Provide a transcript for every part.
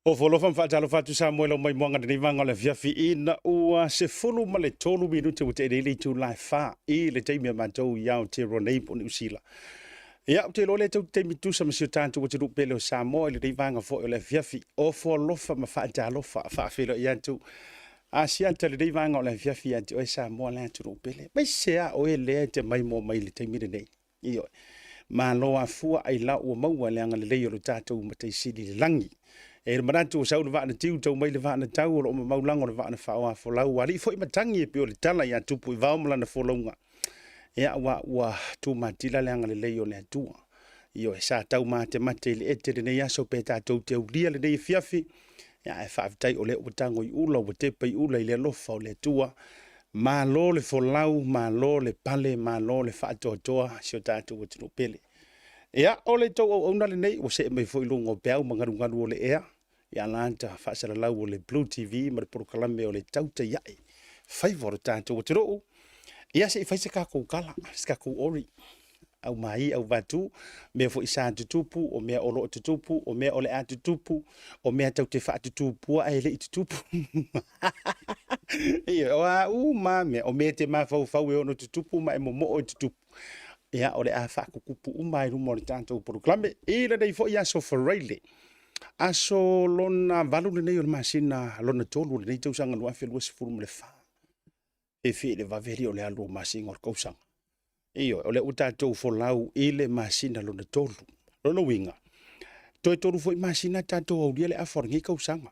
Ofo alofa ma faatalofa atu Samoa i lau maimoaga lenei vaega o le afiafi ina ua 13 minute ua tea nei le itula e 4 i le taimi a matou i Aotearoa nei po o Niu Sila. Ia, ou te iloa lea tou te taimi tutusa ma si o tatou atunuu pele o Samoa i lenei vaega foi o le afiafi. Ofo alofa ma faatalofa, faafeiloai atu Asiata lenei vaega o le afiafi ia te oe Samoa le atunuu pele. Aemaise lava oe lea e te maimoa mai i le taimi lenei. Ioe. Malo afua ailao ua maua le agalelei o lo tatou Matai Sili i le lagi. E i ai le manatu ua sau le vaa na tiu, tau mai le vaa na tau, o lo o mamau lago le vaa na faoafolau, ua alii foi matagi e pei o le tala ia Tupu i Vao ma lana folauga. Ia, aua ua tumatila le agalelei o le Atua. Ioe, sa tau matemate i le ete lenei aso pe tatou te aulia lenei afiafi, ia, ae faafetai o lea ua tago i ula, ua tepa i ula i le alofa o le Atua. Malo le folau, malo le pale, malo le faatoatoa si o tatou atunuu pele. Ia, o le tou auauna lenei ua see mai foi i luga o peau ma galugalu o le ea, i alata faasalalau o le Blue TV ma le polokalame o le Tautai Ae, faiva o le tatou atunuu. Ia, se i fai se tatou tala, se tatou ori, au mai, au vatu, mea foi sa tutupu, o mea o lo o tutupu, o mea o le a tutupu, o mea tau te faatutupua ae le i tutupu. Ia, o a uma mea, o mea e te mafaufau e ono tutupu ma e momoo e tutupu. Ia, o le a faatutupu uma i luma o le tatou polokalame. I lenei foi aso Faraile, aso lona valu lenei o le masina lona tolu o lenei tausaga 2024. Fefe i le vave alii o le alu o masina o le tausaga. Ioe, o lea ua tatou folau i le masina lona tolu. Lona uiga, toe tolu foi masina tatou aulia le afa o lenei tausaga.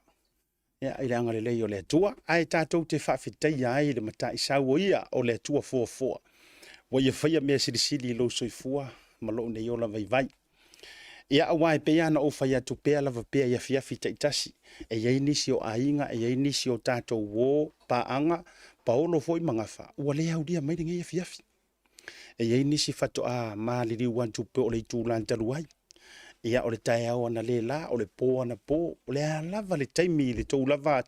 Ia, i le agalelei o le Atua, ae tatou te faafetaia ai le Mataisau o ia o le Atua foafoa, ua ia faia mea silisili i lou soifua ma lou nei ola vaivai. Ia, aua e pei lava ona ou fai atu pea lava pea i afiafi taitasi, e i ai nisi o aiga, e i ai nisi o tatou uo, paaga, paolo foi ma gafa, ua le aulia mai lenei afiafi. E i ai nisi faatoa maliliu atu po o le itula talu ai. Ia, o le taeao analeila, o le po anapo, o le a lava le taimi i le tou lava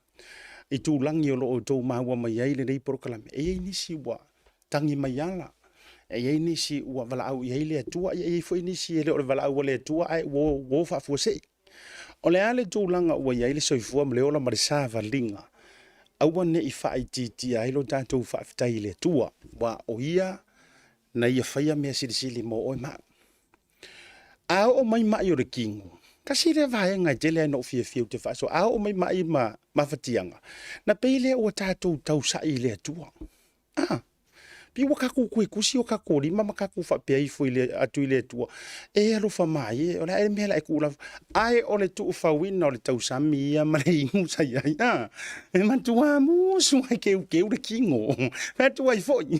itulagi o lo o outou maua mai ai lenei polokalame, e i ai nisi ua tagi mai ala, e i ai nisi ua valaau i ai le Atua, ia e i ai foi nisi e le o le valaau a le Atua ae ua o faafuasei. O le a le tulaga ua i ai le soifua ma le ola ma le savaliga, aua ne i faaitiitia ai lo tatou faafetai i le Atua, aua o Ia na Ia faia mea silisili mo oe ma au. A oo mai mai o le kino, tasi lea vaega e tele ai na ou fiafia ou te faasoa, a oo mai mai ma mafatiaga, na pei lea ua tatou tausa'i i le Atua. Ah, pei ua tatou toe tusi o tatou lima ma tatou faapea ifo i le, atu i le Atua, e alofa mai e, o le a ea le mea o le a e tuu lava. Ae o le tuufauina o le tausami ia ma le inu sa i ai, ah, e matua musu ai keukeu le kino. Fai atu ai foi,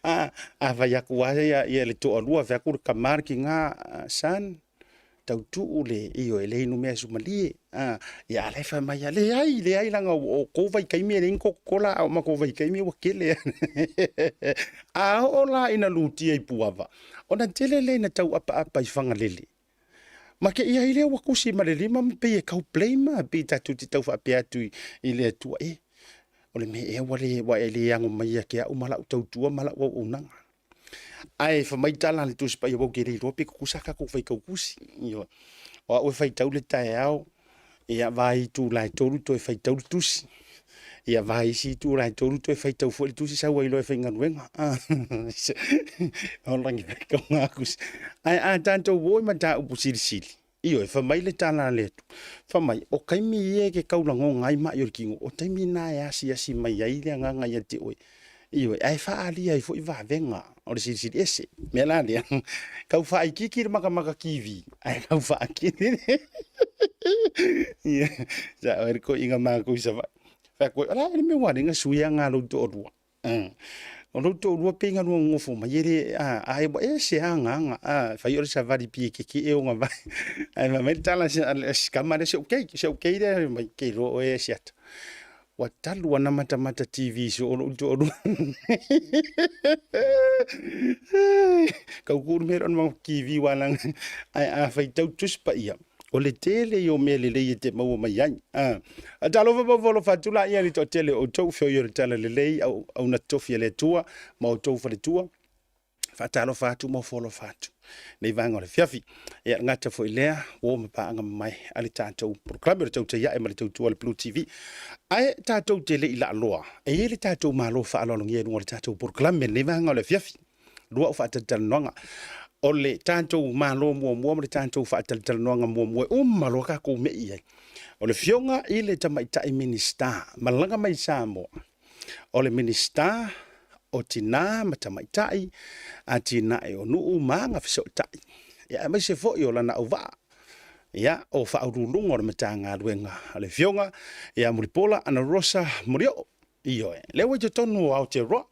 ah, a fai atu lava ia, ia le toalua, fai atu le tama le tina, son, tautuu le ioe le inu mea sumalie a ia a la e fai mai a leai leai leaga o kou vaitaimi e leai ni Coca-Cola a o matou vaitaimi ua tele a oo la ina lutia i Puava ona tele lea ina tau apaapa i Fagalele ma te i ai lea ua tusi ma le lima ma pei e tau blame pei tatou te tau faapea atu i le Atua e o le mea ea ua le ua e le ano mai ia te au ma lau tautua ma lau auaunaga. Ae fai mai tala a le Tusi Paia, ua ou te le iloa pe tutusa tatou faitau tusi. Ioe. O au e faitau le taeao, ia va itula e tolu toe faitau le tusi. Ia va isi itula e tolu toe faitau foi le tusi sau ai loa e faigaluega. O lagi faitauga tusi. Ae a tatou o i mataupu silisili, Ioe, fai mai le tala a le Atua, fai mai, o taimi ia e te taulagoga ai mai o le kino, o taimi na e asiasi mai ai le Agaga ia te oe. Ioe, ae faaalia ai foi vavega o le Silisili Ese. Mea la lea, tau faaitiiti le matamata TV, ae tau faatele le... Ia, sa oe le toeaina matou i Savaii. Fai atu ai, o le a le mea ua ala ai ona sui aga a lou toalua? O lou toalua pei na lua nonofo mai e le a ae ua ese lava agaga a fai o le savali pei e tetee ona vae ae fai mai le tala a si tama lea si ou keiki si ou kei lea fai mai ke iloa oe e Asiata ua talu ana matamata TV soo lou toalua tau kuu le mea lea ona TV ua laga ae a faitau Tusi Paia o le tele ia o mea lelei e te maua mai ai. Ah. Talofa ma ofo atu la ia le toatele o outou feoi o le tala lelei au, au na tofi e le Atua ma outou faletua. Faatalofa atu ma ofo alofa atu. Nei vaega o le afiafi. Ia, gata foi lea, uo ma paaga mamae a le tatou polokalame o le Tautai Ae ma le Tautua a le Blue TV. Ae tatou te le i laaloa, e i ai le tatou Malo faaaloalogia i luga o le tatou polokalame i lenei vaega o le afiafi. Lua au faatalatalanoaga. O le tatou Malo muamua ma le tatou faatalatalanoaga muamua e uma loa tatou mei ai. O le Afioga i le Tamaitai Minisita, malaga mai Samoa, o le Minisita o Tina ma Tamaitai, Atinae o Nuu ma Agafesootai, ia, aemaise foi o lana auvaa, ia, o Faauluuluga o le Matagaluega a le Afioga ia Mulipola Anarosa Molioo. Ioe, lea ua i totonu o Aotearoa,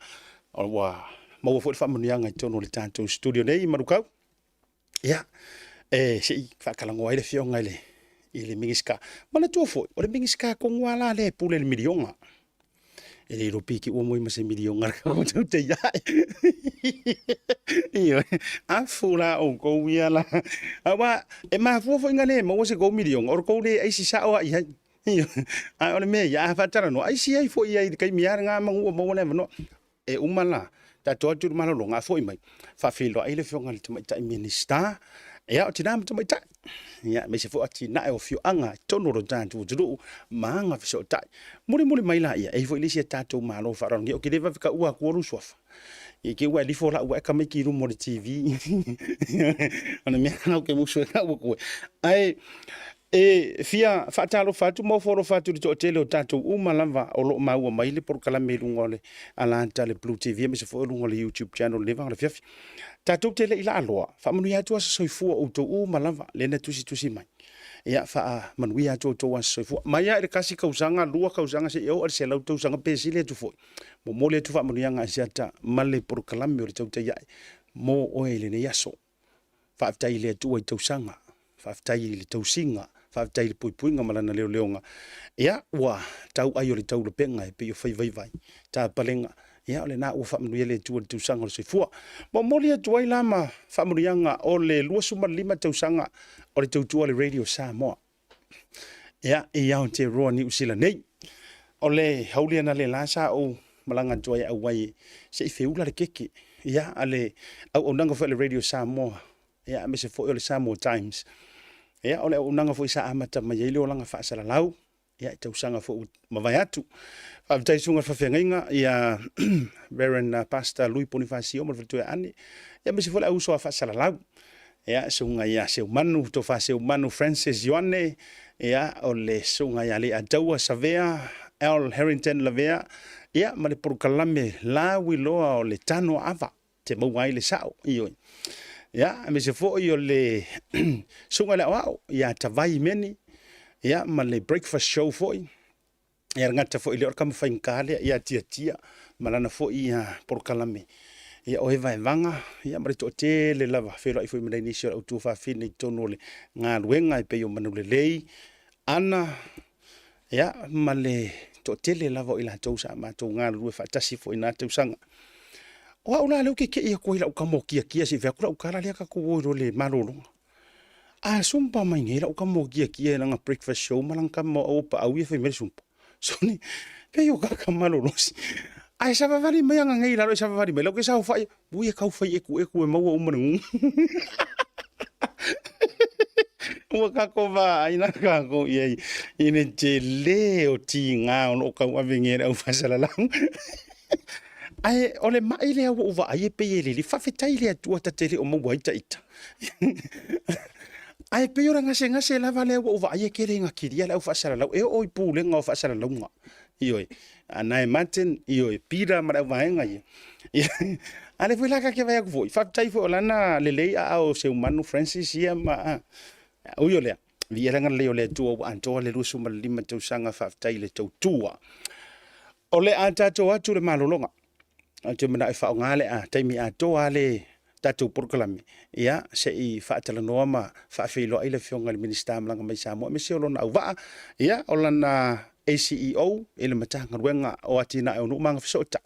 ua maua foi le faamanuiaga i totonu o le tatou studio nei i Manukau. Ia, e se i faatalanoa ai le afioga i le Minisita. Manatua foi, o le Minisita tonu lava la lea e pule i le miliona. E le iloa pe te ua moe ma se miliona le te iae. Ioe, afu la outou ia la. Aua e mafua foi na le maua se tou miliona, o le tou le aisi sao lava i ai. Ioe, ae o le mea ia, a faatalanoa, aisi ai foi i ai i le taimi lava lena manu ua maua le avanoa. E uma la, tatou atu i le malologa, a foi mai, faafeiloai le afioga i le Tamaitai Minisita, ia, o Tina ma Tamaitai, ia, aemaise foi o atinae o afioaga i totonu o lo tatou atunuu ma agafesootai. Mulimuli mai laia, e i ai foi le isi a tatou Malo faaaloalogia, ou te le vave taua atua lou suafa, i te i ua e lifo lau ae tamaiti i luma o le TV. O le mea lena ou te musu ai tau atu ai. Ae E fia faatalofa atu ma ofo alofa atu i le toatele o tatou uma lava o lo o maua mai le polokalame i luga o le alata a le Blue TV aemaise foi o luga o le YouTube channel i lenei vaega o le afiafi. Tatou te le i laaloa, faamanuia atu aso soifua o outou uma lava lea na tusitusi mai. Ia, faamanuia atu outou aso soifua. Mai lava i le 1 tausaga, 2 tausaga seia oo i le 100 tausaga pe sili atu foi. Momoli atu faamanuiaga a Asiata ma le polokalame o le Tautai Ae mo oe i lenei aso. Faafetai i le Atua i tausaga, faafetai i le tausiga, faafetai i le puipuiga ma lana leoleoga. Ia, ua tau ai o le taulapega e pei o faivaivai, tapalega. Ia, o lena ua faamanuia le Atua i le tausaga o le soifua. Momoli atu ai la ma faamanuiaga o le 25 tausaga o le tautua a le Radio Samoa. Ia, i Aotearoa Niu Sila nei. O le auli analeila sa ou malaga atu ai auai se i feula le keke. Ia, a le auaunaga foi a le Radio Samoa, ia, aemaise foi o le Samoa Times. Ia, o le auaunaga foi sa amata mai ai le olaga faasalalau, ia, i tausaga foi ua mavae atu. Faafetai i susuga i le faafeagaiga ia Reverend Pastor Lui Ponifasio ma le faletua ia Ane, ia, aemaise foi le auuso a faasalalau. Ia, susuga ia Seumanu, Tofa Seumanu Francis Ioane, ia, o le susuga ia Leiataua Savea, Al Harrington Lavea, ia, ma le polokalame lauiloa o le Tano Ava, te maua ai le sao, ioe. Ia, aemaise foi o le susuga i le aoao ia Tavai Meni, ia, ma le breakfast show foi, Ia le gata foi lea o le tama faigata lea ia Tiatia ma lana foi polokalame. Ia o Evaevaga ia ma le toatele lava feiloai foi ma nai nisi o le au tuafafine i totonu o le galuega e pei o Manulelei, Ana, ia ma le toatele lava o i latou sa matou galulue faatasi foi i na tausaga. O au la lea ou te tei atu ai i lau tama o Tiatia se i fai atu lau tala lea tatou o ai loa i le malologa. A sumpa mai nei lau tama o Tiatia i lana breakfast show ma lana tama o Auapaau ia fai mai le sumpa. Soni, pei o kaka malolosi. Ae savavali mai aga nei i lalo e savavali mai lau ke saofai, ui e tau fai ekueku e maua uma le gugu. Ua kako vaai la kākou i ai i le tele o tiga o lo o tauave nei e le au faasalalau. Ae o le mai lea ua ou vaai e pei e lili, faafetai i le Atua ta te le o maua ai ta ita. Ae pei o le gasegase lava lea ua ou vaai e tele ina kilia le au faasalalau, e oo i pulega o faasalalauga. Ioe, Anae Martin, ioe, Peter ma le auvaega ia. A lea foi la ta te vaai atu foi, faafetai foi o lana lelei aao o Seumanu Francis ia ma, ui o lea, viia le agalelei o le Atua ua atoa le 25 tausaga faafetai i le tautua. O le a tatou atu le malologa. Ou te manao e faaaoga le taimi atoa le tatou polokalame, ia, se i faatalanoa ma faafeiloai le Afioga i le Minisita malaga mai Samoa, aemaise o lona auvaa, ia, o lana ACEO i le Matagaluega o Atinae o Nuu ma Agafesootai.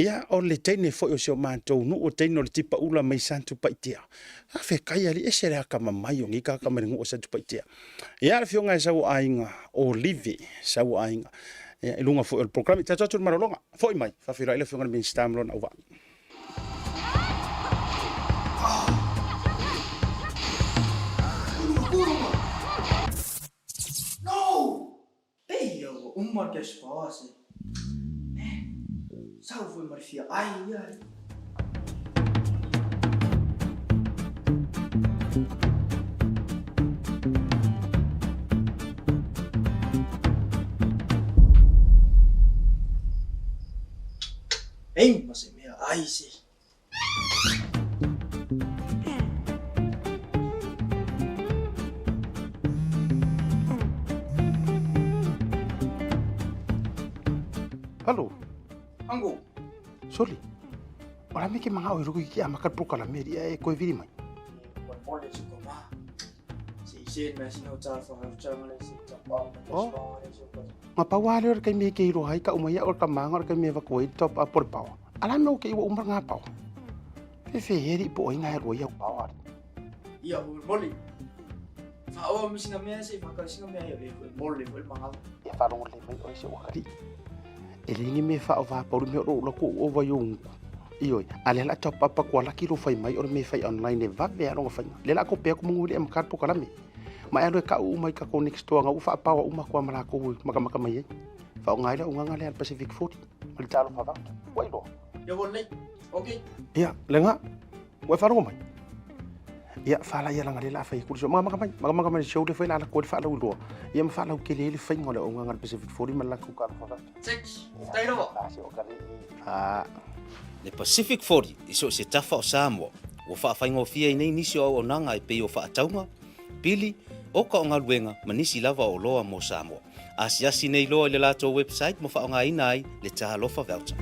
Ia, o le teine foi o si o matou nuu, o teine o le Tipaula mai Satupaitea. Faafetai alii, ese le akamamai o nei tagata mai le nuu o Satupaitea. Ia, le Afioga e Sauoaiga Olive, Sauoaiga, ia, i luga foi o le polokalame. Tatou atu i le malologa, foi mai, faafeiloai le Afioga i le Minisita ma lona auvaa. Uma le cash power se. Eh, sau foi ma le fia ai ia. Ei, ma se mea ai se. Halo. Ango. Soli. Ora me ke manga o ruku ki ama ka poka la meri e koe viri mai. Nga pa wale ora kai me ke iro hai ka umai ora ka manga ora kai me va koe top up por pawa. Ala me o ke iwa umar ngā pawa. Fe fe heri po inga he roi au pawa. Ia, o moli. Whaoa mi singa mea se, whakau singa mea ia, e koe moli, koe manga. Ia wharongo le mai oi se wakari. E lengi me wha o wha pauru me oro ula ko o vai o unku. Ioi, a le la top up ko ala ki ro whai mai ora me whai online e vave a ronga whainga. Le la ko pea ko mungu le am po kalame. Ma e alo e ka u mai ka ko next door nga u wha pawa uma ko amala ko maka maka mai e. Wha o ngai la unga le al Pacific 40. Ma le talo wha vauta. Wai loa. Ia ua lelei. Ok. Ia, le nga. Ua e faalogo mai. Ia, fala ia langa le la fai kuli so maka mai, maka maka mai show le fai la la ko le faalau loa. Ia ma faalau kele le faiga o le augaga le Pacific 40 ma le latou kala fa. Six. Faafetai lava. La se o kale. Ah. Le Pacific 40 i so o se tafa o Samoa, ua faafaigofie ai nei nisi o auaunaga e pei o faatauga, pili, oka o galuega ma nisi lava o oloa mo Samoa. Asiasi nei loa i le latou website ma faaaogaina ai le Talofa Voucher.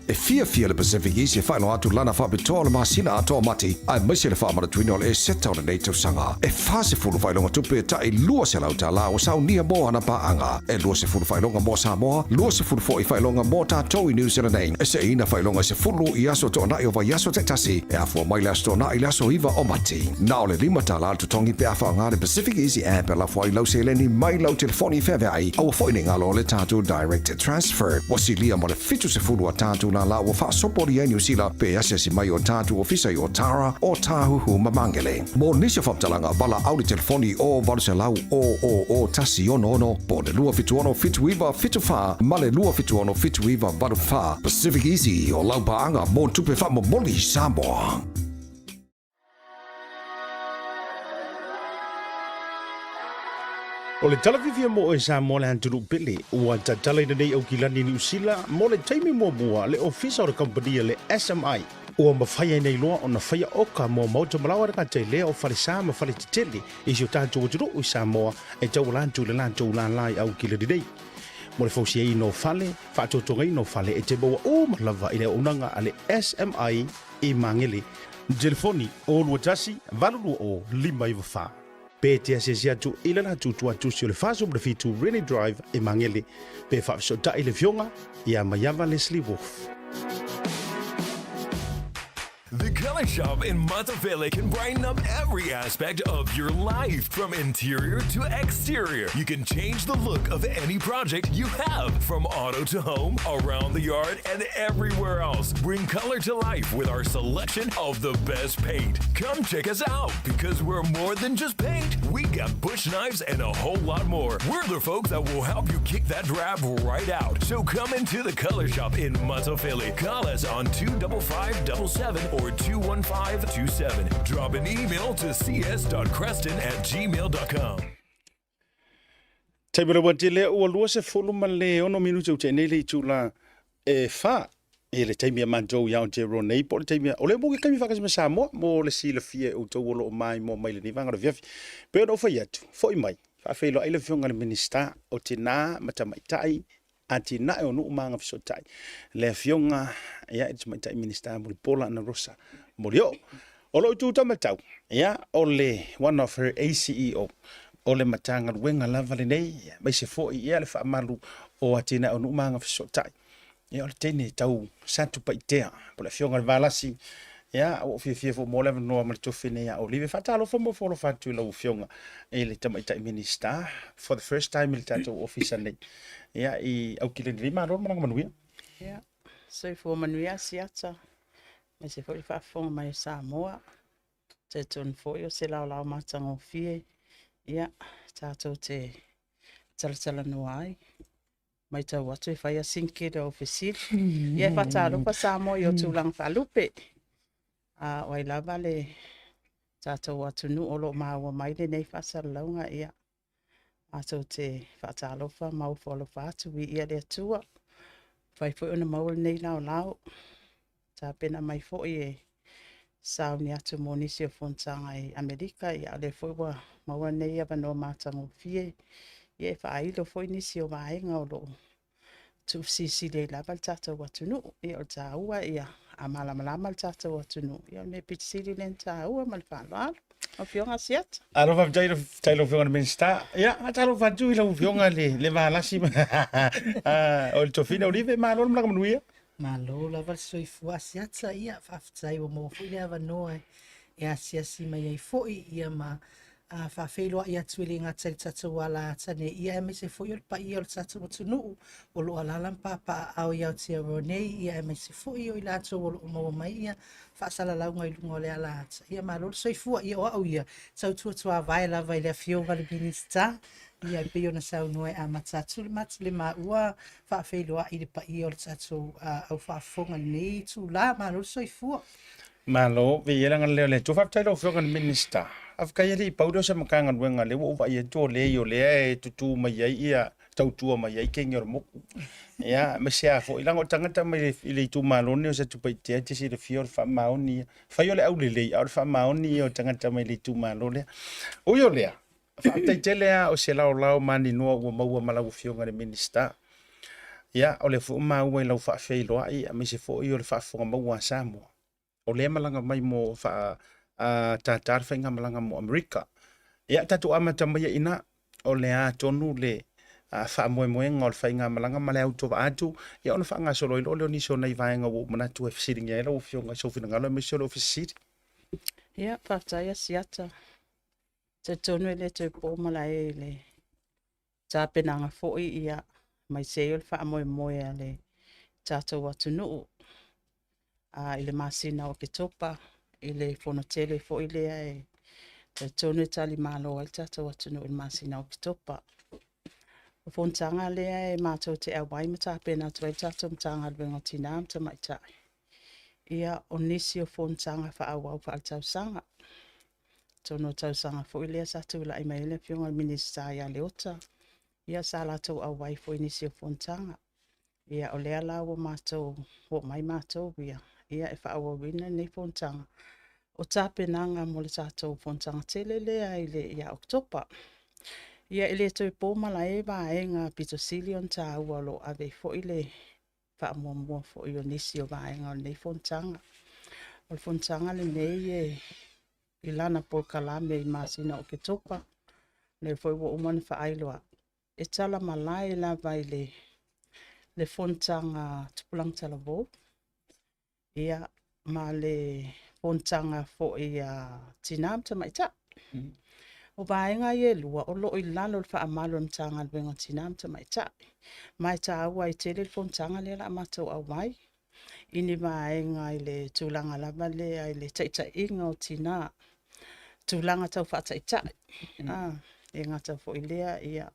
E fiafia le Pacific East e faailoa atu lana faapitoa o le masina atoa o Mati, aemaise le faamanatuina o le Eseta o lenei tausaga. E 40 faailoga tupe tai $200 ua saunia mo ana paaga. E 20 faailoga mo Samoa, 20 foi faailoga mo tatou i New Zealand nei. E seina faailoga e 10 i aso toonai o vaiaso taitasi, e afua mai le Aso Toonai i le aso 9 o Mati. Na o le $5 le totogi pe a faaaoga le Pacific Easy App e lafo ai lau seleni mai lau telefoni feaveai, aua foi ne i galo le tatou Direct Transfer. Ua silia ma le 70 a tatou lālā ua faasopolia i Niu Sila pe asiasi mai o tatou ofisa i Otara, Ōtāhuhu ma Māngere. Mo nisi o faamatalaga, valaau le telefoni o 800 000 166 po o le 276 79 74 ma le 276 79 84. Pacific Easy, o lau paaga mo tupe faamomoli Samoa. O le tala fiafia mo oe Samoa le atunuu pele, ua tatala ina nei Aukilani Niu Sila mo le taimi muamua le ofisa o le kamupani a le SMI. Ua mafai ai nei loa ona faia oka mo maota malaoa le gata i lea o falesa ma faletetele i si o tatou atunuu i Samoa e tauala atu i le latou lālā i Aukilani nei. Mo le fausiaina o fale, faatotogaina o fale e te maua uma lava i le auaunaga a le SMI i Magele. Telefoni, 021 820 594. Pe te asiasi atu i le latou tuatusi o le 47 Rennie Drive i Magele, pe faafesootai le Afioga ia Maiava Leslie Wolfe. The Color Shop in Matafele can brighten up every aspect of your life, from interior to exterior. You can change the look of any project you have, from auto to home, around the yard, and everywhere else. Bring color to life with our selection of the best paint. Come check us out because we're more than just paint. We got bush knives and a whole lot more. We're the folks that will help you kick that drab right out. So come into the Color Shop in Matafele. Call us on 25577 or 21527. Drop an email to cs.creston at gmail.com. Taimi lava tele ua 26 minute ua tea nei le itula e fa e le taimi a matou i Aotearoa nei po o le taimi o le mo ke taimi faakasi ma Samoa mo le silafia e outou o lo o maimoa mai lenei vaega o le afiafi. Pei ona ou fai atu, foi mai, faafeiloai le Afioga i le Minisita o Tina ma Tamaitai, Atinae o Nuu ma Agafesootai, le Afioga ia i le Tamaitai Minisita Mulipola Anarosa Molioo. O lou itu taumatau, ia, o le one of her ACEO, o le Matagaluega lava lenei, aemaise foi ia le faamalu o Atinae o Nuu ma Agafesootai. Ia, o le teine tau Satupaitea, po o le Afioga i le Valasi, ia, ua ou fiafia foi mo le avanoa ma le tofi nei a Olive. Faatalofa ma fofoalofa atu i lau Afioga i le Tamaitai Minisita for the first time i le tatou ofisa nei. Ia, i Aukilani nei, malo le malaga manuia. Ia, soifua manuia Asiata, aemaise foi le faafofoga mai o Samoa. Talitonu foi o se laolao matagofie, ia, tatou te talatalanoa ai. Matau atu e fai a sina tele o fesili. Ia e faatalofa Samoa i o tulaga faalupe. A o ai lava le tatou atunuu o lo o maua mai lenei faasalalauga, ia matou te faatalofa ma ofo alofa atu, viia le Atua. Mafai foi ona maua lenei laolao, tapena mai foi e sauni atu mo nisi o fonotaga i Amerika, ia o lea foi ua maua lenei avanoa matagofie, ia e faailo foi nisi o vaega o lo o tuufesilisili ai lava le tatou atunuu. Ia o le taua ia a malamalama le tatou atunuu, ia o le mea pito sili lea ona taua ma le faaaloalo. Lau Afioga Asiata. Alo faafetai faafetai lau Afioga i le Minisita. Ia, faatalofa atu i lau Afioga le le Valasi o le Tofina Olive, malo le malaga manuia. Malo lava le soifua Asiata, ia faafetai ua maua foi le avanoa e asiasi mai ai foi ia ma faafeiloai atu e le gata i le tatou alaata nei, ia aemaise foi o le paia o le tatou atunuu o lo o alaala ma papaaao i Aotearoa nei, ia aemaise foi o i latou o lo o maua mai ia faasalalauga i luga o le alaata. Ia malo le soifua, ia o au ia, tautua tuavae lava i le Afioga i le Minisita, ia e pei ona saunoa e amata atu le le maua faafeiloai i le paia o le tatou au faafofoga i lenei itula. Malo le soifua. Malo, viia le agalelei o le Atua. Faafetai lau Afioga i le Minisita. Faafetai alii pau lea o se Matagaluega lea ua ou vaai atu o lea o lea e tutu mai ai ia tautua mai ai kegi o le moku. Ia, aemaise lava foi, leaga o tagata mai i le itumalo lenei o Satupaitea e te silafia o le faamaoni ia. Fai o le aulelei, a o le faamaoni ia o tagata mai le itumalo lea. Ui o lea, faafetai tele lava o se laolao maninoa ua maua ma lau Afioga i le Minisita. Ia, o lea foi ua maua i lau faafeiloai aemaise foi o le faafofoga maua a Samoa. O lea e malaga mai mo faa tātā le faigamalaga mo Amerika. Ia, tatou amata mai ai i ina, o le a tonu le faamoemoega o le faigamalaga ma le autovaa atu, ia ona faagasolo ai loa lea o nisi o nai vaega ua ou manatu e fesiligia ai lau Afioga i sou finagalo aemaise o le Ofisa Sili. Ia, faafetai Asiata. Talitonu e le toe po malae i le tapenaga foi ia aemaise ai o le faamoemoe a le tatou atunuu i le masina o Oketopa i le fono tele foi lea e talitonu e talimalo ai le tatou atunuu i le masina o Oketopa. O fonotaga lea e matou te auai ma tapena atu ai le tatou Matagaluega o Tina ma Tamaitai, ia o nisi o fonotaga faaauau faaletausaga. Atonu o le tausaga foi lea sa tulai mai ai le Afioga i le Minisita ia Leota, ia sa latou auai foi i nisi o fonotaga. Ia o lea la ua matou oo mai matou ia, ia e faaauauina lenei fonotaga o tapenaga mo le tatou fonotaga tele lea i le ia Oketopa. Ia e le toe po malae vaega pito sili ona taua o lo o ave ai foi le faamuamua foi o nisi o vaega o lenei fonotaga. O le fonotaga lenei e i lana polokalame i masina o Oketopa, lea foi ua uma ona faailo atu, e tala malae lava i le fonotaga Tupulaga Talavou, ia, ma le fonotaga foi a Tina ma Tamaitai. O vaega ia e lua o lo o i lalo o le faamalu o le Matagaluega o Tina ma Tamaitai. Ma e taua ai tele le fonotaga lea o le a matou auai i ni vaega i le tulaga lava lea i le taitaiga o tina, tulaga tau faataitai. E gata foi lea, ia,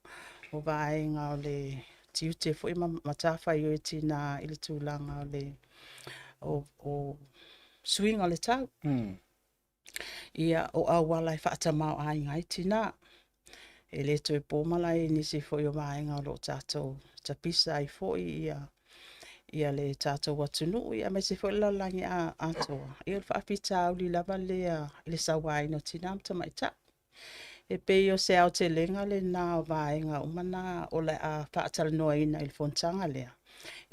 o vaega o le tiute foi ma matafaioi a tina i le tulaga o le o suiga o le tau. Ia, o auala e faatamaoaiga ai tina. E le toe po malae i nisi foi o vaega o lo o tatou tapisa ai foi ia ia le tatou atunuu, ia aemaise foi le lalolagi atoa. Ia, o le faafitauli lava lea i le sauaina o tina ma tamaitai. E pei o se aotelega lena o vaega uma na o le a faatalanoaina i le fonotaga lea.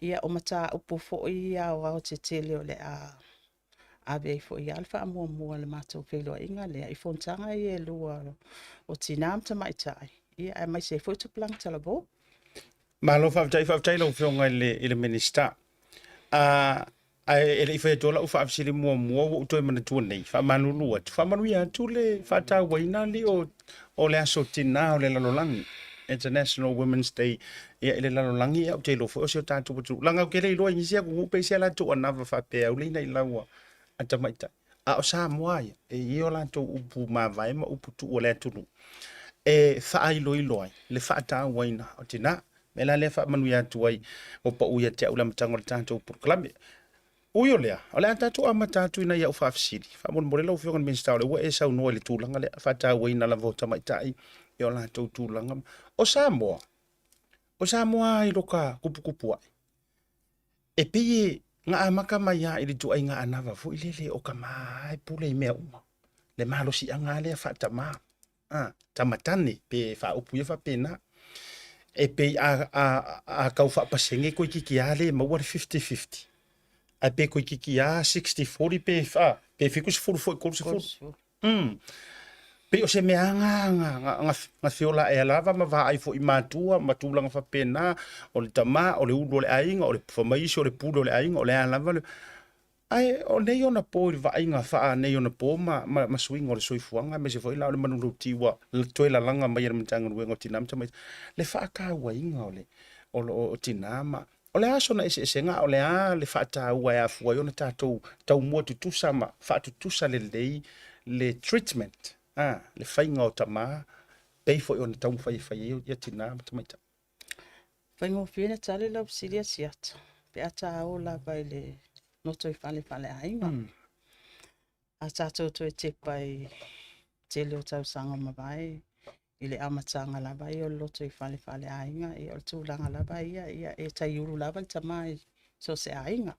Ia, o mataupu foi ia aoaotetele o le a ave ai foi lava le faamuamua i le matou feiloaiga lea i fonotaga ia e lua o tina ma tamaitai, ia aemaise ai foi tupulaga talavou. Malo faafetai, faafetai lau Afioga i le Minisita. Ae e le i fai atu lau faafesili muamua ua ou toe manatua nei, faamalulu atu, faamanuia atu le faatauaina alii o le aso tina o le lalolagi, International Women's Day, ia i le lalolagi, ia ou te iloa foi o si o tatou atunuu. Leaga ou te le iloa i nisi atunuu pe i se latou anava faapea aule ina i lau a tamaitai. A o Samoa ia, e i ai o latou upu mavae ma upu tuu a le atunuu. e faailoilo ai le faatauaina o tinā. Mea la lea faamanuia atu ai ua pau ia te au le amataga o le tatou polokalame. Ui o lea, o le a tatou amata atu i nai au faafesili. Faamolemole lau Afioga i le Minisita, o lea ua e saunoa i le tulaga lea, faatauaina lava o tamaitai i o latou tulaga. O Samoa, o Samoa i loka kupukupu ae, e pei e na amata mai lava i le ituaiga anava foi lele o tama e pule i mea uma. Le malosiaga lea faatamā. a, tamatane pe faaupu ia faapena. E pei a, a, a tau faapasene toeitiiti lava le maua le 50-50, ae pe toeitiiti lava 60-40 pe, a, pe 70 foi 30. Mm. Pei o se mea lava na, na, na, na feola ae lava ma vaai foi i matua ma tulaga faapena, o le tama, o le ulu o le aiga, o le fai mai isi o le pule o le aiga, o le a lava le... Ae o nei ona po i le vaaiga faa-nei ona po ma, ma, ma suiga o le soifuaga, aemaise foi la o le manulauti ua toe lalaga mai e le Matagaluega o Tina ma Tamaitai, le faatauaina o le, o, o, o tina ma, o le a sona eseesega, a o le a le faataua e afua ai ona tatou taumua tutusa ma faatutusa lelei le treatment, a, le faiga o tama, pei foi ona taumafai e fai ai ia tina ma tamaitai. Faigofie na tali lau fesili a Siata, pe a ta o lava i le lotoifale faaleaiga. A tatou toe tepa i tele o tausaga ua mavae i le amataga lava ia o le lotoifale faaleaiga, ia o le tulaga lava ia, ia e taiulu lava le tama i so o se aiga.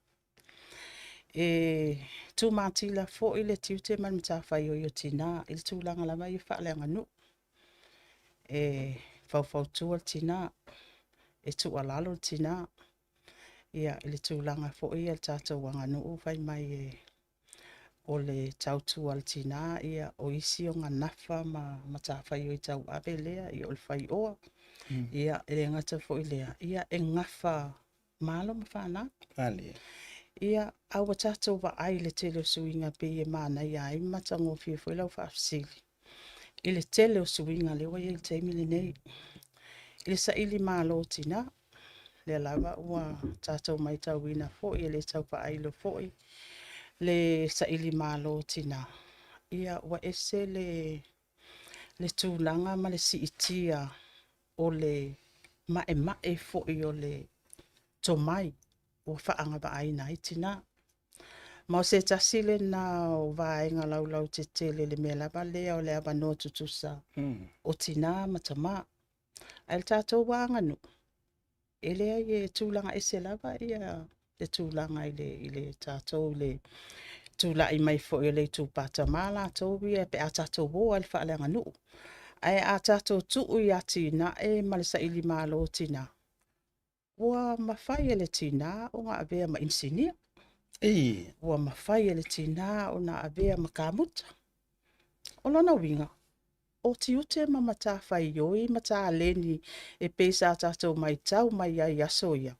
E tumatila foi le tiute ma le matafaioi o tina i le tulaga lava ia faaleaganuu. E faufautua le tina, e tuualalo le tina, ia i le tulaga foi ia le tatou aganuu fai mai e o le tautua a le tina, ia o isi ona nafa ma matafaioi tauave lea, ia o le faioa. Ia e le gata foi i lea, ia e gafa ma alo ma fanau. Malie. Ia, a ua tatou vaai i le tele o suiga pei e manaia ai ma matagofie foi lau faafesili i le tele o suiga lea ua i ai i le taimi lenei. I le saili malo o tina, lea lava ua tatou matauina foi, e le tau faailo foi le saili malo o tina, ia ua ese le, le tulaga ma le siitia o le maemae foi o le tomai ua faaagavaaina ai tina. Ma o se tasi lena o vaega laulautetele i le mea lava lea o le avanoa tutusa o tina ma tama. Ae le tatou lava aganuu, e leai e tulaga ese lava ia le tulaga i le, i le tatou i le tulai mai foi o le itupa tama latou ia pe a tatou o lava i le faaleaganuu. Ae a tatou tuu i atinae ma le sailimalo o tina, ua mafai e le tina ona avea ma inisinia. Ua mafai e le tina ona avea ma kamuta. O lona uiga, o tiute ma matafaioi ma taleni e pei sa tatou matau mai ai i aso ia,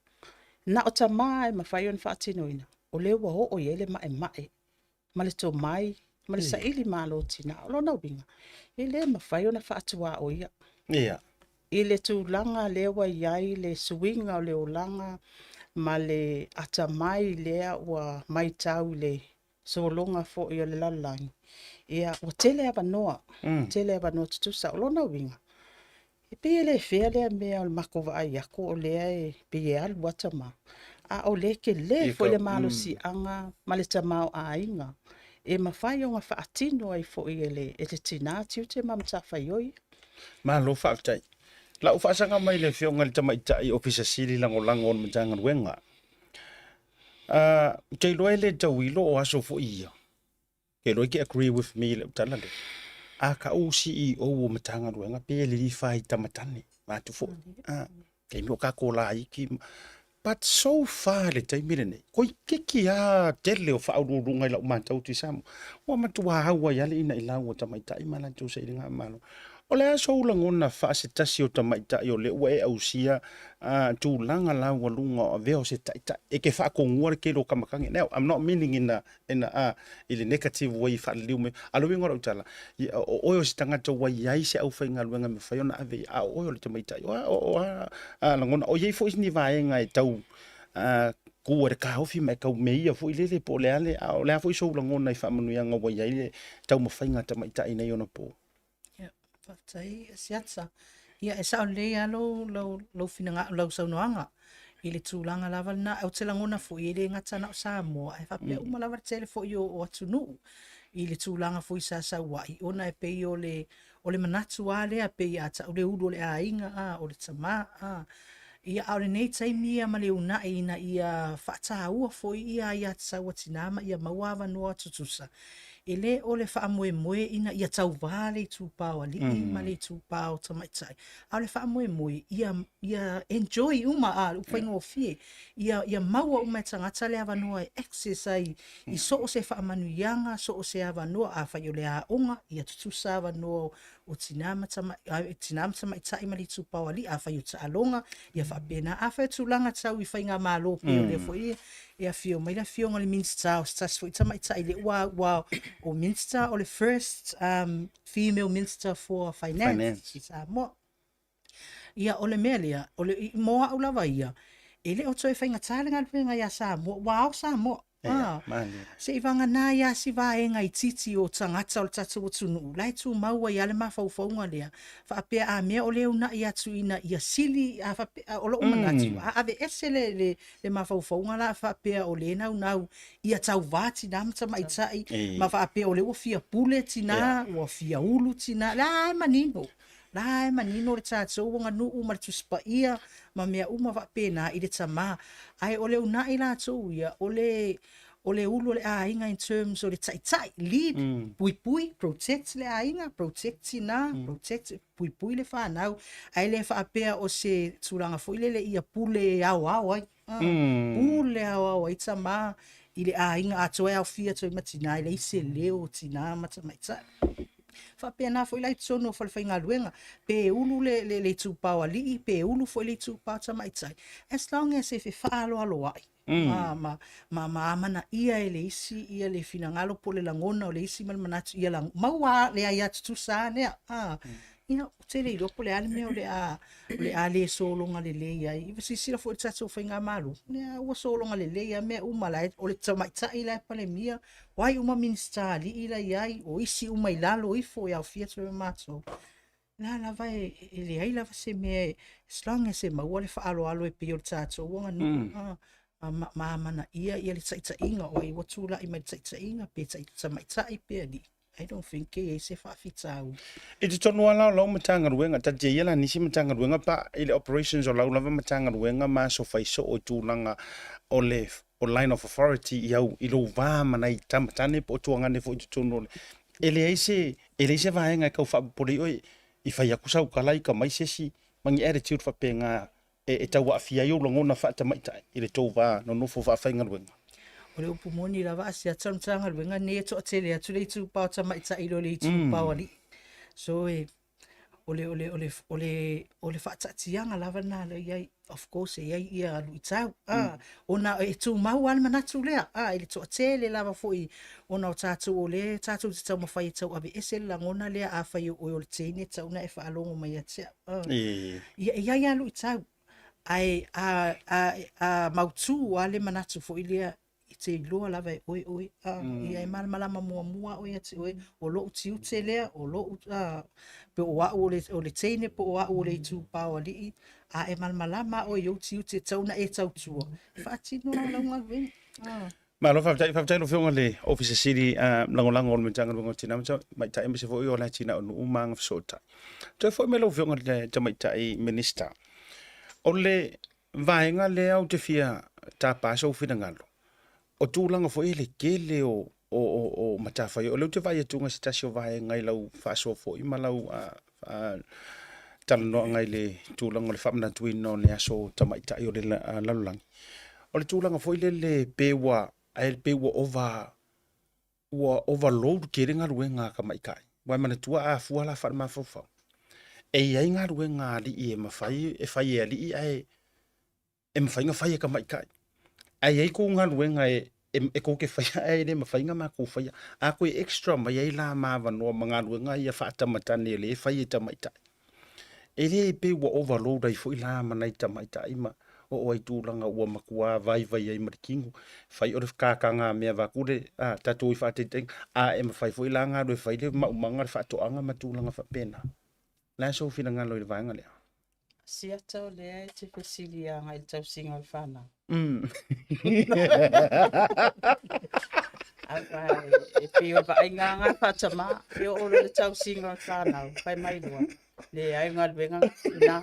na o tama e mafai ona faatinoina, o lea ua oo i ai le maemae ma le tomai ma le saili malo o tina. O lona uiga, e le mafai ona faatuaoia. I le tulaga lea ua i ai le suiga o le olaga ma le atamai lea ua matau i le sologa foi o le lalolagi, ia, ua tele avanoa, tele avanoa tutusa. O lona uiga, e pei e le fea lea mea o le matou vaai atu o lea e pei e alu lava tama, a o lea e tele foi le malosiaga ma le tamaoaiga e mafai ona faatino ai foi e le, e le tina tiute ma matafaioi ia. Malo faafetai. Lau faasaga mai i le Afioga i le Tamaitai Ofisa Sili Lagolago o le Matagaluega. Ou te iloa e le tauilo o aso foi ia. Ou te iloa e te agree with me i lau tala lea. A tau CEO o Matagaluega pei e lilifa ai i tamatane vaeatu foi. Taimi o tatou laiti. But so far i le taimi lenei, toeitiiti lava tele o faauluuluga i lau matau atu i Samoa, ua matua au ai lava le inailau a tamaitai ma latou sailiga malo. O le a sou lagona faa-se tasi o tamaitai o lea ua e ausia tulaga laualuga o avea o se taitai e te faatonua le tele o tamatane? Now, I'm not meaning in a, in a, i le negative way faaliliu mai. A o le uiga o lau tala, o oe o se tagata ua i ai se aufaigaluega e mafai ona ave i ai, a o oe o le tamaitai, o a, o a, a lagona, o i ai foi ni vaega e tau ku ai le taofi ma e tau meia foi lele po o le a le, a o le a foi sou lagona i faamanuiaga ua i ai le taumafaiga a tamaitai nei ona po? Faafetai Asiata. Ia e sao lelei lava lou, lou, lou finagalo, lau saunoaga i le tulaga lava lena. Ou te lagona foi e le gata na o Samoa ae faapea uma lava le tele foi o, o atunuu i le tulaga foi sa sau ai, ona e pei o le, o le manatu lava lea pei a tau le ulu o le aiga, a, o le tama, a. Ia, a o lenei taimi ia ma le uunai ina ia faataua foi ia aiatatau a tina ma ia maua avanoa tutusa, e le o le faamoemoe ina ia tauva le itupa o alii ma le itupa o tamaitai, a o le faamoemoe ia, ia enjoy uma, a, le faigofie, ia, ia maua uma e tagata le avanoa e access ai i so o se faamanuiaga, so o se avanoa, afai o le aoga, ia tutusa avanoa o tina ma tina ma tamaitai ma le itupa o alii, afai o taaloga, ia faapena. Afai o tulaga tau i faigamalo pei o lea foi e afio mai le afioga i le Minisita o se tasi foi tamaitai lea ua ua o Minister o le first um, female Minister for Finance, Finance. i Samoa. Ia o le mea lea, o le, mo au lava ia, e le o toe faigata le galuega ia Samoa, ua ao Samoa. Ah, se i vagana ai lava si vaega itiiti o tagata o le tatou atunuu la e tumau ai lava le mafaufauga lea, faapea a mea o lea e uunai atu ina ia sili, a faapea, o lou manatu, a aveese le, le, le mafaufauga la faapea o lea e naunau ia tauva tina ma tamaitai ma faapea o lea ua fia pule tina, ua fia ulu tina, la e manino. La e manino le tatou aganuu ma le Tusi Paia ma mea uma faapena i le tama. Ae o le uunai latou ia, o le, o le ulu o le aiga in terms o le taitai, lead, mm. puipui, protect le aiga, protect tina, mm. protect, puipui le fanau. Ae le faapea o se tulaga foi lele ia pule aoao ai. Ah, mm. Pule aoao ai tama i le aiga atoa e aofia atu ai ma tina, e leai se leo o tina ma tamaitai. Faapena foi la i totonu o falefaigaluega, pe ulu le, le, le itupa o alii, pe ulu foi le itupa o tamaitai, as long as e fefaaloaloai, mm. ma, ma, ma, ma amanaia e le isi ia le finagalo po o le lagona o le isi ma le manatu ia lag... maua le aia tutusa lea. Ah, mm. Ia, ou te le iloa po o le a le mea o le a, o le a le sologa lelei ai. Ia silasila foi i le tatou faigamalo, lea ua sologa lelei lava mea uma la e, o le tamaitai la e Palemia, O ai uma Minisita alii la i ai, o isi uma i lalo ifo e aofia atu ai ma matou. La lava e, e leai lava se mea e, as long as e maua le faaaloalo e pei o le tatou aganuu, mm. ah, ma, ma amanaia ia le taitaiga o ai ua tulai mai le taitaiga pe tamaitai pe alii. I don't think e i ai se faafitauli. I totonu lava la o lau Matagaluega, talitia ia la nisi Matagaluega pa i le operations o lau lava Matagaluega ma aso fai soo i tulaga o le o line of authority i au i lou va ma nai tama tane po o tuagane foi i totonu o le e leai se e leai se vaega e tau faapopole ai oe i fai atu sau tala ika mai se isi ma ni attitude faapena e, e tau aafia ai ou lagona faatamaitai i le tou va nonofo faafaigaluega. O le upu moni lava a siata o le Matagaluega lenei e toatele atu le itupa o tamaitai i lo le itupa o alii. So e o le, o le, o le, o le, o le faataatiaga lava lena lea e i ai. Of course, e i ai ia luitau. Ah, ona e tumau lava le manatu lea. Ah, i le toatele lava foi ona o tatou o lea tatou te taumafai e tauaveese le lagona lea afai o oe o le teine e tatau ona e faalogo mai ia te au. Ah. Ia, e i ai lava luitau. Ae a, a, a mautū lava le manatu foi lea e te iloa lava e oe oe, a, mm. ia e malamalama muamua oe ia te oe, o lo'u tiute lea, o lo'u, a, pe o a'u o le, o le teine, po o a'u o le itupa o alii, a e malamalama oe i ou tiute, tatau ona e tautua, e faatino lau galuega. Ah. Malo faafetai, faafetai lau Afioga i le Ofisa Sili uh, Lagolago o le Matagaluega o Tina ma Tamaitai aemaise foi o le atinae o nuu ma agafesootai. Toe foi mai lau Afioga i le Tamaitai Minista. O le vaega lea ou te fia tapa sou finagalo, o tulaga foi i le tele o, o, o, o matafaioi. O lea ou te vaai atu se tasi o vaega i lau faasoa foi ma lau talanoaga i le tulaga o le faamanatuina o le aso tamaitai o le lalolagi. O le tulaga foi lele pe ua, ae pe ua ova ua overload tele galuega a tamaitai. Ua e manatua a fua la faale-mafaufau, e i ai galuega a alii e mafai e fai e alii ae e mafai ona fai e tamaitai. Ae i ai kou galuega e, e, e tou te faia ae le mafai ona matou faia. A toe extra mai ai la ma avanoa ma galuega ia faatamatane lea e fai e tamaitai. E le pei ua overload ai foi la ma nai tamaitai ma oo ai tulaga ua matua vaivai ai ma le tino. Fai o le kakagamea vaeatu le tatou i faataitaiga, a e mafai foi la ona alu e fai le maumaga, le faatoaga ma tulaga faapena. Le a sou finagalo i le vaega lea? Siata o lea e te fesili agai i le tausiga o le fanau. Aua e pei o le vaaiga lava na faatamā, e oo loa i le tausiga o le fanau, fai mai loa, leai o galuega na a tina.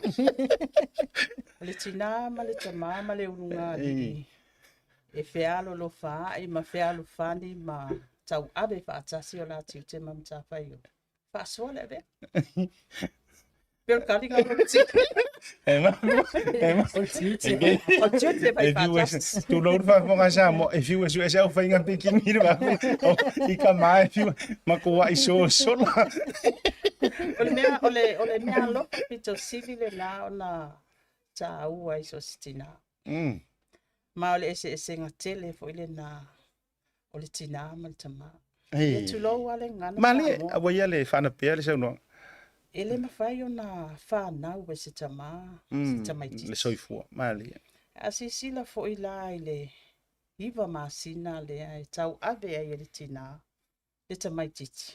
O le tina ma le tamā ma le ulugalii e fealolofaai ma fealofani ma tauave faatasi o la tiute ma matafaioi. Faasoa le avea. Pe o le taliga o le tiute. E ma, e ma. O le tiute. O le tiute e fai faatasi. Tulou le faafofoga a Samoa, e fiu e sue se au faiga pikini le faafofoga. I ka ma e fiu ma kuai sosola. O le mea, o le, o le mea alofa pito sili lena ona tāua i so o se tinā. Ma o le eseesega tele foi lena o le tinā ma le tamā. Ia tulou lava le gagana Malie, a ua ia le faanapea le saunoaga. E le mafai ona fanau e se tamā se tamaitiiti. Le soifua, malie. A silasila foi la i le 9 masina lea e tauave ai e le tinā le tamaitiiti,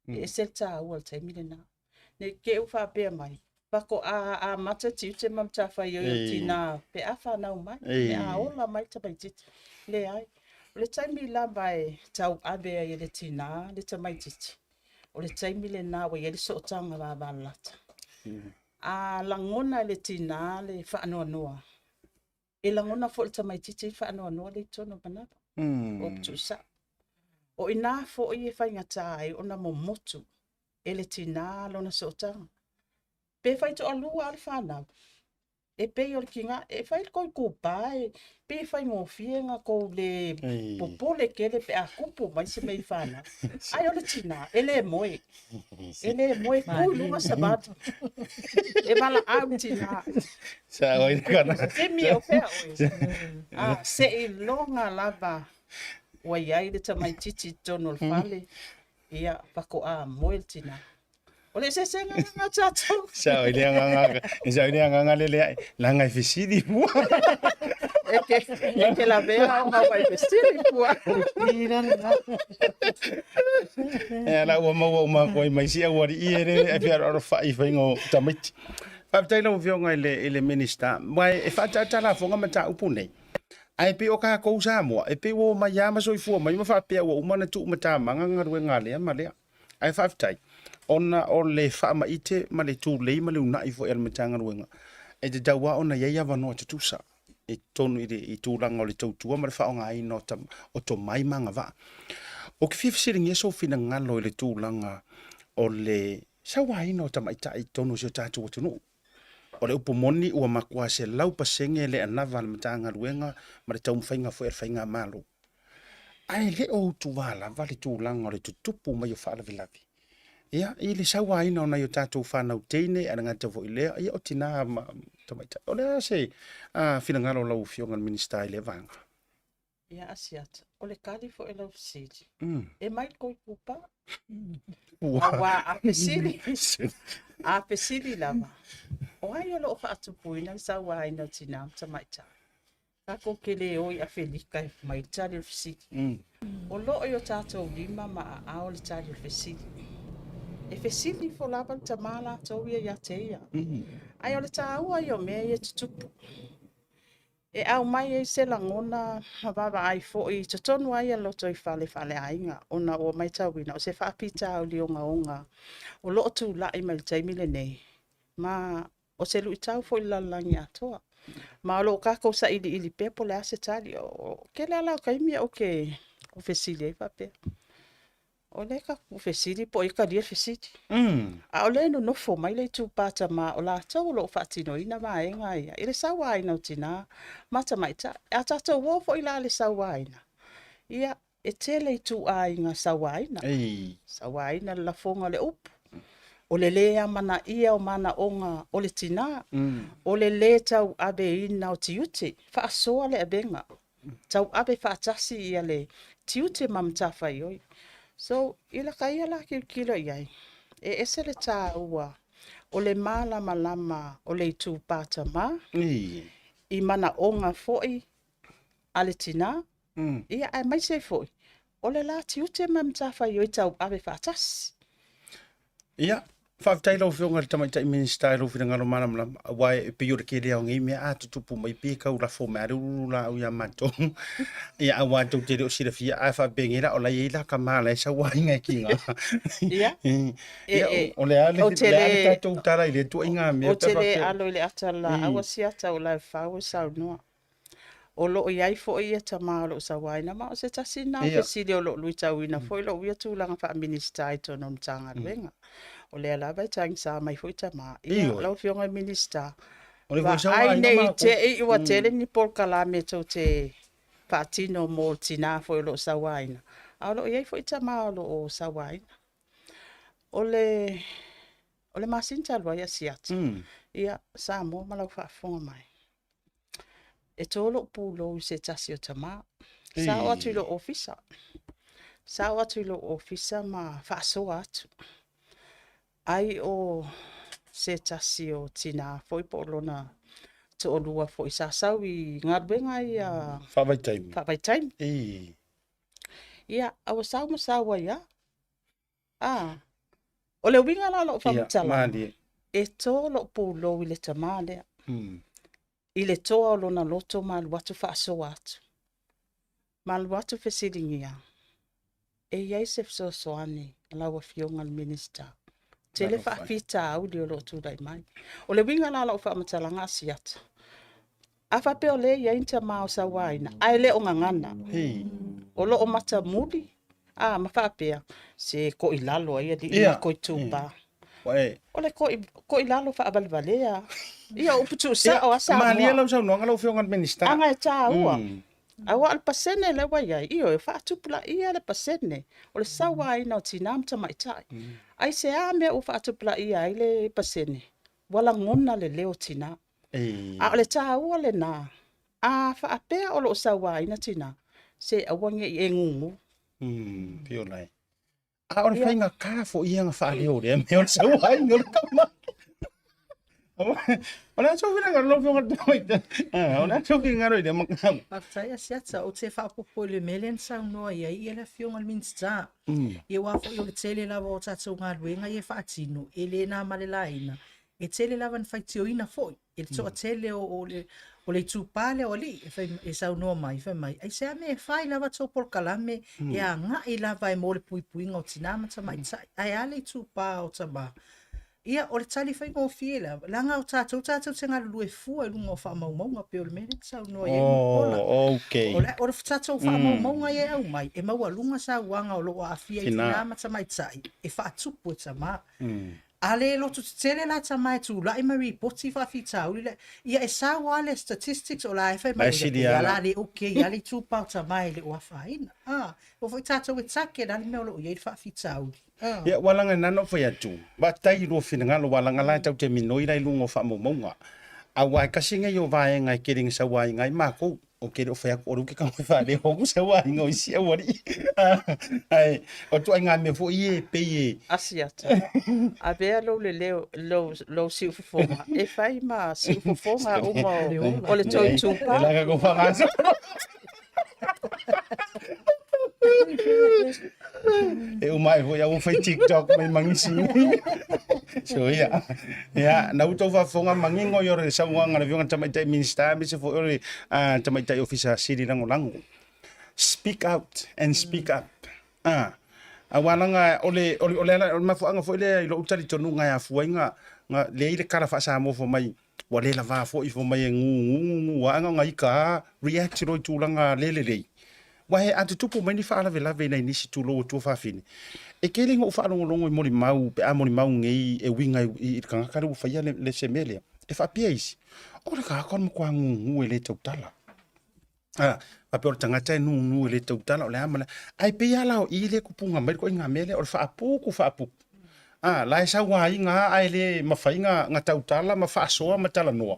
e ese le taua o le taimi lena. Ne i te i ua faapea mai, faatoa amata tiute ma matafaioi o le tinā pe a fanau mai, pe a ola mai le tamaitiiti. Leai. O le taimi lava e tauave ai e le tinā le tamaitiiti, o le taimi lena ua i ai le sootaga vavalalata. A lagona e le tinā le faanoanoa, E lagona foi le tamaitiiti le faanoanoa lea i totonu o manava, o upu tuusao. O i ina foi e faigata ai ona momotu e le tinā lona sootaga. Pe faitoalua lava le fanau, e pei o le kina, e fai le tou itupa, e pei e faigofie ona tou le popole tele pe a tupu mai se mea i fanau. Ae o le tinā, e le moe. E le moe, tu i luga savali. E valaau le tinā. Sa oi kana. Simi o fea oe. A, seiloga lava ua i ai le tamaitiiti i totonu o le fale, ia, faatoa moe le tinā. O le eseesega lena o tatou. Sa oi le agaga, sa oi le agaga le leai, leaga e fesili fua. E te, e te lavea ona ua e fesili fua. E ala ua maua uma atu ai ma isi aualii e le e fealoalofai i faiga o tamaiti. Faafetai lau Afioga i le, i le Minisita. Aua e faataata lafoga mataupu nei. Ae pei o kākou Samoa, e pei ua omai lava ma soifua mai ma faapea ua uma ona tuu matamaga galuega a lea ma lea. Ae faafetai, ona o le faamaite ma le tulei ma le uunai foi a le Matagaluega, e tatau lava ona i ai avanoa tutusa i totonu i le i tulaga o le tautua ma le faaaogaina o, o tomai ma agavaa. Ou te fia fesiligia sou finagalo i le tulaga o le sauaina o tamaitai i totonu o si o tatou atunuu. O le upu moni ua matua 100% le anava a le Matagaluega ma le taumafaiga foi a le Faigamalo. Ae le o utuvā lava le tulaga o le tutupu mai o faalavelave. Ia, i le sauaina o nai o tatou fanau teine, ae le gata foi i lea, ia o tinā ma tamaitai. O le a se finagalo o lau Afioga i le Minisita i lea vaega? Ia Asiata, o le tali foi o lau fesili, e mai le tou itupa. Aua a fesili, a fesili lava, o ai o lo o faatupuina le sauaina o tinā ma tamaitai? Tatou te le o i Afelika e mai le tali o le fesili. O lo o i o tatou lima ma aao le tali o le fesili. E fesili ifo lava le tamā latou ia ia te ia. Ae o le taua ia o mea ia e tutupu. E aumai ai se lagona ma vaavaai foi i totonu lava ia lotoifale faaleaiga ona ua matauina o se faafitauli ogaoga o lo o tulai mai i le taimi lenei ma o se luitau foi i le lalolagi atoa. Ma o lo o tatou sailiili pea po o le a se tali. O tele lava la o taimi ou te fesili ai faapea, o lea tatou fesili po o ai e talia le fesili. A o lea e nonofo mai le itupa tama o latou o lo o faatinoina vaega ia i le sauaina o tinā ma tamaitai. A tatou o foi la i le sauaina, ia, E tele ituaiga sauaina. Sauaina le lafoga o le upu, o le lē amanaia o manaoga o le tinā, o le lē tauaveina o tiute, faasoa le avega, tauave faatasi ia le tiute ma matafaioi. So, i laka ia la tilotilo i ai, e ese le taua o le malamalama o le itupa tamā i manaoga foi a le tinā, Ia, aemaise ai foi, o le la tiute ma matafaioi tauave faatasi. Ia, Faafetai lau Afioga i le Tamaitai Minisita i lou finagalo malamalama, aua e pei o le tele lava o nei mea a tutupu mai pei e tau lafo mai lava le ululaau ia matou. Ia aua tou te le o silafia, a faapenei la o la e i ai la tama la e sauaina e tiga. Ia, Ia, o le a le, ou te le a le le, tatou tala i lea ituaiga mea ou pe te le faapea. alo i le ata o le laau a siata o la e fau e saunoa. O lo o i ai foi ia tama o lo o sauaina, ma o se tasi lena o fesili o lo o luitauina foi lou ia tulaga faa-Minisita i totonu o le Matagaluega. O lea lava e tagisa mai foi tama, ia, lau Afioga i le Minisita, vaai ne i te i ua tele ni polokalame tou te faatino mo tina foi o lo o sauaina, a o lo o i ai foi tama o lo o sauaina. O le masina talu ai a Siata, ia, Samoa ma lau faafofoga mai, E to lou pulou i se tasi o tama. Sa oo atu i lou ofisa. Sa oo atu i lou ofisa ma faasoa atu. Ai o se tasi o tina foi po o lona toalua foi sa sau i galuega ia Faavaitaimi. Faavaitaimi. Ia, a ua sau ma sau ai lava. Ah, o le uiga la o lau faamatalaga, e to lou pulou i le tama lea. I le toa o lona loto ma alu atu faasoa atu. Ma alu atu fesiligia, e i ai se fesoasoani a lau Afioga i le Minisita? Tele faafitauli o lo o tulai mai. O le uiga la o lau faamatalaga Asiata, A faapea o lea e i ai ni tama o sauaina ae le o gagana, o lo o matamuli, a, ma faapea, se koilalo ai alii ma koitupa. O le koilalo faavalevalea. Ia, o upu tuusao a Samoa. Malie lau saunoaga lau Afioga i le Minisita. Aga e taua. Aua o le pasene lea ua i ai, ioe, faatupulaia le pasene o le sauaina o tina ma tamaitai. Aisea mea ua faatupulaia ai le pasene? Ua lagona le leo o tina. A o le taua lena, a faapea o lo o sauaina tina, se aua ne i e gugu. Pio lai. A o le faigata foi ia na faaleo lea mea o le sauaina o le tama. O le a sou finagalo lau Afioga i le Tamaitai? O le a sou finagalo i lea mataupu? Faafetai Asiata, ou te faaopoopo i le mea lea na saunoa i ai le Afioga i le Minisita. Ia aua foi o le tele lava o tatou galuega ia e faatino, e le na ma le laina, E tele lava ina faitioina foi e le toatele o le itupa lea o alii e, fai, e saunoa mai, fai mai, aisea mea e fai lava tou polokalame e agai lava e mo le puipuiga o tinā ma tamaitai, ae a le itupa o tamā? Ia, o le tali faigofie lava, leaga o tatou tatou te galulue fua i luga o faamaumauga, pei o le mea lea na saunoa i ai Mulipola. Oh, okay. O le, o le tatou faamaumauga ia e aumai, e maualuga sauaga o lo o aafia i tinā ma tamaitai e faatupu e tamā. A le loto tetele la tama e tulai ma ripoti faafitauli le, ia e sau a le statistics o la e fai mai Ai sili ia la le okay a le itupa o tama e le o afaina. Ah, o foi tatou e take la le mea o lo o i ai le faafitauli. Ah. Ia, ua laga na ona fai atu, faafetai i lua finagalo, ua laga la e tau te minoi la i luga o faamaumauga. Aua e tasi nei o vaega e tele ina sauaina ai matou. Ou te le o fai atu o lea ou te tago e faaleo atu sauaina o isi aualii. Ae o ituaiga mea foi ia e pei e Asiata, avea lou leleo, lou, lou siufofoga e fai ma siufofoga uma o, o le tou itupa. E laga kou faagasolo. E uma ai foi au fai TikTok mai mangisi. So ia. Ia, na u tou faafofoga manino i o le saunoaga a le Afioga i le Tamaitai Minisita aemaise foi o le Tamaitai Ofisa Sili Lagolago. Speak out and speak up. Ah, aua laga o le, o le, o le, o le mafuaaga foi lea i lou talitonuga e afua ai na, na leai le tala faa-Samoa fai mai, ua le lavā foi fai mai e gugu gugu lava na ona ita lava react loa i tulaga le lelei. Aua he a tutupu mai ni faalavelave i nai nisi tulou o tuafafine, e tele ina ou faalogologo i molimau pe a molimau nei e uiga i le tagata lea ua faia le se mea lea, e faapea isi, o le tagata o le matua gugu e le tautala. A, faapea o le tagata e gugu e le tautala o le a ma le a. Ae pei lava la o i lea e tupuga mai le ituaiga mea lea o le faaputu faaputu. A, la e sauaina lava ae le mafai ona tautala ma faasoa ma talanoa.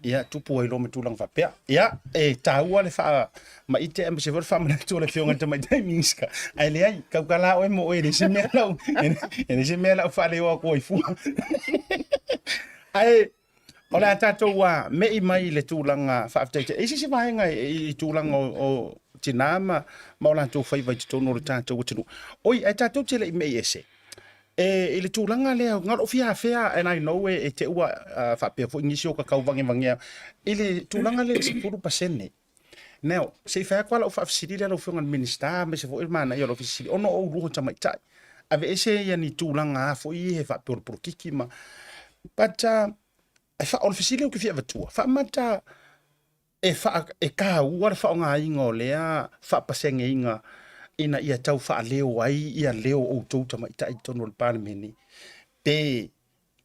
Ia, tupu ai loa ma tulaga faapea. Ia, e taua le faamaite aemaise foi le faamanatu o le Afioga i le Tamaitai Minisita. Ae leai, tautala oe mo oe, e leai se mea lau, e leai se mea lau faaleo atu ai fua. Ae o le a tatou me'i mai i le tulaga faafetai tele. E i ai se isi vaega i tulaga o tina ma o latou faiva i totonu o le tatou atunuu. Oi, ae tatou te le i me'i ese. E, i le tulaga lea, na o lou fia afea, and I know e, e te ua uh, faapea foi nisi o ka kauvagevagea, i le tulaga lea i le 10%. Now, se i fai atu lava lau faafesili lea lau Afioga i le Minisita, aemaise foi le manaia o lau fesili, ona o oulua o tamaitai, aveese ia ni tulaga a foi ia faapea o le polokiki ma... But, uh, e fa, o le fesili ou te fia avatua, faamata e, fa, e tāua le faaaogaina o lea faapaseneina ina ia tau faaleo ai ia leo o outou tamaitai i totonu o le Palemene, pe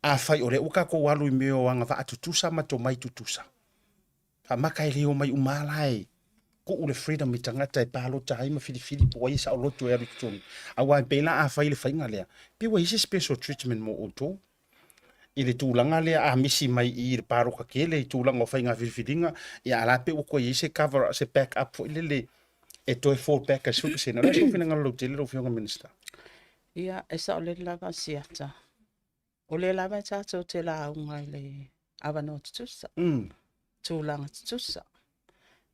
afai o lea ua tatou alu i mea o agavaa tutusa ma tomai tutusa, Faamata e le omai uma la e tuu le freedom i tagata e palota ai ma filifili po o ai e saoloto e alu i totonu. Aua e pei la a fai le faiga lea, pei ua i ai se special treatment mo outou i le tulaga lea a misi mai i i le palota tele i tulaga o faiga filifiliga, ia a la pei ua toe i ai se cover, se back up foi lele e toe fall back ai 10%. O le a sou finagalo lautele lau Afioga i le Minisita? Ia, e saolele lava Asiata. O lea lava e tatou te lauga i le avanoa tutusa, mm. tulaga tutusa.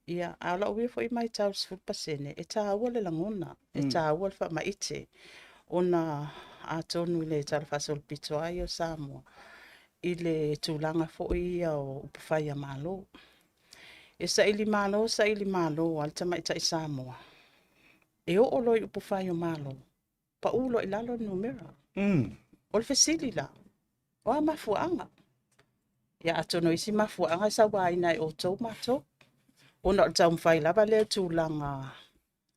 Ia, a o lau ia foi matau i le 10%, e tāua le lagona, e mm. tāua le faamaite, ona atonu i le Tala Faasolopito lava ia o Samoa, i le tulaga foi ia o upufai a Malo. E saili malo, saili malo a le tamaitai Samoa, e oo loa i upufai o Malo, pau loa i lalo le numera. Mm. O le fesili la, o a mafuaaga? Ia atonu o isi mafuaaga e sauaina e outou matou, ona o le taumafai lava lea o tulaga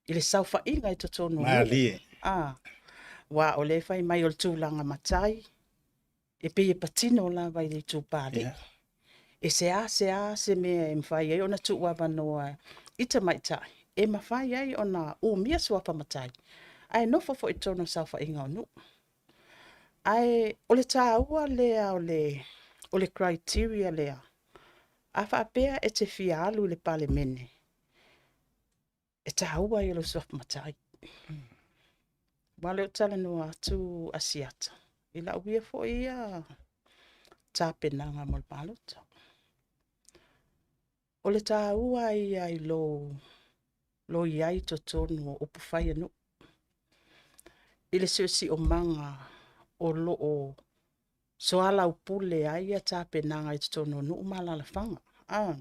i le saofaiga i totonu o nuu. Malie. Ah, aua o lea e fai mai o le tulaga matai, e pei e patino lava i le itupa alii. Yeah. E seasea se mea e mafai ai ona tuu avanoa i tamaitai e mafai ai ona umia suafa matai, ae nofo foi i totonu o saofaiga o nuu. Ae o le taua lea o le, o le criteria lea, a faapea e te fia alu i le Palemene, e taua ia lou suafa matai. Aua o lea ou te talanoa atu Asiata, i lau ia foi ia tapenaga mo le palota. O le taua ia i lou, lou i ai i totonu o upufai a nuu, i le siosiomaga o lo o soalaupule ai ia tapenaga i totonu o nuu ma alaalafaga. Ah.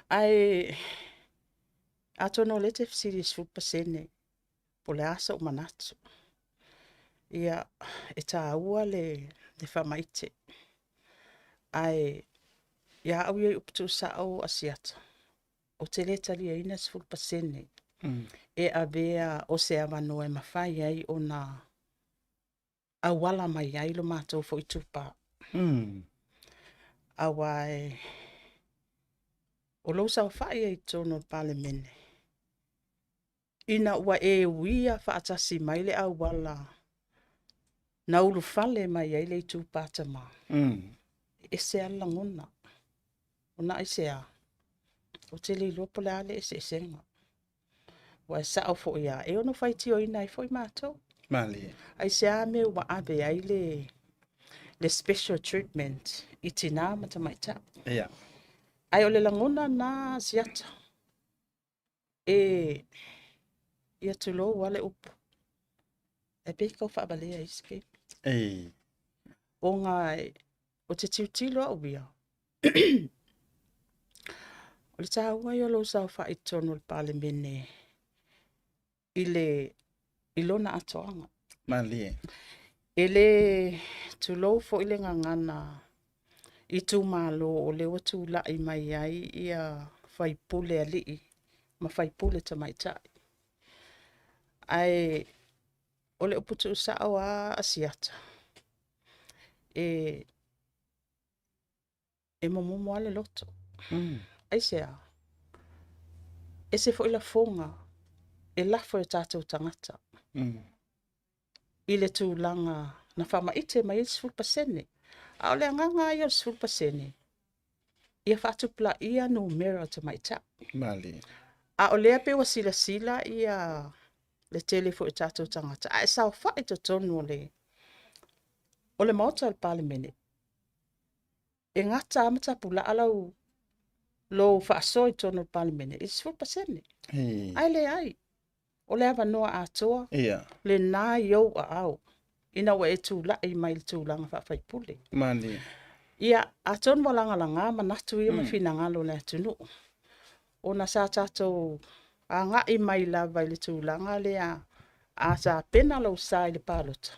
Ae atonu o lea e te fesili i le 10% po o le a sou manatu. Ia, e taua le, le faamaite. Ae ia au ia i upu tuusao Asiata, ou te le taliaina le 10% mm. e avea o se avanoa e mafai ai ona auala mai ai lo matou foi itupa. Mm. Aua e, o lou saofai ai i totonu o le Palemene, ina ua e uia faatasi mai le auala na ulufale mai ai le itupa tama, mm. e ese lava le lagona. Ona aisea? Ou te le iloa po o le a le eseesega. Ua e sao foi lava, e ono faitioina ai foi matou. Malie. Aisea mea ua ave ai le, le special treatment i tinā ma tamaitai. Ia. Ae o le lagona na Siata, e, ia tulou lava le upu, e pei tau faavalea isi keimi. Ei. Ona ou te tilotilo au ia, o le taua ia o lou saofai i totonu o le Palemene i le i lona atoaga. Malie. E le tulou foi le gagana itumalo o lea ua tulai mai ai ia faipule alii ma faipule tamaitai. Ae o le upu tuusao lava Asiata, e e momomo lava le loto. Mm. Aisea? Ese foi lafoga e lafo e o tatou tagata. Mm. I le tulaga na faamaite mai ai le 10%. A o le agaga lava ia o le 10%, ia faatupulaia numera o tamaitai. Malie. A o lea pei ua silasila ia le tele foi o tatou tagata, a e saofai i totonu o le, o le Maota o le Palemene, e gata lava ma tapulaa lau, lou faasoa i totonu o le Palemene i le 10%. Hey. Ae leai. O le avanoa atoa lena i ou aao ina ua e tulai mai i le tulaga faa-faipule. Malie. Ia, atonu ua lagalaga manatu ia ma finagalo o le atunuu, ona sa tatou agai mai lava i le tulaga lea, a tapena lou sa i le palota,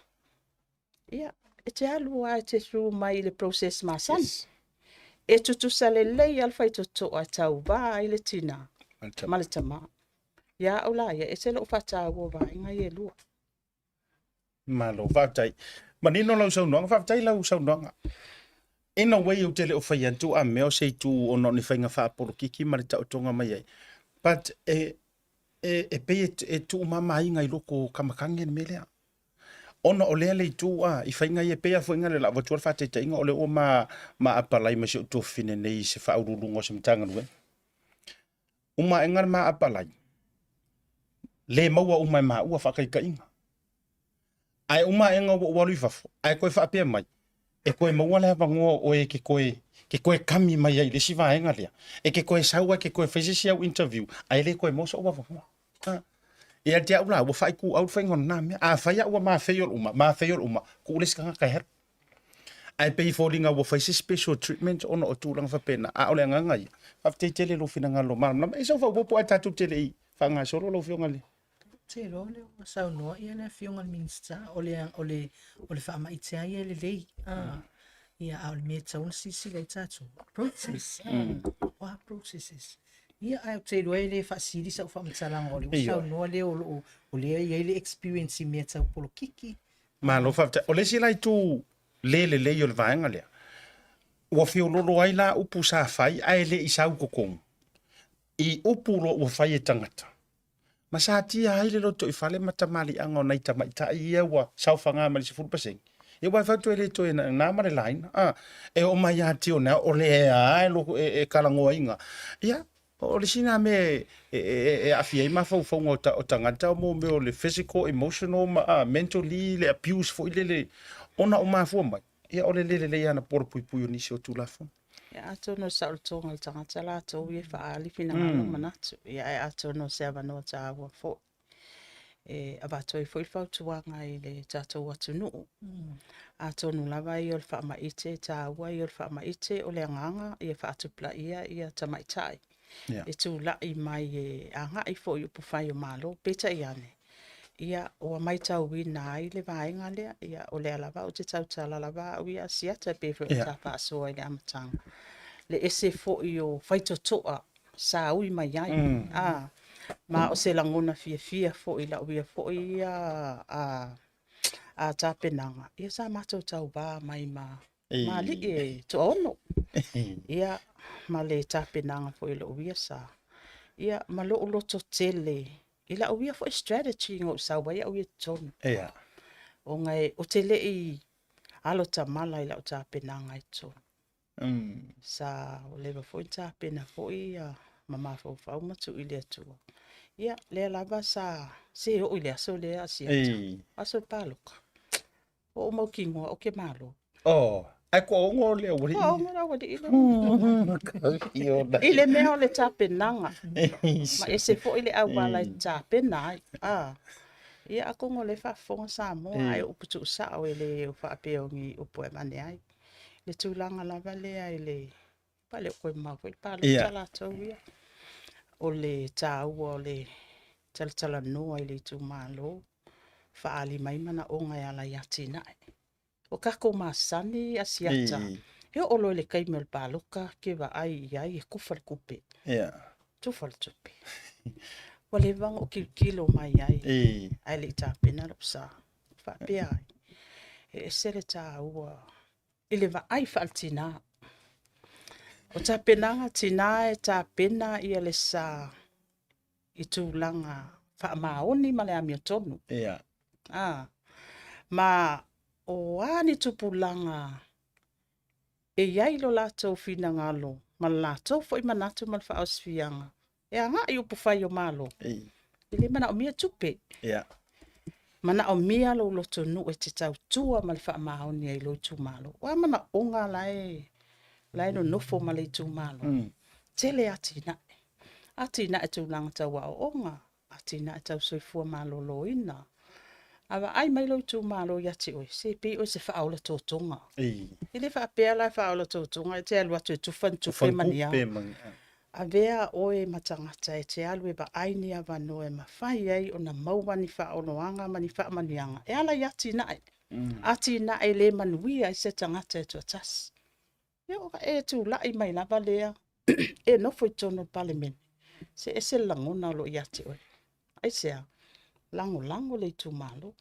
ia, e te alu lava e te through mai i le process masani. Yes. E tutusa lelei lava le faitotoa e tauva ai le tinā ma le tamā. Ia au la ia, e ese lou faataua o vaega ia e lua. Malo, faafetai. Manino lau saunoaga, faafetai lau saunoaga. In a way ou te le o fai atu a mea o se itu ona o ni faiga faapolokiki ma le taotoga mai ai. But e, e, e pei e, e tuumamaina i loko o Kamakagi le mea lea. Ona o lea le itu a, i faiga ia, e pei lava foi le avatu le faataitaiga o lea ua ma, ma apalai ma si ou tuafafine nei i se faauluuluga o se Matagaluega. Uma aega le ma apalai, le maua uma e maua faataitaiga. Ae uma aega ua ou alu i fafo, ae toe faapea mai, e toe maua le avanoa o oe e te toe, te toe kami mai ai i le isi vaega lea, e te toe sau ai e te toe fai se isi au interview, ae le toe maua sou avanoa. Ha. Ia te au la, ua faaituau le faiga o lena mea. Afai au ua ma fail uma, ma fail uma, tuu le isi tagata e alu. Ae pei e foliga ua fai se special treatment ona o tulaga faapena, a o le agaga ia, faafetai tele i lou finagalo malamalama. E sau faaopoopo ae tatou te le i faagasolo lau Afioga i le Te iloa o lea ua saunoa ia le Afioga i le Minisita, o le, o le, o le faamaite lava ia e lelei. Ah, ia, a o le mea e tatau ona silasila i ai tatou, process. O a processes? Ia, ae ou te iloa e le faasili sau faamatalaga o lea ua saunoa lea o loo, o lea e i ai le experience i mea tau polokiki. Malo faafetai. O le isi la itu le lelei o le vaega lea, ua feololo ai la upu sa fai ae le i sau i totonu, i upu loa ua fai e tagata, ma satia ai le lotoifale ma tamaliiaga o nai tamaitai ia ua saofaga mai le 10%. Ia aua e fai atu e le toe na ma le laina, a, e oo mai ia Tione o lea lava e, lo, e, e talanoaina. Ia, o le isi lena mea e, e, e, e aafia ai mafaufauga o, ta, o tagata mo mea o le physical, emotional ma a, mentally, le abuse foi lele, ona o mafua mai. Ia, o le le lelei lava ona polapuipui o nisi o Tulafono. Ia, atonu o le saolotoga o le tagata latou ia e faaali finagalo ma manatu. Ia, ae atonu o se avanoa taua foi e avatu ai foi le fautuaga i le tatou atunuu. Atonu lava ia o le faamaite, e taua ia o le faamaite, o le agaga ia faatupulaia ia tamaitai e tulai mai e agai foi i upufai o Malo. Peitai ane, ia ua matauina ai le vaega lea, ia o lea lava ou te tautala lava au ia Asiata e pei foi ona sa faasoa i le amataga, le ese foi o faitotoa sa ui mai ai. A, ma o se lagona fiafia foi i lau ia foi ia a, a tapenaga, ia sa matou tauva mai ma ma alii e toaono. Ia, ma le tapenaga foi o lou ia sa. Ia, ma lou loto tele i lau ia foi strategy na ou sau ai au ia i totonu. Ia. Ona e, ou te le i alo tamala i lau tapenaga i totonu. Sa ua leva foi ona tapena foi ia ma mafaufau ma tuu i le Atua. Ia, lea lava sa se oo i le aso lea Asiata. Aso o le paloka. Ua ou mautinoa ou te malo. Oh, ae toaono le aualii. Toaono le aualii lea. I le mea o le tapenaga. Ma ese foi le auala e tapena ai. Ah. Ia atonu o lea e faafofoga Samoa, ai o upu tuusao e le o faapea o ni upu e avane ai. Le tulaga lava lea i le Pa le o toe mamao foi le palota yeah. latou ia. O le taua o le talatalanoa i le itumalo, faaali mai manaoga e ala i atinae. O tatou masani Asiata, e oo loa i le taimi o le paloka ke vaai i ai e tufa le tupe. Yeah. Tufa le tupe. Ua leva ona ou tilotilo mai ai, ae le i tapena lou sa. Faapea ai, e ese le taua i le vaai faaletina. O tapenaga tina e tapena ia le sa i tulaga faamaoni ma le amiotonu. Yeah. Ah, ma o a ni tupulaga e i ai lo latou finagalo ma le latou foi manatu ma le faaosifiaga e agai i upufai o Malo. E le manaomia tupe. Yeah. Manaomia lou lotonuu e te tautua ma le faamaoni ai i lou itumalo. O a manaoga la e, la e nonofo ma le itumalo. Tele atinae. Atinae tulaga tau aoaoga. Atinae tau soifua maloloina. A vaai mai lou itumalo ia te oe, se pei oe se faaola totoga. E le faapea la e faaola totoga e te alu atu e tufa ni tupe ma ni a. Avea oe ma tagata e te alu e vaai ni avanoa e mafai ai ona maua ni faaoloaga ma ni faamanuiaga e ala i atinae. Atinae e le manuia ai se tagata e toatasi. Ia ona e tulai mai lava lea e nofo i totonu o le Palemene, se ese le lagona o lo o ia te oe. Aisea? Lagolago le itumalo.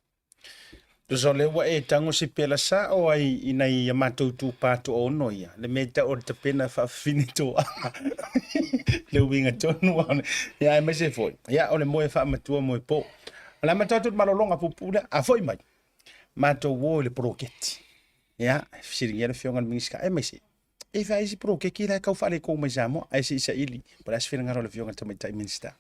Tusa o lea ua e tago se pela sao ai i nai a matou itupa toaono ia, le mea e tau o le tapena faafafine toaga. Le uiga tonu lava o le... Ia aemaise foi, ia o le moe faamatua moe po. O le a matou atu i le malologa puupuu lea, a foi mai, matou o i le poloketi. Ia, fesiligia le Afioga i le Minisita, aemaise, e fai isi poloketi la e tau faaletonu mai Samoa, ae se i saili, po o le a se finagalo o le Afioga i le Tamaitai Minisita.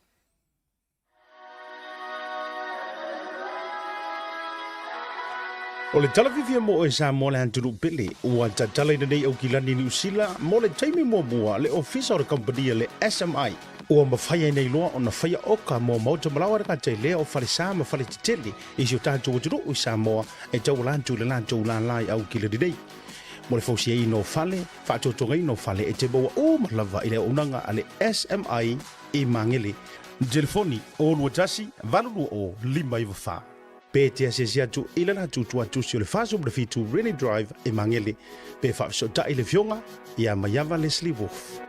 O le tala fiafia mo oe Samoa le atunuu pele, ua tatala i lenei Aukilani Niu Sila mo le taimi muamua le ofisa o le kamupani a le SMI. Ua mafai ai nei loa ona faia oka mo maota malaoa le gata i lea o falesa ma faletetele i si o tatou atunuu i Samoa e tauala atu i le latou lala i Aukilani nei. Mo le fausiaina o fale, faatotogaina o fale e te maua uma lava i le auaunaga a le SMI i Magele. Telefoni, 021 820 594. Pe te asiasi atu i le latou tuatusi o le 47 Rennie Drive i Magele, pe faafesootai le Afioga ia Maiava Leslie Wolfe.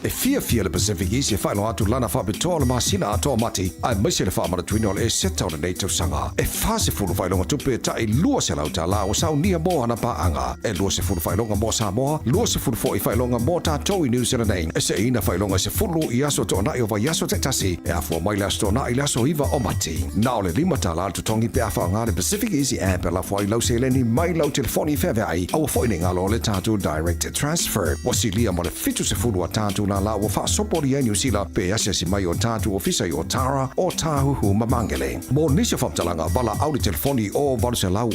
E fiafia le Pacific East e faailoa atu lana faapitoa o le masina atoa o Mati, aemaise le faamanatuina o le Eseta o lenei tausaga. E 40 faailoga tupe e tai $200 ua saunia mo ana paaga. E 20 faailoga mo Samoa, 20 foi faailoga mo tatou i New Zealand nei. E seina faailoga e 10 i aso toonai o vaiaso taitasi, e afua mai le Aso Toonai i le aso 9 o Mati. Na o le $5 le totogi pe a faaaoga le Pacific Easy App e lafo ai lau seleni mai lau telefoni feaveai. Aua foi ne i galo le tatou Direct Transfer. Ua silia ma le 70 a tatou lala ua faasopolia i Niu Sila pe asiasi mai o tatou ofisa i Otara, Otāhuhu ma Mangere. Mo nisi o faamatalaga, valaau le telefoni o 800 000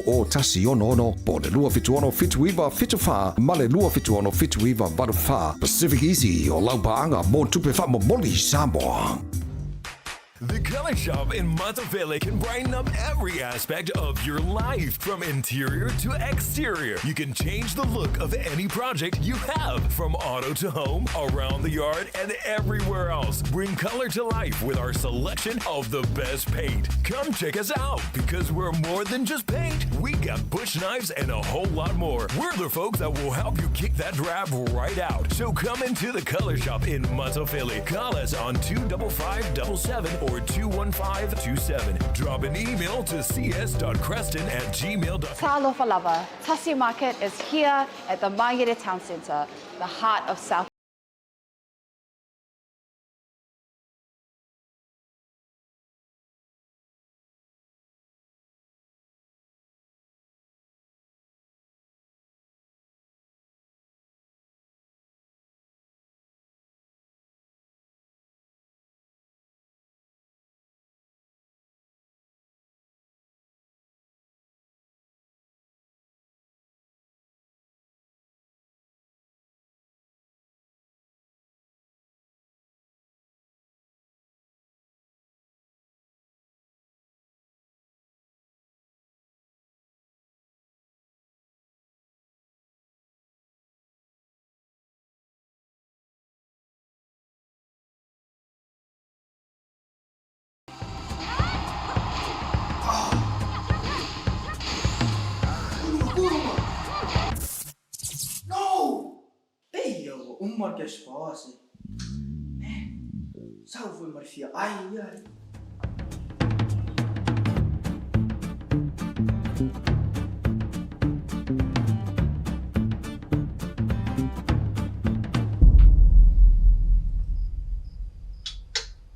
166 po o le 276 79 74 ma le 276 79 84. Pacific Easy o lau paaga mo tupe faamomoli Samoa. The Color Shop in Matafele can brighten up every aspect of your life, from interior to exterior. You can change the look of any project you have, from auto to home, around the yard, and everywhere else. Bring color to life with our selection of the best paint. Come check us out because we're more than just paint. We got bush knives and a whole lot more. We're the folks that will help you kick that drab right out. So come into the Color Shop in Matafele. Call us on 25577 or 21527. Drop an email to cs.creston at gmail.com. Talofa lava, Tasi Market is here at the Mangere Town Centre, the heart of South No! Pei ia ua uma le cash power se. Eh, sau foi ma le fia ai ia.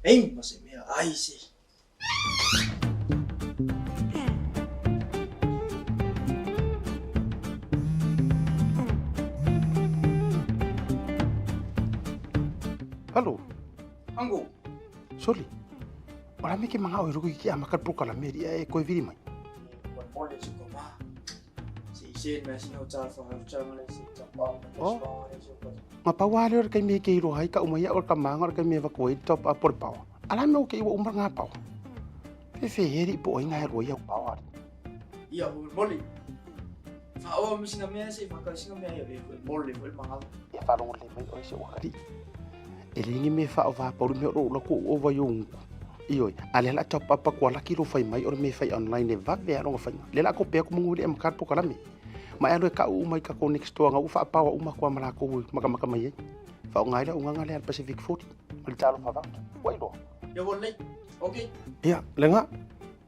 Ei, ma se mea ai se. Hello. Ango. Soli. O la me ke manga o ruku ki a maka prokalame ria e koe viri mai. Se i send mai sina talofa voucher le se i top up le Oh. cash power le se o Nga pau lava lea o le taimi e te iloa ai tau mai au o le tamaga o le taimi e avatu ai le top up o le power. A o le a le mea ua te i ua uma lena power? Fefe e alii po o ai na e alu ai au power alii. Ia molimoli. Faaoa ma sina mea se i faatau sina mea ia e mole foi le magalo. Ia faalogo lelei mai oe si ou atalii. E leai ni mea e faaova pau le mea o lou alu atu ou ova i ou gutu. Ioe, a o lea o le a top up atu a laki lou fai mai o le mea e fai online e vave lava lona faiga. O lea o le a kope atu manu e le i amata le polokalame. Ma e alu e tau uma i tatou next door na ua faapaoa uma atu lava ma latou e matamata mai ai. Faaaoga ai le auaunaga lea a le Pacific 40 ma le Talofa Voucher. Ua iloa? Ia ua lelei. Ok. Ia, lena,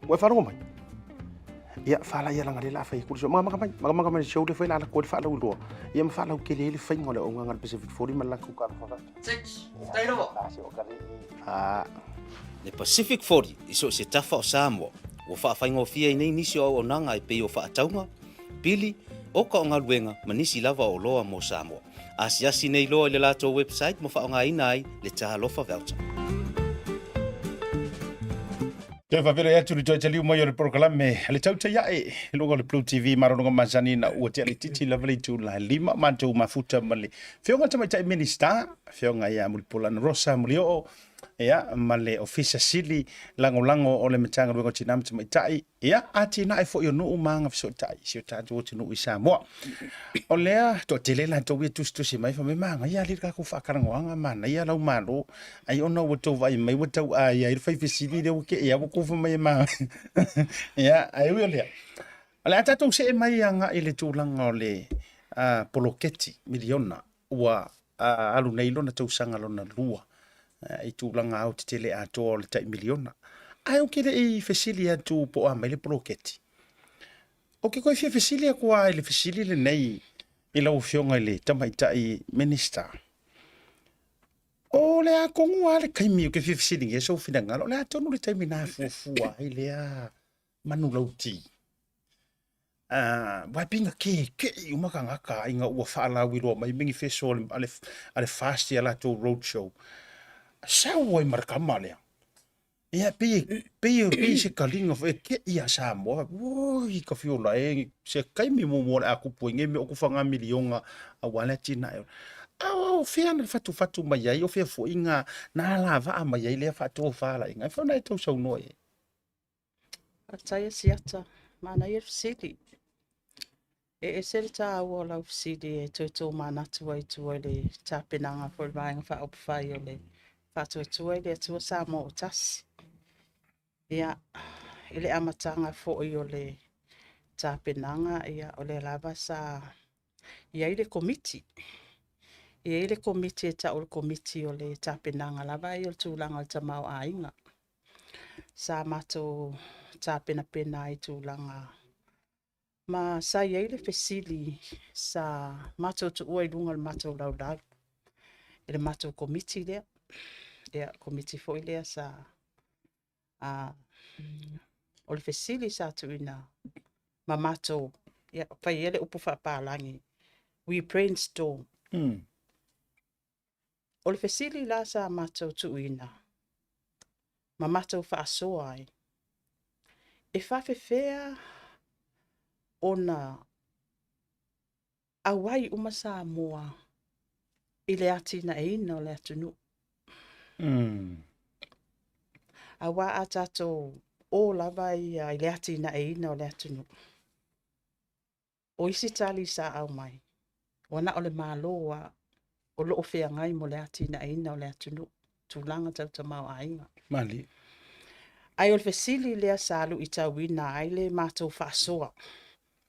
ua e faalogo mai? Ia, fala ia leaga o lea o le a fai atu le show. Magamaka mai, magamaka mai i le show lea foi o le a alu atu ai le faalauiloa, ia ma faalautele ai le faiga o le auaunaga a le Pacific 40 ma le latou Talofa Voucher. Six. Faafetai lava. La se o ka Ah. Le Pacific 40 i so o se tafa o Samoa, ua faafaigofie ai nei nisi o auaunaga e pei o faatauga, pili, oka o galuega ma nisi lava o oloa mo Samoa. Asiasi nei loa i le latou website ma faaaogaina ai le Talofa Voucher. Toe faafeiloai atu i le toe taliu mai o le polokalame a le tautai ae i luga o le Blue TV malologa masani ina ua tea laitiiti lava le itula e lima matou mafuta ma le Afioga i le Tamaitai Minisita, Afioga ia Mulipola Anarosa Mulioo, ia, ma le Ofisa Sili Lagolago o le Matagaluega o Tina ma Tamaitai, ia, atinae foi o nuu ma agafesootai i si o tatou atunuu i Samoa. O lea toatele latou ia tusitusi mai, fai mai, manaia alii le tatou faatalanoaga, manaia lau Malo, ai ona ua tou vaai mai ua tau aia ai le fai fesili lea ua tei lava ua tou fai mai e manaia. Ia, ae ui o lea, o le a tatou see mai agai i le tulaga o le poloketi miliona ua alu nei lona tausaga lona lua i tulaga aotetele atoa o le tai miliona. Ae ou te le i fesili atu po o a mai le poloketi. Ou te toe fia fesili atu lava i le fesili lenei i lau Afioga i le Tamaitai Minisita. O le a tonu lava le taimi ou te fia fesiligia sou finagalo, o le a tonu le taimi na fuafua ai lea manulauti? Aua e pei na keke'i uma tagata ina ua faalauiloa mai manifesto a le, a le FAST i a latou road show. Sau ai ma le tama lea. Ia, pei, pei, pei se taliga foi e ke'i iā Samoa. Oi, ka fiola e, se taimi muamua o le a tupu ai nei mea o tufaga miliona aua le atinae. A o fea na fatufatu mai ai, o fea foi na, na alavaa mai ai lea faatofalaiga. E fai ona e tau saunoa i ai. Faafetai Asiata, manaia le fesili. E ese le tāua o lau fesili e toe tōmanatu ai i tua i le tapenaga foi o le Vaega Faaupufai o le Faatuatua i le Atua Samoa ua Tasi. Ia, i le amataga foi o le tapenaga, ia, o lea lava sa i ai le Komiti. E i ai le Komiti e tau o le Komiti o le tapenaga lava ia o le tulaga o le tamaoaiga. Sa matou tapenapena ai i tulaga Ma sa i ai le fesili sa matou tuua i luga o le matou laulau e le matou komiti lea. Ia, komiti foi lea sa a, o le fesili sa tuuina ma matou, ia, fai ia le upu faapalagi, we brainstorm. O le fesili la sa matou tuuina ma matou faasoa ai, e faafefea ona auai uma Samoa i le atinaeina o le atunuu? Aua a tatou o lava ia i le atinaeina o le atunuu, O isi tali sa aumai, ua na o le Malo a o lo o feagai mo le atinaeina o le atunuu, tulaga tau tamaoaiga. Malie. Ae o le fesili lea sa luitauina ai le matou faasoa,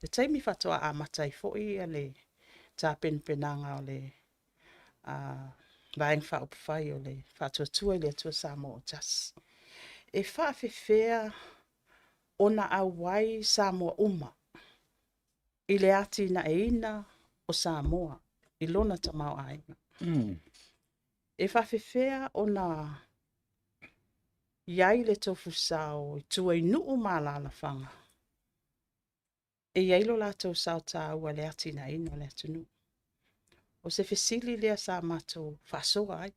le taimi faatoa amata ai foi le tapenapenaga o le Vaega Faaupufai o le Faatuatua i le Atua Samoa ua Tasi. E faafefea ona auai Samoa uma i le atinaeina o Samoa i lona tamaoaiga. E faafefea ona i ai le tofu sao i tua i nuu ma alaalafaga e i ai lo latou sao taua i le atinaeina o le atunuu. O se fesili lea sa matou faasoa ai.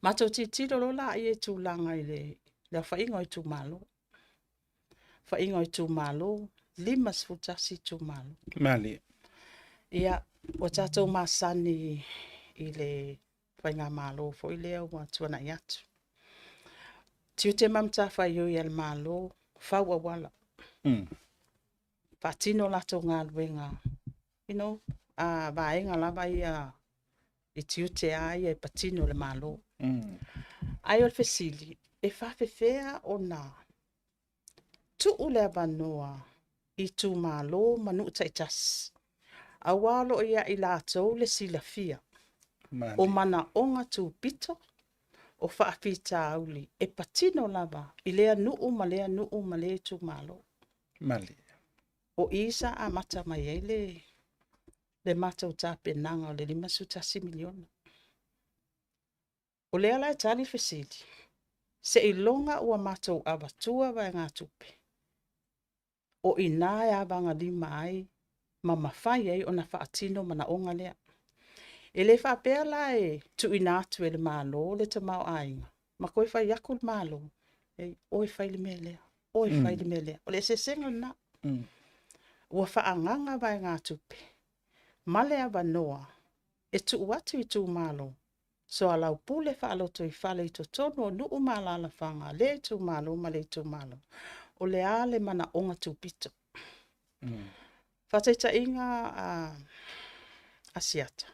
Matou tilotilo loa laia i tulaga i le aofaiga o itumalo. Aofaiga o itumalo, 51 itumalo. Malie. Ia, ua tatou masani i le faigamalo foi lea ua tuanai atu. Tiute ma matafaioi a le Malo, fau auala. Faatino latou galuega, you know, a vaega lava ia i tiute a ia e patino le Malo. Ae o le fesili, e faafefea ona tuu le avanoa i itumalo ma nuu taitasi, aua o lo o ia i latou le silafia o manaoga tupito, o faafitauli e patino lava i lea nuu ma lea nuu ma lea itumalo. O i sa amata mai ai le le matou tapenaga o le $51 miliona. O lea la e tali le fesili, seiloga ua matou avatua vaegatupe, o i ina e avagalima ai ma mafai ai ona faatino manaoga lea. E le faapea la e tuuina atu e le Malo le tamaoaiga ma toe fai atu le Malo, ei, oe fai le mea lea, oe fai le mea lea. O le eseesega lena. Ua faaagaaga vaegatupe ma le avanoa e tuu atu i itumalo soalaupule faalotoifale i totonu o nuu ma alaalafaga a lea itumalo ma lea itumalo, o le a le manaoga tupito. Faataitaiga a Asiata,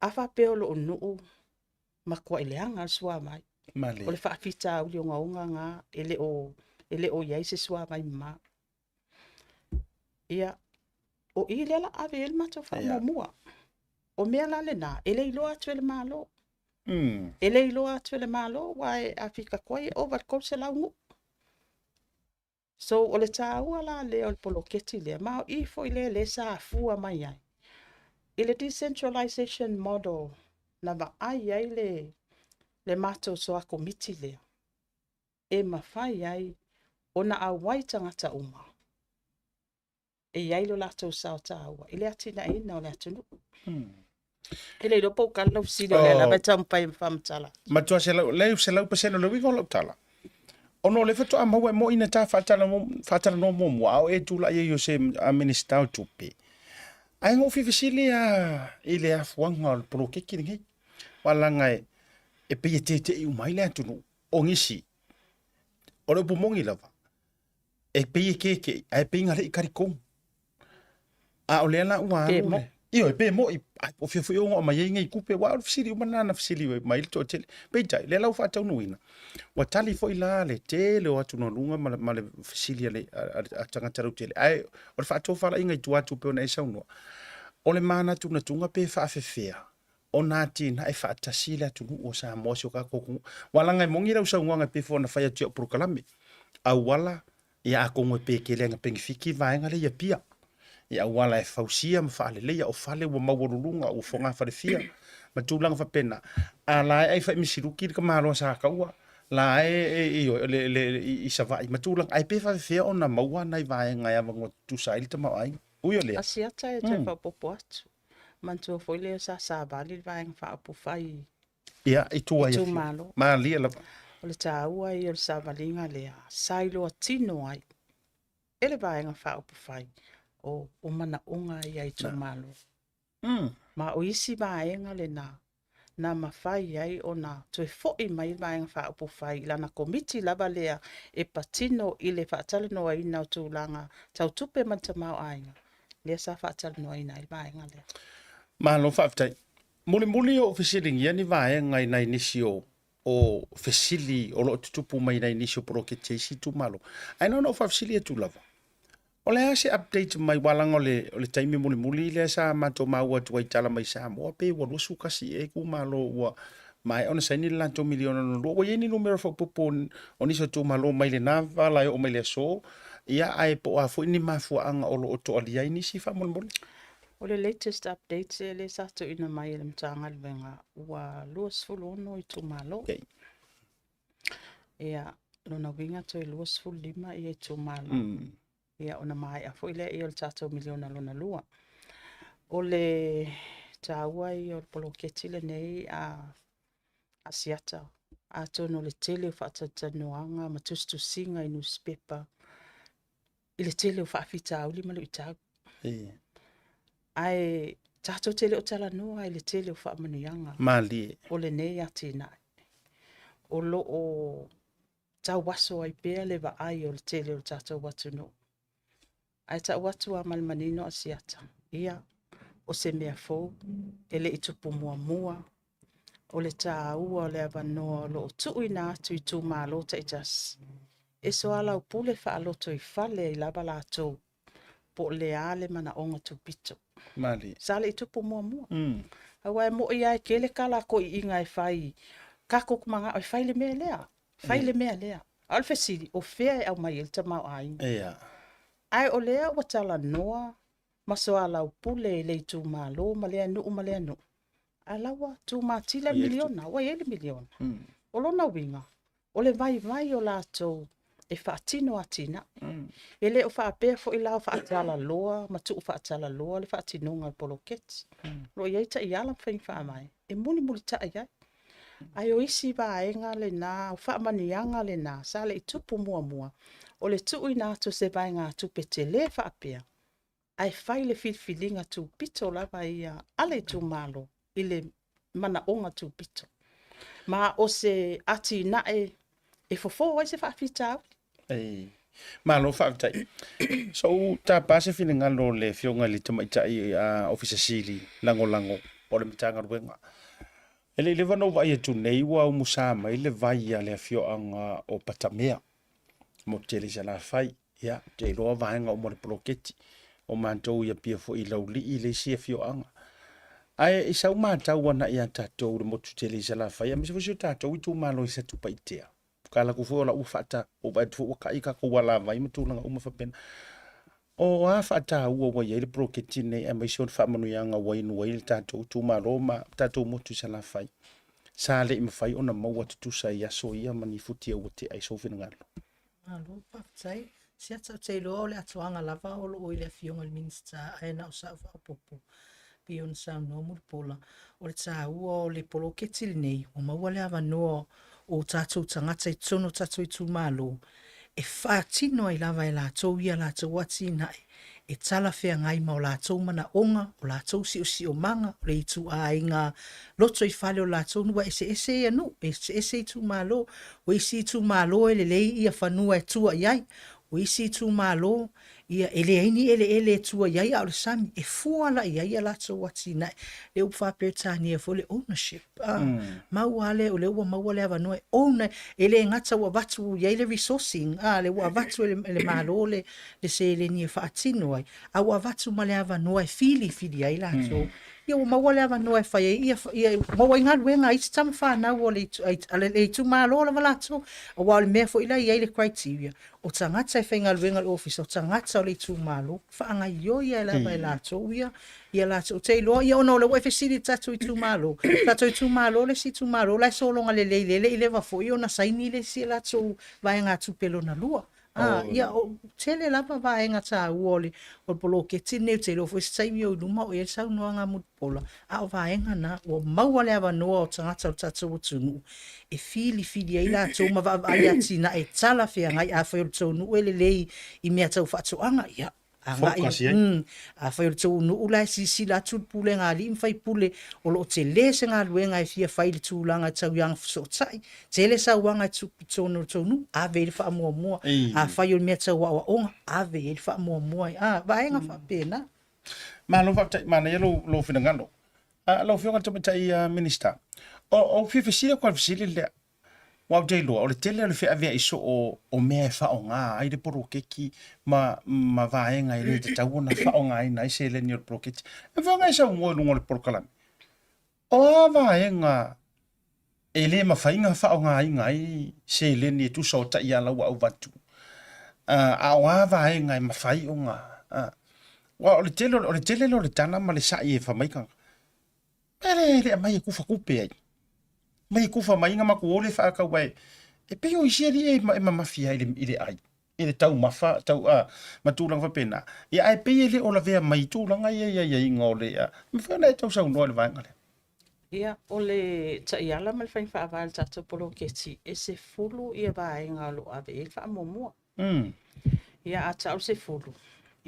a faapea o lou nuu matuai leaga le suavai, o le faafitauli ogaoga lena e le o i ai se suavai mama. Ia, o i lea la ave i ai le matou faamuamua. O mea la lena, e le iloa atu e le Malo. E le iloa atu e le Malo, aua a fika atu ai e ova i le 300 nuu. So, o le taua la lea o le poloketi lea, ma o i foi lea lea sa afua mai ai i le decentralization model na vaai ai le matou soa komiti lea, e mafai ai ona auai tagata uma e i ai lo latou sao taua i le atinaeina o le atunuu. E le iloa po o tali lau fesili, o lea lava e taumafai e faamatala. Matua selau, le 100% o le uiga o lau tala. Ona o lea faatoa maua e moi na ta faatalanoa muamua, a o e tulai ai o se Minisita o Tupe. Ae na ou fia fesili lava i le afuaga o le poloketi lenei. Aua leaga e pei e tete'i uma ai le atunuu. O nisi, o le upu moni lava, e pei e keke'i, ae pei na le i talitonu. A o lea la ua alu le... Ioe, pe mo'i, ai, po o fia foi o aumai ai nei tupe, aua o le fesili uma lena na fesili mai ai le toatele. Peitai, lea la ua faataunuuina, ua tali foi la le tele o atugaluga ma le fesili a le a tagata lautele. Ae o le faatofalaiga i tua atu pei ona e saunoa, o le manatunatuga pe faafefea ona atinae faatasi le atunuu o Samoa, si o tatou atunuu. Aua leaga e moni lau saunoaga e pei foi ona fai atu i au polokalame, auala, ia atonu e pe tele ai na penefiti vaega lea i Apia, i auala e fausia ma faaleleia, o fale ua maualuluga, ua fogafalefia ma tulaga faapena. A la e ai fai misiluki le tamaloa Sataua, la e i Savaii ma tulaga, ae pe faafefea ona maua nai vaega e avanoa tutusa ai le tamaoaiga. Ui o lea. Asiata e toe faaopoopo atu. Manatua foi lea sa savali le Vaega Faaupufai i Ia, i tua i itumalo. Malie lava. O le taua ia o le savaliga lea sa iloa tino ai e le Vaega Faaupufai o o manaoga ia itumalo. Ma o isi vaega lena na mafai ai ona toe foi mai le Vaega Faaupufai i lana Komiti lava lea e patino i le faatalanoaina o tulaga tau tupe ma le tamaoaiga, lea sa faatalanoaina ai le vaega lea. Malo faafetai. Mulimuli ou fesiligia ni vaega i nai nisi o o fesili o lo o tutupu mai nai nisi o poloketi a isi itumalo. Ae na ona ou faafesili atu lava, o le a se update mai aua leaga o le, o le taimi mulimuli lea sa matou maua atu ai tala mai Samoa pe ua 21 ea itumalo ua maea ona saini le latou miliona lona lua. Ua i ai ni numera faaopoopo o nisi o itumalo mai lena vala e oo mai le aso, ia ae po o a foi ni mafuaaga o lo o toalia ai nisi faamolemole. O le latest updates lea sa tuuina mai e le Matagaluega ua 26 itumalo. Okay. Ia, lona uiga toe 25 ia itumalo. Ia, ona maea foi lea o le tatou miliona lona lua. O le taua ia o le poloketi lenei a Asiata, atonu o le tele o faatalatalanoaga ma tusitusiga i nusipepa. i le tele o faafitauli ma luitau. Ae tatou te le o talanoa i le tele o faamanuiaga Malie. o lenei atinae. O lo o tauaso ai pea le vaai o le tele o le tatou atunuu. Ae tau atu lava ma le manino Asiata, ia, o se mea fou e le i tupu muamua, o le taua o le avanoa o lo o tuuina atu i itumalo taitasi e soalaupule faalotoifale ai lava latou po o le a le manaoga tupito. Malie. Sa le i tupu muamua. Aua e moni lava e tele tala a toeaiina e fai, tatou te manao e fai le mea lea, fai le mea lea. A o le fesili, o fea e aumai ai le tamaoaiga? Ae o lea ua talanoa ma soalaupule i le itumalo ma lea nuu ma lea nuu, a o la ua tumatila le miliona, ua i ai le miliona. O lona uiga, o le vaivai o latou e faatino atinae. E le o faapea foi la o faatalaloa ma tuu faatalaloa le faatinoga o le poloketi. O lo o i ai taiala ma faiga faavae e mulimulitai ai. Ae o isi vaega lena, o faamanuiaga lena sa le i tupu muamua, o le tuuina atu o se vaegatupe tele faapea, ae fai le filifiliga tupito lava ia a le itumalo i le manaoga tupito. Ma o se atinae e fofo ai se faafitauli. Ei. Malo faafetai. So u tapa se finagalo o le Afioga i le Tamaitai Ofisa Sili Lagolago o le Matagaluega. E le i leva ona ou vaai atu nei ua umusa mai le vai a le afioaga o Patamea, motu tele i Salafai. Ia, ou te iloa vaega uma o le poloketi. O matou i Apia foi i Laulii le isi afioaga. Ae i sau matau ana ia tatou i le motu tele i Salafai, aemaise foi si o tatou itumalo i Satupaitea. Kalaku foi o la ua faata, ua vaai atu foi ua kai tatou alavai ma tulaga uma faapena. O a faataua ua i ai le poloketi lenei aemaise o le faamanuiaga ua inu ai le tatou itumalo ma tatou motu i Salafai, sa le i mafai ona maua tutusa i aso ia ma ni futia ua tea i sou finagalo? Malo faafetai. Siata ou te iloa o le atoaga lava o lo o i le Afioga i le Minisita ae na o sau faaopoopo pei ona saunoa Mulipola, o le taua o le poloketi lenei, ua maua le avanoa o tatou tagata i totonu o tatou itumalo e faatino ai lava e latou ia latou atinae e talafeagai ma o latou manaoga, o latou siosiomaga, o le ituaiga lotoifale o latou nuu, aua e eseese ia nuu, e eseese itumalo. O isi itumalo e lelei ia fanua e tua i ai, o isi itumalo ia e leai ni eleele e tua i ai a o le sami, e fua la i ai a latou atinae. Le upu faa-Peretania foi le ownership, a, maua lea, o lea ua maua le avanoa e own ai, e le gata ua avatu i ai le resourcing, a, lea ua avatu e le Malo le le seleni e faatino ai, a ua avatu ma le avanoa e filifili ai latou. Ia ua maua le avanoa e fai ai ia, ia maua ai galuega a isi tama fanau o le, a le itumalo lava latou. Aua o le mea foi la e i ai le criteria, o tagata e faigaluega i le ofisa, o tagata o le itumalo, faagaoioi ai lava e latou ia, ia latou. Ou te iloa, ia ona o lea ua e fesili i le tatou itumalo, o tatou itumalo le isi itumalo la e sologa lelei, lea e le i leva foi ona saini le isi latou vaegatupe lona lua. Ah, ia, o tele lava vaega taua o le, o le poloketi lenei, ou te iloa foi se taimi o i luma o i ai le saunoaga a Mulipola, a o vaega na, ua maua le avanoa o tagata o le tatou atunuu e filifili ai latou ma vaavaai i atinae talafeagai. Afai o le tou nuu e lelei i mea tau faatoaga, ia, agai, Focus i ai. afai o le tou nuu la e silasila atu le pulega a alii ma faipule o lo o tele se galuega e fia fai i le tulaga tau i agafesootai, tele sauaga e tupu i totonu o le tou nuu, ave i ai le faamuamua. Afai o le mea tau aoaoga, ave i ai le faamuamua. A, vaega faapena. Malo faafetai, manaia lou, lou finagalo. Uh, lau Afioga i le Tamaitai uh, Minista, o, o fia fesili atu lava i le fesili lea, Aua ou te iloa, o le tele o le feaveai soo o mea e faaaoga ai le poloketi ma, ma vaega e le tatau ona faaaogaina ai seleni o le poloketi. E mafai ona e saunoa i luga o le polokalame. O a vaega e le mafai ona faaaogaina ai seleni e tusa o taiala ua avatu, a o a vaega e mafai ona... Aua o le tele, o le tele lea o le tala ma le sa'i e fai mai tagata, Pe le le aumai e kufa tupe ai. Mai e kufa mai na matou o le faatau ai. E pei o isi alii e mamafi ai i le ai, i le taumafa, tau, a, ma tulaga faapena. Ia ae pei e le o lavea mai i tulaga ia i aiaiga o le, a, mafai ona e tau saunoa i le vaega lea. Ia, o le taiala ma le faiga faavae o le tatou poloketi, e 10 ia vaega o lo o ave i ai le faamuamua. Ia, a tau le 10,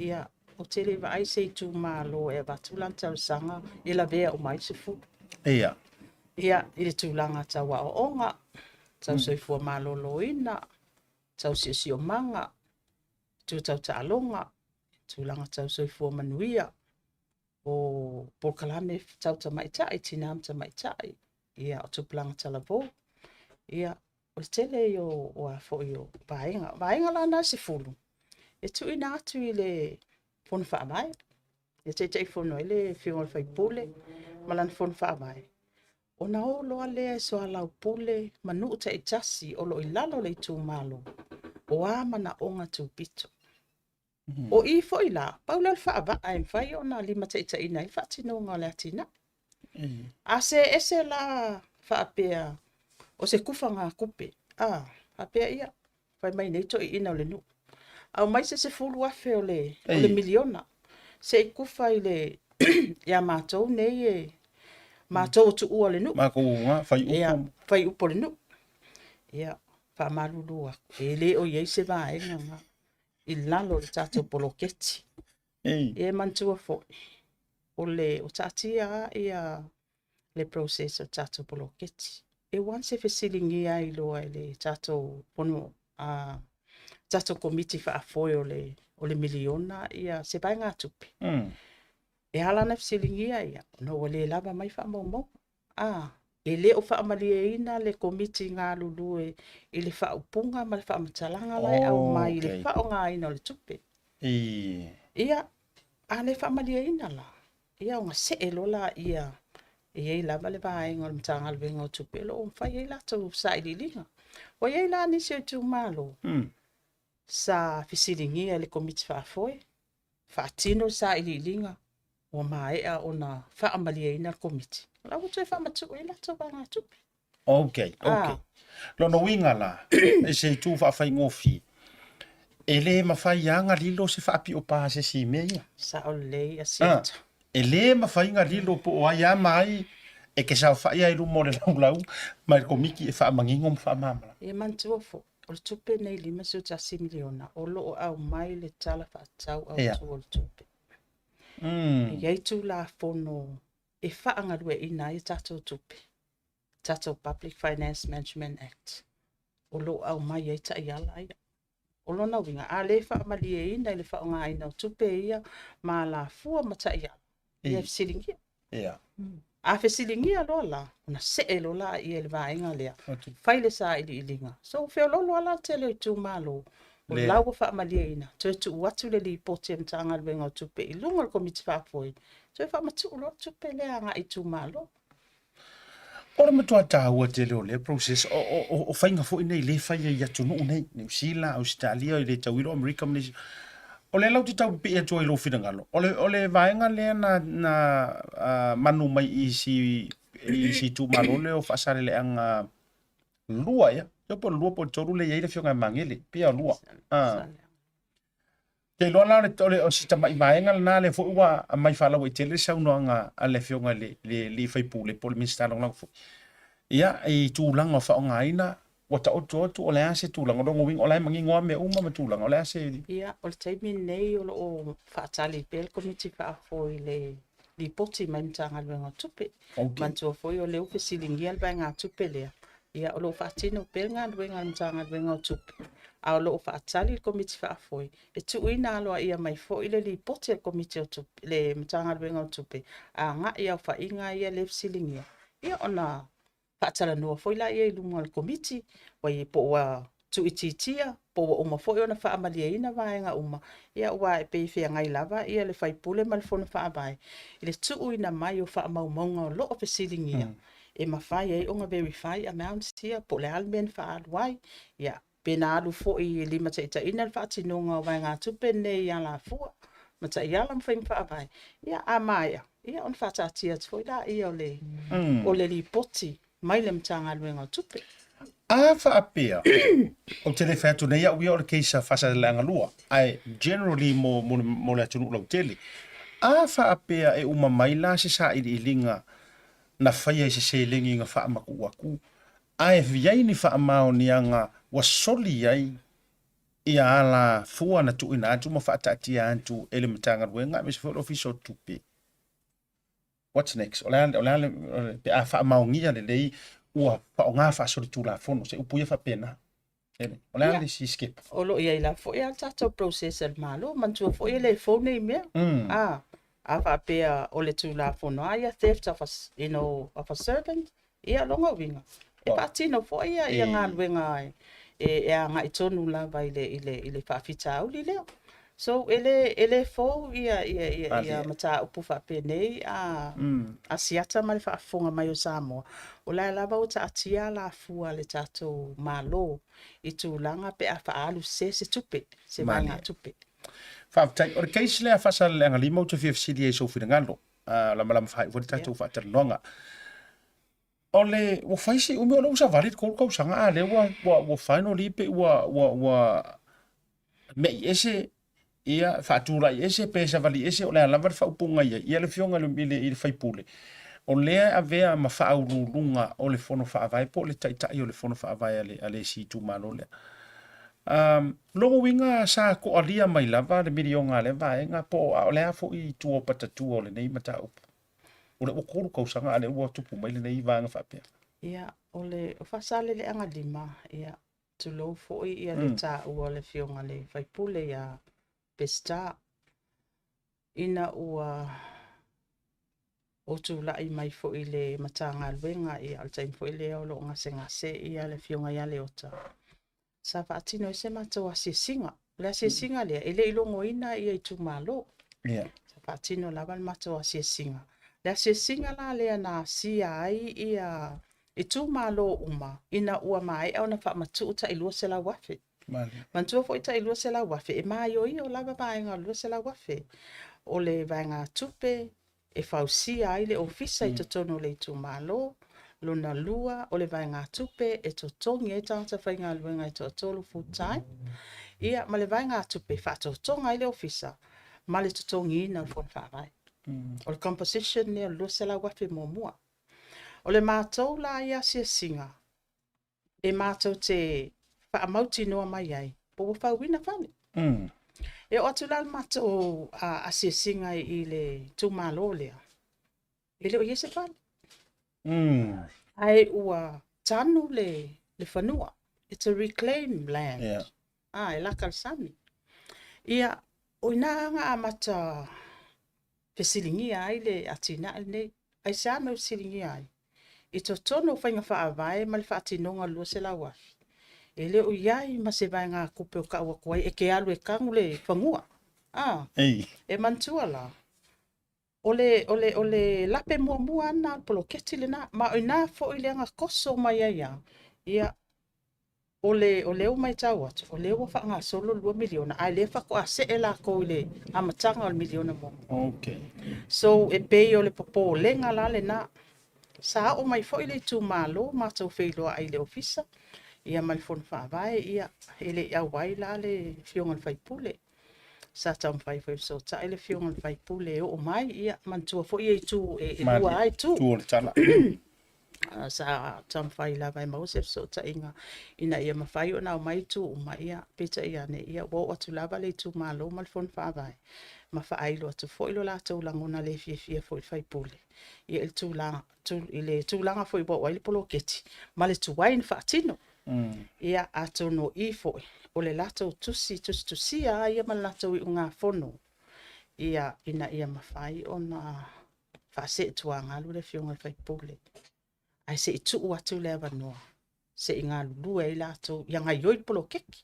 ia, ou te le vaai se itumalo e avatu lana talosaga e lavea uma ai le 10. Ia. Ia, i le tulaga tau aoaoga, tau soifua maloloina, tau siosiomaga, itu tau taaloga, tulaga tau soifua manuia, o polokalame tau tamaitai, tina ma tamaitai, ia, o tupulaga talavou, ia, o le tele ia o, o a foi o vaega. O vaega la na e 10, e tuuina atu i le Fono Faavae, e Taitaifono ai le Afioga i le Faipule ma lana Fono Faavae, ona o loa lea e soalaupule ma nuu taitasi o lo o i lalo o le itumalo, o a manaoga tupito. O i foi la, pau lea o le faavaa e mafai ona limataitaiina ai le faatinoga o le atinae. A see ese la faapea o se kufagatupe, a, faapea ia, fai mai nei toeaiina o le nuu, aumai se 10,000 o le, o le miliona, se i kufa i le, ia matou nei e, matou o tuua o le nuu. Matou ga, fai upu. Ia, fai upu o le nuu. Ia, faamalulu atu, e le o i ai se vaega na i lalo o le tatou poloketi. Ia e manatua foi, o le, ua taatia lava ia le process o le tatou poloketi. E once e fesiligia ai loa e le tatou fono, a tatou komiti faafoe o le, o le miliona ia se vaegatupe. E ala ona fesiligia ia, ona ua le lava mai faamaumauga. A, e le o faamalieina le Komiti galulue i le faaupuga ma le faamatalaga la e aumai i le faaaogaina o le tupe. Ia, a le faamalieina la, ia ona see loa laia, e i ai lava le vaega o le Matagaluega o Tupe o lo o fai ai latou sailiiliga. Ua i ai la nisi o itumalo sa fesiligia e le Komiti Faafoe, faatino le sailiiliga, ua maea ona faamalieina le Komiti, o la ua toe faamatuu ai latou vaegatupe. Ok, ok. Ah. Lona uiga la, i se itu faafaigofie, e le mafai lava ona lilo se faapio pa a se isi i mea ia. Sao lelei a Siata. Ah, e le mafai ona lilo po o ai a ma ai e ke saofai ai i luma o le laulau ma le komiti e faamanino ma faamalamalama. Ia manatua foi, o le tupe nei $51 miliona o lo o aumai le Tala Faatatau Autu o le Tupe. E i ai Tulafono e faagalueaiina ai a tatou tupe, tatou Public Finance Management Act, o lo o aumai ai taiala ia. O lona uiga, a le faamalieina i le faaaogaina o tupe ia ma alafua ma taiala, ia e fesiligia. A fesiligia loa la, ona see loa laia i le vaega lea, fai le sailiiliga. So ua feoloolo lava la le tele o itumalo, o la ua faamalieina, toe tuu atu le lipoti a le Matagaluega o Tupe i luga o le Komiti Faafoe, toe faamatuu loa le tupe lea agai i itumalo. O le matua taua tele o lea process, o, o, o, o faiga foi nei lea e fai ai i atunuu nei, Niu Sila, Ausetalia, e le tauilo Amerika ma nisi. O lea la ou te tau pipii atu ai i lou finagalo, o le, o le vaega lea na, na uh, manu mai i si, i si itumalo lea o Faasaleleaga 2 ea, po o le 2 po o le 3 lea e i ai le Afioga ia Magele, pei lava o 2. Ah. Te iloa la o le, o si tamai vaega lena lea foi ua aumai faalauaitele le saunoaga a le Afioga i le, le alii faipule po o le Minisita Lagolago foi. Ia, i tulaga o faaaogaina, ua taoto atu o le a se tulaga, o lona uiga o la e manino lava mea uma ma tulaga, o le a se... Ia, o le taimi lenei o lo o faatali pea le Komiti Faafoe i le lipoti mai le Matagaluega o Tupe. Okay. Manatua foi o lea ua fesiligia le vaegatupe lea, ia o lo o faatino pea le galuega a le Matagaluega o Tupe, a o lo o faatali le Komiti Faafoe e tuuina aloaia mai foi le lipoti a le Komiti o Tupe, le Matagaluega o Tupe agai i aofaiga ia lea e fesiligia, ia ona faatalanoa foi laia i luma o le Komiti, po ua tuuitiitia, po ua uma foi ona faamalieina vaega uma, ia aua e pei e feagai lava ia le faipule ma le Fono Faavae i le tuuina mai o faamaumauga o lo o fesiligia e mafai ai ona verify amounts ia po o le a le mea na faaalu ai, ia pe na alu foi e limataitaiina le faatinoga o vaegatupe nei i alafua ma taiala ma faiga faavae, ia a maea, ia ona faataatia atu foi laia o le, o le lipoti mai le Matagaluega o Tupe. A faapea, ou te le fai atu nei au ia o le case a Faasaleleaga 2, ae generally mo, mo, mo le atunuu lautele. A faapea e uma mai la se sailiiliga na faia i se seleni na faamatuu atu, ae i ai ni faamaoniaga ua soli ai Ia alafua na tuuina atu ma faataatia atu e le Matagaluega aemaise foi o le Ofisa o Tupe. What's next? O le a, o le a, pe a faamaonia lelei ua faaaoga faasolitulafono, se upu ia faapena. Ele, o le a le isi step? O lo o i ai lava foi a le tatou process a le Malo, manatua foi e le fou nei mea. A, a faapea o le Tulafono lava ia theft of a, you know, of a servant, Ia, lona uiga, e faatino foi ia, ia galuega e, e agai tonu lava i le, i le, i le faafitauli lea. So, e le, e le fou ia, ia, ia, ia mataupu faapenei a, mm. a siata ma le faafofoga mai o Samoa. O la lava ua taatia alafua a le tatou Malo i tulaga pe a faaalu se se tupe, se vaegatupe. Faafetai. O le case lea Faasaleleaga 5 ou te fia fesili ai i sou finagalo. Lamalama faaiu foi le tatou faatalanoaga. O le, ua fai si umi o lea ua savali le 3 tausaga, a lea ua, ua, ua finally pe ua, ua, ua me'i ese, ia, faatulai ese pe savali ese, o le a lava le faaupuga i ai. Ia le afioga i le, i le, i le faipule, o lea e avea ma faauluuluga o le Fono Faavae po o le Taitai o le Fono Faavae a le, a le isi itumalo lea. Um, lona uiga sa toalia mai lava le miliona a lea vaega po o a o le a foi i tua o patatua o lenei mataupu. O lea ua 3 tausaga a lea ua tupu mai lenei vaega faapea. Ia, o le o Faasaleleaga 5, ia, tulou foi ia le taua o le afioga i le faipule ia Peseta, ina ua ou tulai mai foi i le Matagaluega, ia, o le taimi foi lea o lo o gasegase ia le afioga ia Leota, sa faatino ai se matou asiasiga. O le asiasiga lea, e le i logoina ia itumalo. Yeah. Sa faatino lava le matou asiasiga. Le asiasiga la lea na asia ai ia itumalo uma ina ua maea ona faamatuu tai 200,000. Manatua foi tai 200,000, e maioio lava vaega o le 200,000. O le vaegatupe e fausia ai le ofisa i totonu o le itumalo. Lona lua, o le vaegatupe e totogi ai tagata faigaluega e toatolu full time. Ia, ma le vaegatupe e faatotoga ai le ofisa ma le totogiina o le fono faavae. O le composition lea o le 200,000 muamua. O le matou la ia asiasiga, e matou te faamautinoa mai ai po ua fauina fale. E oo atu la le matou asiasiga i le itumalo lea, e le o i ai se fale. Ae ua tanu le, le fanua. It's a reclaimed land. Yeah. Ah, e laka le sami. Ia, o ina na amata fesiligia ai le atinae lenei. Aisea mea ua fesiligia ai? I totonu o faiga faavae ma le faatinoga o le 200,000, e le o i ai ma se vaegatupe o tau atu ai e te alu e tanu le fanua. A, e manatua la, o le, o le, o le lape muamua ana o le poloketi lena, ma o ina foi lea na toso mai ai lava, ia, O le, o lea ua matau atu, o lea ua faagasolo le 2 miliona, ae lea faatoa see latou i le amataga o le miliona muamua. Okay. So, e pei o le popolega la lena. Sa oo mai foi le itumalo, matou feiloai i le ofisa, ia ma le fono faavae, ia, e le i auai la le afioga i le faipule. Sa taumafai foi e fesootai le afioga i le faipule e oo mai, ia, manatua foi e itu, e, e lua lava itu. Tu o le tala. Sa taumafai lava e maua se fesootaiga ina ia mafai ona aumai itu uma, ia, peitai ane, ia, ua oo atu lava le itumalo ma le fono faavae, ma faailo atu foi lo latou lagona le fiafia foi i le faipule, ia, i le tulaga, tu, i le tulaga foi ua oo ai le poloketi, ma le tuai na faatino. Ia, atonu o i foi, o le latou tusi tusitusia lava ia ma le latou iugafono, ia, ina ia mafai ona faaseetuagalu le afioga i le faipule, ae se i tuu atu le avanoa se i galulue ai latou ia gaioi le poloketi.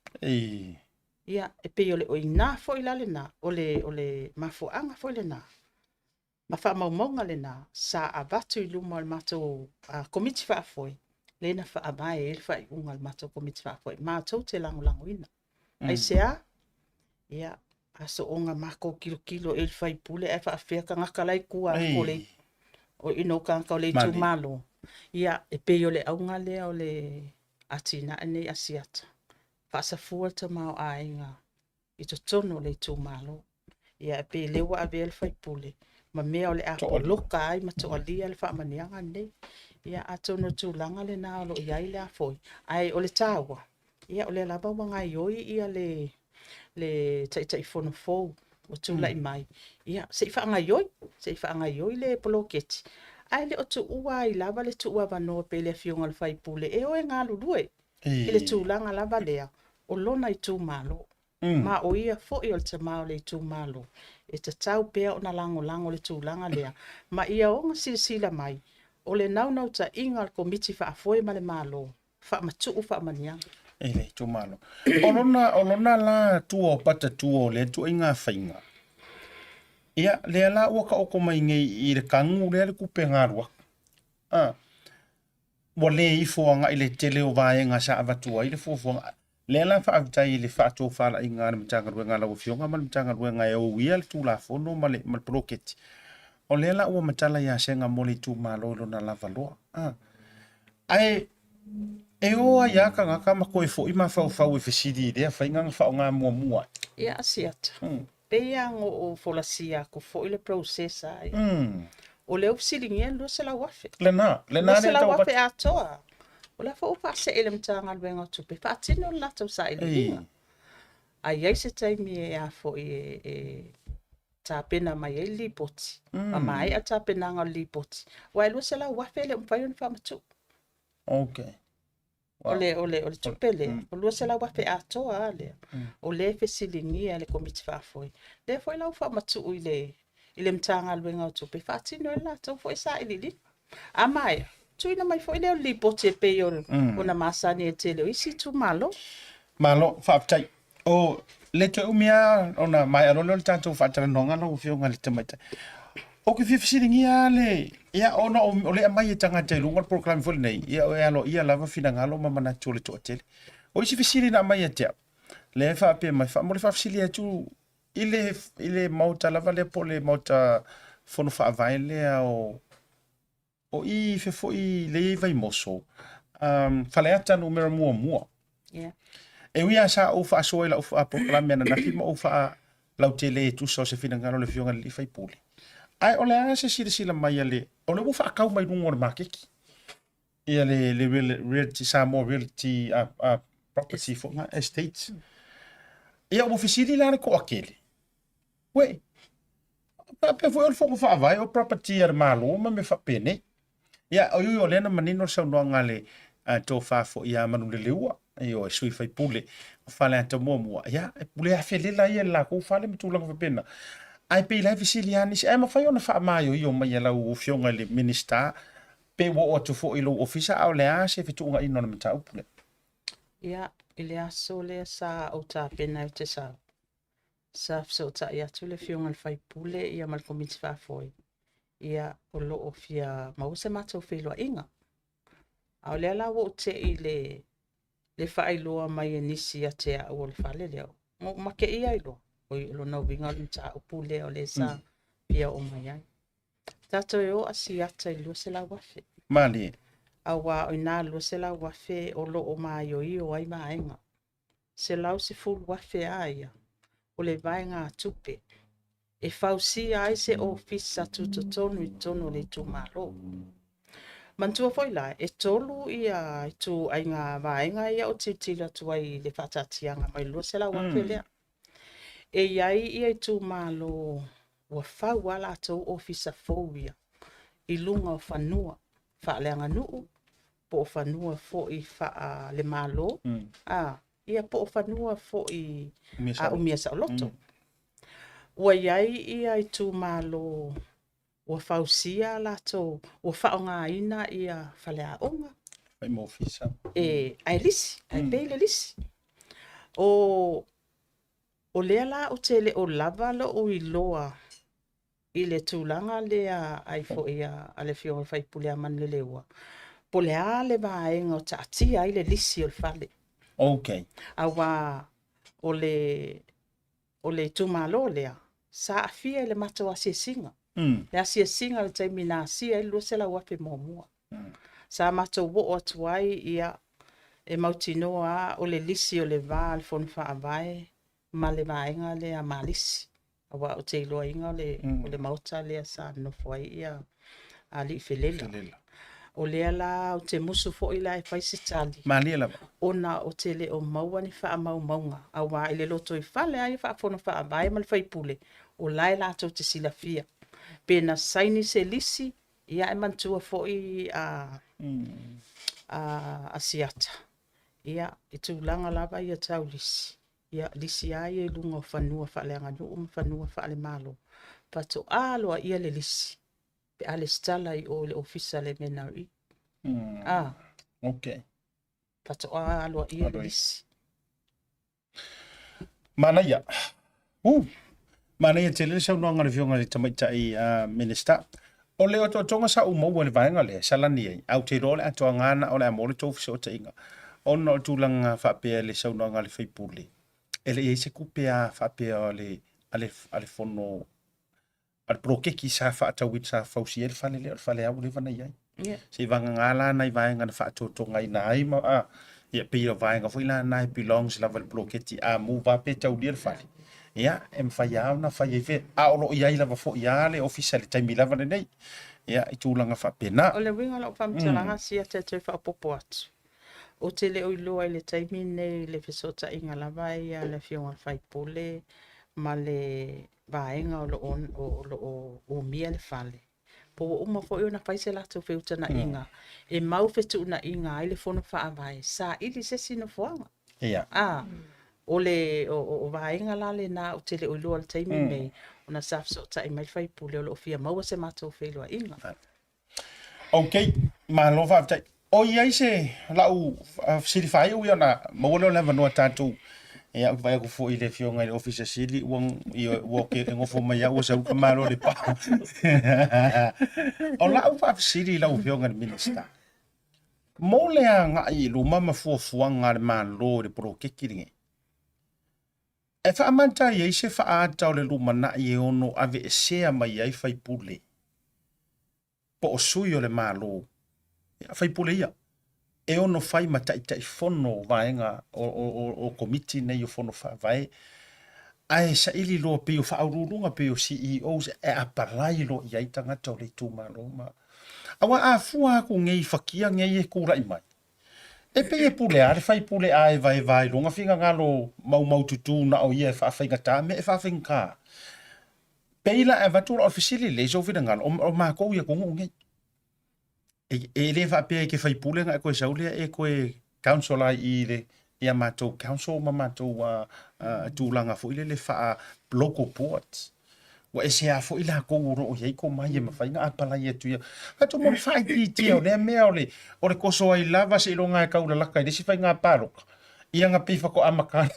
Ia, e pei o le oina foi la lena, o le, o le mafuaaga foi lena, ma faamaumauga lena sa avatu i luma o le matou komiti faafoe, lea na faavae ai le faaiuga a le matou komiti faafoe, matou te lagolagoina. Aisea? Ia, a soona matou tilotilo i le faipule ae faafefea tagata la i tua atu o le, o, you know, tagata o le itumalo. Ia, e pei o le auga lea o le atinae nei Asiata, faasafua le tamaoaiga i totonu o le itumalo. Ia, e pei lea ua avea le faipule ma mea o le a poloka ai ma toalia le faamanuiaga lenei. Ia, atonu o le tulaga lena o lo o i ai le a foi, ae o le taua, Ia, o lea lava ua gaoioi ia le le Taitaifono fou ua tulai mai, ia, se i faagaoioi, se i faagaoioi le poloketi, ae le o tuua ai lava le tuuavanoa pea i le Afioga i le sui usufono e o e galulue i le tulaga lava lea o lona itumalo. Ma o ia foi o le tama o le itumalo, e tatau pea ona lagolago le tulaga lea, ma ia ona silasila mai, o le naunautaiga o le Komiti Faafoe ma le Malo, faamatuu faamanuiaga. I le itumalo. O lona, o lona la tua o pata tua o lea ituaiga faiga, ia, lea la ua taoto mai nei i le tanu lea le tupe na alu atu. A, ua le ifo agai le tele o vaega sa avatu ai le fuafuaga. Lea la faafetai i le faatofalaiga a le Matagaluega a lau Afioga ma le Matagaluega e ou ia le Tulafono ma le, ma le poloketi. O lea la ua matala ia Sega mo le itumalo i lona lava loa. A, ae e o ai lava tagata ma toe foi mafaufau e fesili i lea faiga na faaaoga muamua ai. Ia, Asiata, pei lava ona ou folasia atu foi le process a ia. O lea ua fesiligia le $200,000. Lena, lena lea e tau avatu. $200,000 atoa. O lea foi ua faasee i le Matagaluega o Tupe e faatino le latou sailiiliga. A i ai se taimi e a foi e tapena mai ai le lipoti, ma maea le tapenaga o le lipoti, aua e $200,000 e le o mafai ona faamatuu. Okay. Wow. O le, o le, o le tupe lea, o $200,000 atoa lava lea, o lea e fesiligia e le Komiti Faafoe. Lea foi la ua faamatuu i le, i le Matagaluega o Tupe e faatino ai le latou foi sailiiliga. A maea, tuuina mai foi lea o le lipoti e pei ona masani ai le tele o isi itumalo. Malo, faafetai. O le toe umi lava ona maea loa lea o le tatou faatalanoaga lau Afioga i le Tamaitai. Ou te fia fesiligia lava le, ia ona o le aumai e tagata i luga o le polokalame foi lenei, ia e aloaia lava finagalo ma manatu o le toatele. O isi fesili na aumai ia te au, lea e faapea mai, mo le faafesili atu i le, i le maota lava lea po o le maota fono faavae lea o O i i fea foi lea i Vaimoso, um, Faleata numera muamua. Yeah. E ui lava sa ou faasoa i lau polokalame ananafi ma ou faalautele e tusa o se finagalo o le Afioga i le Alii Faipule. Ae o le a se silasila mai a le, o lea ua faatau mai luga o le maketi ia le, le real, realty, Samoa Realty Property foi na, Estates. Ia ua fesili la le toatele, Uē, faapea foi o le Fono Faavae o property a le Malo ma mea faapenei. Ia, oi oi o lea na manino le saunoaga a le tofa foi ia Manuleleua, ioe, sui faipule o Faleata muamua, ia, e pule afelela ia i le latou fale ma tulaga faapena. Ae pei la e fesili lava nisi, ae mafai ona faamaioio mai e lau Afioga i le Minisita pe ua oo atu foi i lou ofisa, a o le a se fetuunaiga o le mataupu lea? Ia, i le aso lea sa ou tapena ai ou te sau, Sa fesootai atu le Afioga i le sui usufono ia ma le Komiti Faafoe, ia o lo o fia maua se matou feiloaiga. A o lea la ua ou te i le, le faailoa mai e nisi ia te au o le fale lea, na ou mateia ai loa, oi o lona uiga o le mataupu lea o lea sa fia oo mai ai. Tatou e o a siata i le $200,000. Malie. Aua o i ina le $200,000 o lo o maioio ai vaega. $110,000 a ia o le vaegatupe e fausia ai se ofisa tutotonu i totonu o le itumalo. Manatua foi la, e tolu ia ituaiga vaega ia o tilotilo atu ai i le faataatiaga mai le $200,000 lea. E i ai ia itumalo ua fau a latou ofisa fou ia i luga o fanua faaleaganuu po o fanua foi faale-Malo, a, ia po o fanua foi a umia saoloto. Ua i ai ia itumalo ua fausia a latou, ua faaaogaina ia faleaoga. Fai ma ofisa. E, ae lisi, ae pei le lisi. O, o lea la ou te le o lava lou iloa i le tulaga lea ai foi a le Afioga i le sui usufono ia Manuleleua, po o le a le vaega o taatia ai le lisi o le fale. Okay. Aua o le, o le itumalo lea, sa aafia i le matou asiasiga. Le asiasiga i le taimi na asia ai le $200,000 muamua. Sa matou oo atu ai, ia, e mautinoa lava o le lisi o le va a le Fono Faavae ma le vaega lea a Malisi. Aua ou te iloaina o le, o le maota lea sa nonofo ai ia Alii Felela. O lea la ou te musu foi la e fai se tali. Malie lava. Ona ou te le o maua ni faamaumauga, aua i le lotoifale lava ia faa-Fono Faavae ma le faipule, o la e latou te silafia. Pe na saini se lisi, ia ae manatua foi a, a, Asiata, ia, i tulaga lava ia tau lisi, ia, lisi lava ia i luga o fanua faaleaganuu ma fanua faalemalo, faatoa aloaia le lisi pe a lesitala i o i le Ofisa a le MNRE. A. Okay. Faatoa aloaia le lisi. Manaia. Manaia tele le saunoaga a le Afioga i le Tamaitai Minisita. O le otootoga sa ou maua i le vaega lea, sa lani ai, ae ou te iloa o le atoaga na o le a maua le tou fesootaiga, ona o le tulaga faapea i le saunoaga a le sui usufono, e le i i ai se tupe a faapea a le, a le, a le fono a le poloketi sa faatauina, sa fausia ai le fale lea, o le fale lava ua leva ona i ai. Yeah. Seivagana la nai vaega na faatotogaina ai ma, a, ia pei o vaega foi la na e belongs lava i le poloketi a move lava pe taulia le fale. Ia, e mafai lava ona fai ai fe, a o lo o i ai lava foi lava le ofisa i le taimi lava lenei. Ia, i tulaga faapena. O le uiga o lau faamatalaga sia te toe faaopoopo atu. Ou te le o iloa i le taimi lenei i le fesootaiga lava ia a le Afioga i le Faipule ma le vaega o lo o, o lo o umia le fale. Po ua uma foi ona fai se latou feutagaiga e mau fetuunaiga ai le Fono Faavae, saili se isi nofoaga. Ia. A, o le o, o, o vaega la lena ou te le o iloa i le taimi lenei, ona sa fesootai mai le faipule o lo o fia maua se matou feiloaiga. Ok, malo faafetai. O i ai se lau fesili faaiu ia ona maua lea o le avanoa tatou. Ia, ou te vaai atu foi i le afioga i le Ofisa Sili, ua, ia, ua ke, e nofo mai au, ua sau ka malo le pao. O lau faafesili i lau afioga i le Minisita, mo le agai i luma ma fuafuaga a le Malo i le poloketi lenei, e faamata ai se faaata o le lumanai e ono aveesea mai ai faipule po o sui o le Malo, ia, faipule ia, e ono fai ma Taitaifono o vaega o, o, o, o komiti nei o Fono Faavae, ae saili loa pei o faauluuluga, pei o CEOs e apalai loa i ai tagata o le itumalo ma. Aua a fua atu nei i fakia nei e tulai mai, e pei e pule lava le faipule a evaeva i lona finagalo maumaututu na o ia e faafaigatā mea e faafaigata. Pei la e avatu lau fesili lelei sou finagalo, o, o matou i atunuu nei. E, e le faapea e te faipule na e toe sau lea e toe council ai i le ia matou council ma matou uh, uh, tulaga foi lele faa local boards. Ua ese a foi latou o lo o i ai tomai e mafai ona apalai atu ia. Atu mo le faaitiitia o lea mea o le, o le toso ai lava seiloga e taulalata i le isi faiga palota. Ia na pei faatoa maka.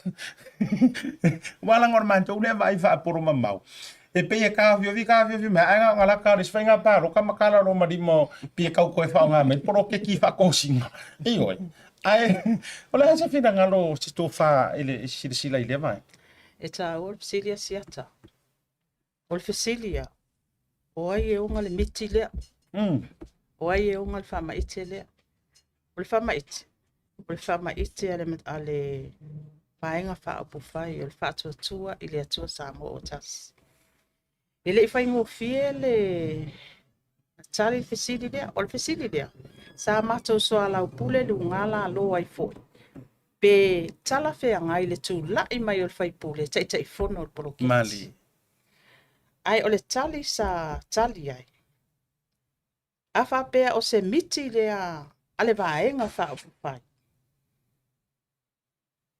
Ua laga o le matou lea vaai faapolo mamao. E pei e taofiofi taofiofi mai ae na ona lata o le isi faiga palota ma tala loa ma lima o pei e tau toe faaaoga mai le poloketi faatosina. Ioe. Ae o le a se finagalo o se tofa i le silasila i lea vaega? E taua le fesili a Siata. O le fesili ia, o ai e ona le miti lea? O ai e ona le faamaite lea? O le faamaite, o le faamaite a le, a le Vaega Faaupufai o le Faatuatua i le Atua Samoa ua Tasi. E le i faigofie le tali le fesili lea. O le fesili lea, sa matou soalaupule luga lalo ai foi, pe talafeagai le tulai mai o le faipule e taitaifono o le poloketi. Malie. Ae o le tali sa tali ai, a faapea o se miti lea a le Vaega Faaupufai,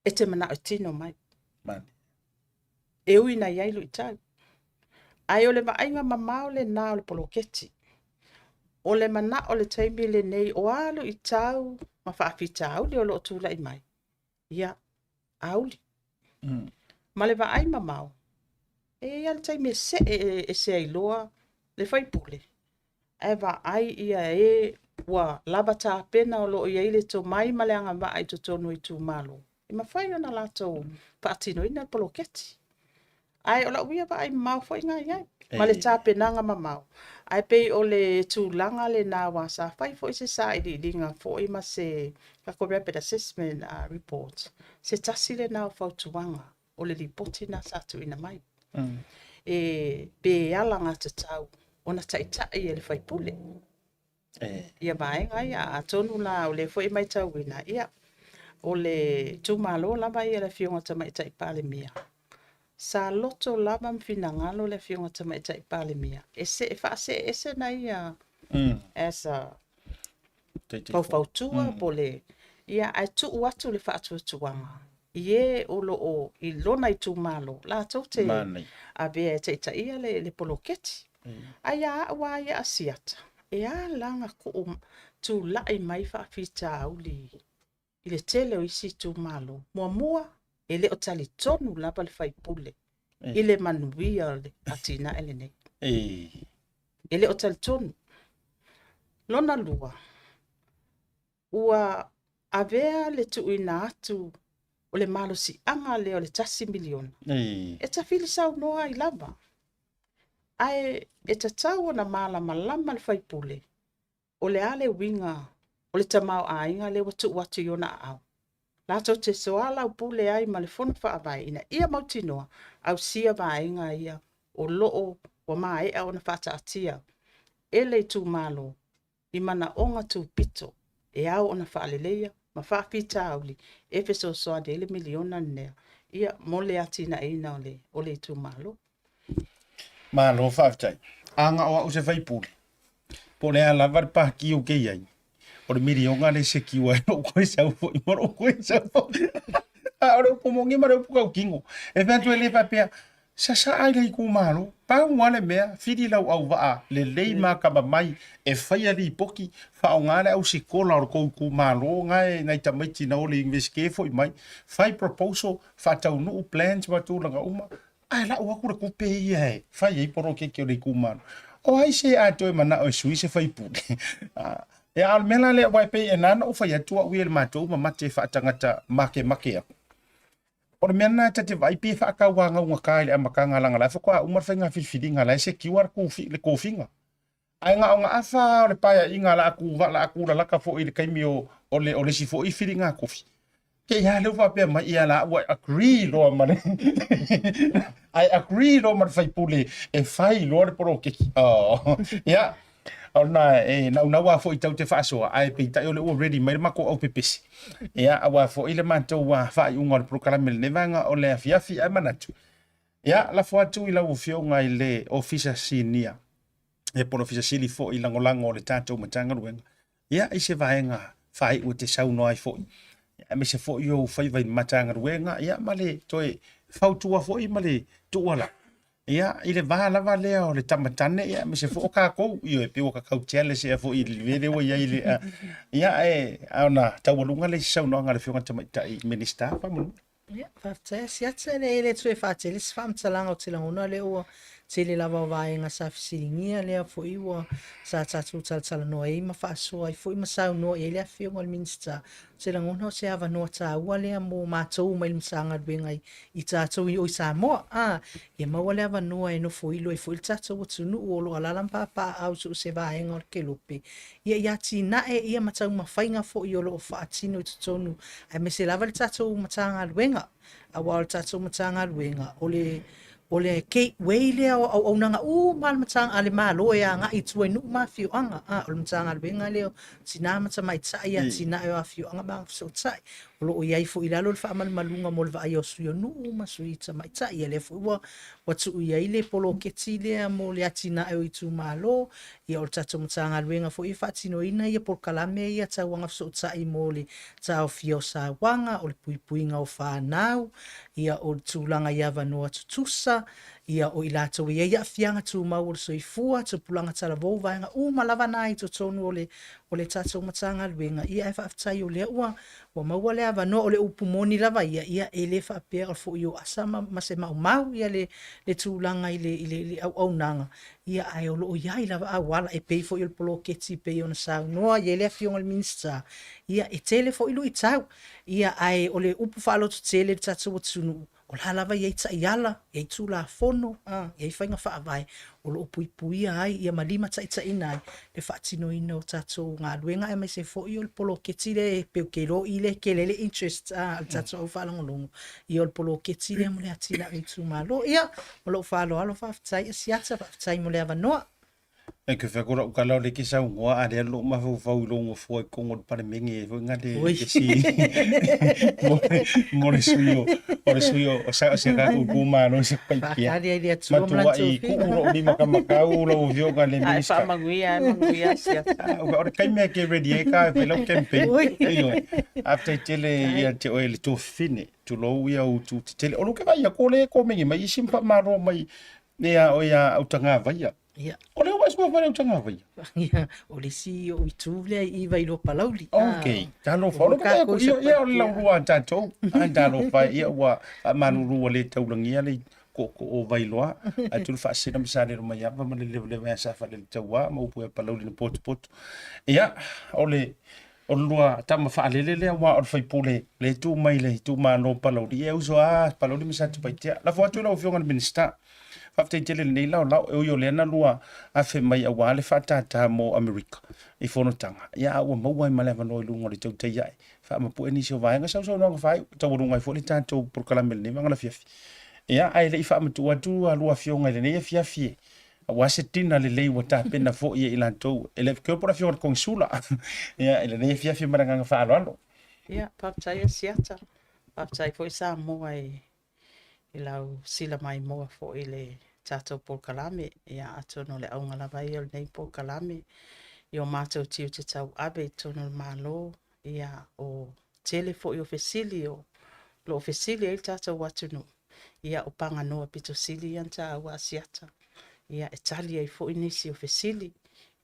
e te manao e tino mai. Malie. E ui na i ai luitau. Ae o le vaaiga mamao lena o le poloketi. O le manao o le taimi lenei, o a luitau ma faafitauli o lo o tulai mai, ia, auli. Ma le vaai mamao, e i ai lava le taimi e see ese ai loa le faipule, ae vaai ia e ua lava tapena o lo o i ai le tomai ma le agavaa i totonu o itumalo, e mafai ona latou faatinoina le poloketi. Ae o lau ia vaai mamao foi na i ai, ma le tapenaga mamao. Ae pei o le tulaga lena aua sa fai foi se sailiiliga foi ma se tatou rapid assessment report, se tasi lena o fautuaga o le lipoti lena sa tuuina mai. E pe alagatatau ona taitai e le faipule. Ia vaega ia, atonu la o lea foi e matauina, ia, o le itumalo lava ia o le Afioga i le Tamaitai Palemia, sa loto lava ma finagalo le Afioga i le Tamaitai Palemia e see, faasee ese na ia as a faufautua po o le, ia, ae tuu atu le faatuatuaga i e o lo o i lona itumalo latou te avea e taitaia le poloketi. Ae ia au lava ia Asiata, e ala ona tulai mai faafitauli i le tele o isi itumalo. Muamua, e le o talitonu lava le faipule i le manuia o le atinae lenei. E le o talitonu. Lona lua, ua avea le tuuina atu o le malosiaga lea o le $1 miliona e tafili saunoa ai lava. Ae e tatau ona malamalama le faipule o le a le uiga o le tamaoaiga lea ua tuu atu i ona aao. Latou te soalaupule ai ma le Fono Faavae ina ia mautinoa ausia vaega ia o lo o ua maea ona faataatia e le itumalo i manaoga tupito e ao ona faaleleia ma faafitauli e fesoasoani ai le miliona lenei ia mo le atinaeina o le itumalo. Malo faafetai. A na o au se faipule, po o le a lava le pāki ou ke i ai, o le miliona lea e secure ai lou koe sau foi ma lou koe sau foi. A o le upu moni ma le upu tautino. E fai atu e le faapea, sasaa i le itumalo, pau lava le mea, fili lau auvaa lelei ma atamamai e faia lipoti, faaaoga le au sikola o le tou itumalo na e nai tamaiti na o le Iunivesite foi mai, fai proposal, faataunuu plans ma tulaga uma, ae lau atu le tupe ia e fai ai poloketi o le itumalo. O ai se a toe manao e sui se faipule? Ia, a o le mea la lea, aua e pei e na ona ou fai atu au ia i le matou mamate faatagata makemake aku. O le mea lena ta te vaai pei e faatauagaugata i le amataga leaga la e faatoa uma le faiga filifiliga la e secure le tofiga. Ae na o na afa lava o le paeaiga la a tu la a tulalata foi i le taimi o o le o le isi foi filiga tofi. Te i a lea ua faapea mai ia la ua agree loa ma le I agree loa ma le faipule e fai loa le poloketi. Oh, ia. Ona e naunau lava foi tau te faasoa, ae peitai o lea ua ready mai le matou aupepesi. Ia, aua foi le matou faaiuga o le polokalame i lenei vaega o le afiafi, ae manatu, ia, lafo atu i lau Afioga i le Ofisa Sinia, ia po o le Ofisa Sili foi Lagolago o le tatou Matagaluega, ia, i se vaega faaiu e te saunoa ai foi, aemaise foi ou faiva i le Matagaluega, ia, ma le toe fautua foi ma le tuualalo Ia, i le va lava lea o le tamatane, ia, aemaise foi o tatou, ioe, pei ua tatau jealous ea foi i le mea lea ua i ai le, a, ia, ae, a ona taualuga lea i se saunoaga a le Afioga i le Tamaitai Minisita, faamolemole. Ia, faafetai Asiata, e le toe faatele se faamatalaga ou te lagona lea ua tele lava o vaega sa fesiligia lea foi ua sa tatou talatalanoa ai ma faasoa ai foi ma saunoa i ai le Afioga i le Minisita. Ou te lagona o se avanoa taua lea mo matou mai le Matagaluega i i tatou i o i Samoa, ā, ia maua le avanoa e nofoilo ai foi le tatou atunuu o lo o alaala ma papaaao i so o se vaega o le kelope, ia i atinae ia ma taumafaiga foi o lo o faatino i totonu, aemaise lava le tatou Matagaluega, aua o le tatou Matagaluega, o le o le gateway lea o auaunaga uma a le Matagaluega a le Malo e agai i tua i nuu ma afioaga, ā, o le Matagaluega lea o Tina ma Tamaitai, Atinae o Afioaga ma Agafesootai. O lo o i ai foi i lalo le faamalumaluga mo le vaaia o sui o nuu ma sui tamaitai. Ia lea foi ua, ua tuu i ai le poloketi lea mo le atinae o itumalo. Ia o le tatou Matagaluega foi e faatinoina ia polokalame ia tau agafesootai mo le taofia o sauaga, o le puipuiga o fanau, ia o le tulaga i avanoa tutusa, ia o i latou e i ai aafiaga tumau o le soifua, tupulaga talavou, vaega uma lava na i totonu o le o le tatou Matagaluega, ia ae faafetai o lea ua ua maua le avanoa. O le upu moni lava ia, ia e le faapea o foi o asa ma, ma se maumau ia le, le tulaga i le, i le, i le auaunaga, ia ae o lo o i ai lava auala e pei foi o le poloketi e pei ona saunoa i ai le Afioga i le Minisita, ia e tele foi luitau, ia ae o le upu faalototele i le tatou atunuu, o la lava e i ai taiala, e i ai Tulafono, e i ai faiga faavae o lo o puipuia ai ia ma limataitaiina ai le faatinoina o tatou galuega aemaise foi o le poloketi lea e pei ou te iloa o i lea e tele ai le interest a le tatou au faalogologo, ia o le poloketi lea mo le atinae o itumalo. Ia, ma lou faaaloalo, faafetai Asiata, faafetai mo le avanoa. E ke whea kora ukala o le ke saunoa a lea lou mafaufau i lou nofoa i totonu o le Palemene e foi na le esi mo le sui o o le sui o o sa o se tatou itumalo i Satupaitea. Faatali ai le Atua ma lana Matuai tofiga. tuu lou lima kamakau lau afioga i le Ae Minisita. faamanuia e manuia Asiata. O le taimi e ke ready ai ka e fai lau campaign. Oi. Ioe. Faafetai tele ia te oe le tuafafine. Tulou ia ou itu tetele. O lou ke vaai atu o lea e komeni mai isi ma faamalo mai ia o ia Autagavaia. Ia. O lea ua e suafa i le Autagavaia. Ia, o le isi ou itu lea i Vailoa Palauli. Ok, talofa. O lou ke vaai atu, ia, ia o le laulua a tatou. Ai, talofa, ia ua faamalulu ua le taulagia le tootoo o Vailoa. Ae tulu faasina ma salelo mai ava ma le levaleva ia sa faleletaua ma upu ia Palauli na potopoto. Ia, o le o le lua tama faalele lea aua o le faipule le tu mai le itumalo Palauli. Ia e uso a Palauli ma Satupaitea. Lafo atu i lau Afioga i le Minisita. Faafetai tele i lenei laolao, e ui o lea na lua afe mai aua le faatātā mo Amerika i fonotaga, ia a ua maua ai ma le avanoa i luga o le tautai ae faamapue nisi o vaega sausaunoaga faaiu, taualuga ai foi le tatou polokalame i lenei vaega afiafi. Ia, ae le i faamatuu atu a lua afioga i lenei afiafi e, aua se tina lelei ua tapena foi e i latou, e le po o le afioga i le Konisula, ia, i lenei afiafi ma le agaga faaaloalo. Ia, faafetai Asiata, faafetai foi Samoa i i lau sila maimoa foi i le tatou polokalame. Ia, atonu o le auga lava ia o lenei polokalame i o matou tiute tauave i totonu o le Malo, ia, o tele foi o fesili o lo o fesili ai le tatou atunuu, ia, o paganoa pito sili ia na taua Asiata, ia, e tali ai foi nisi o fesili,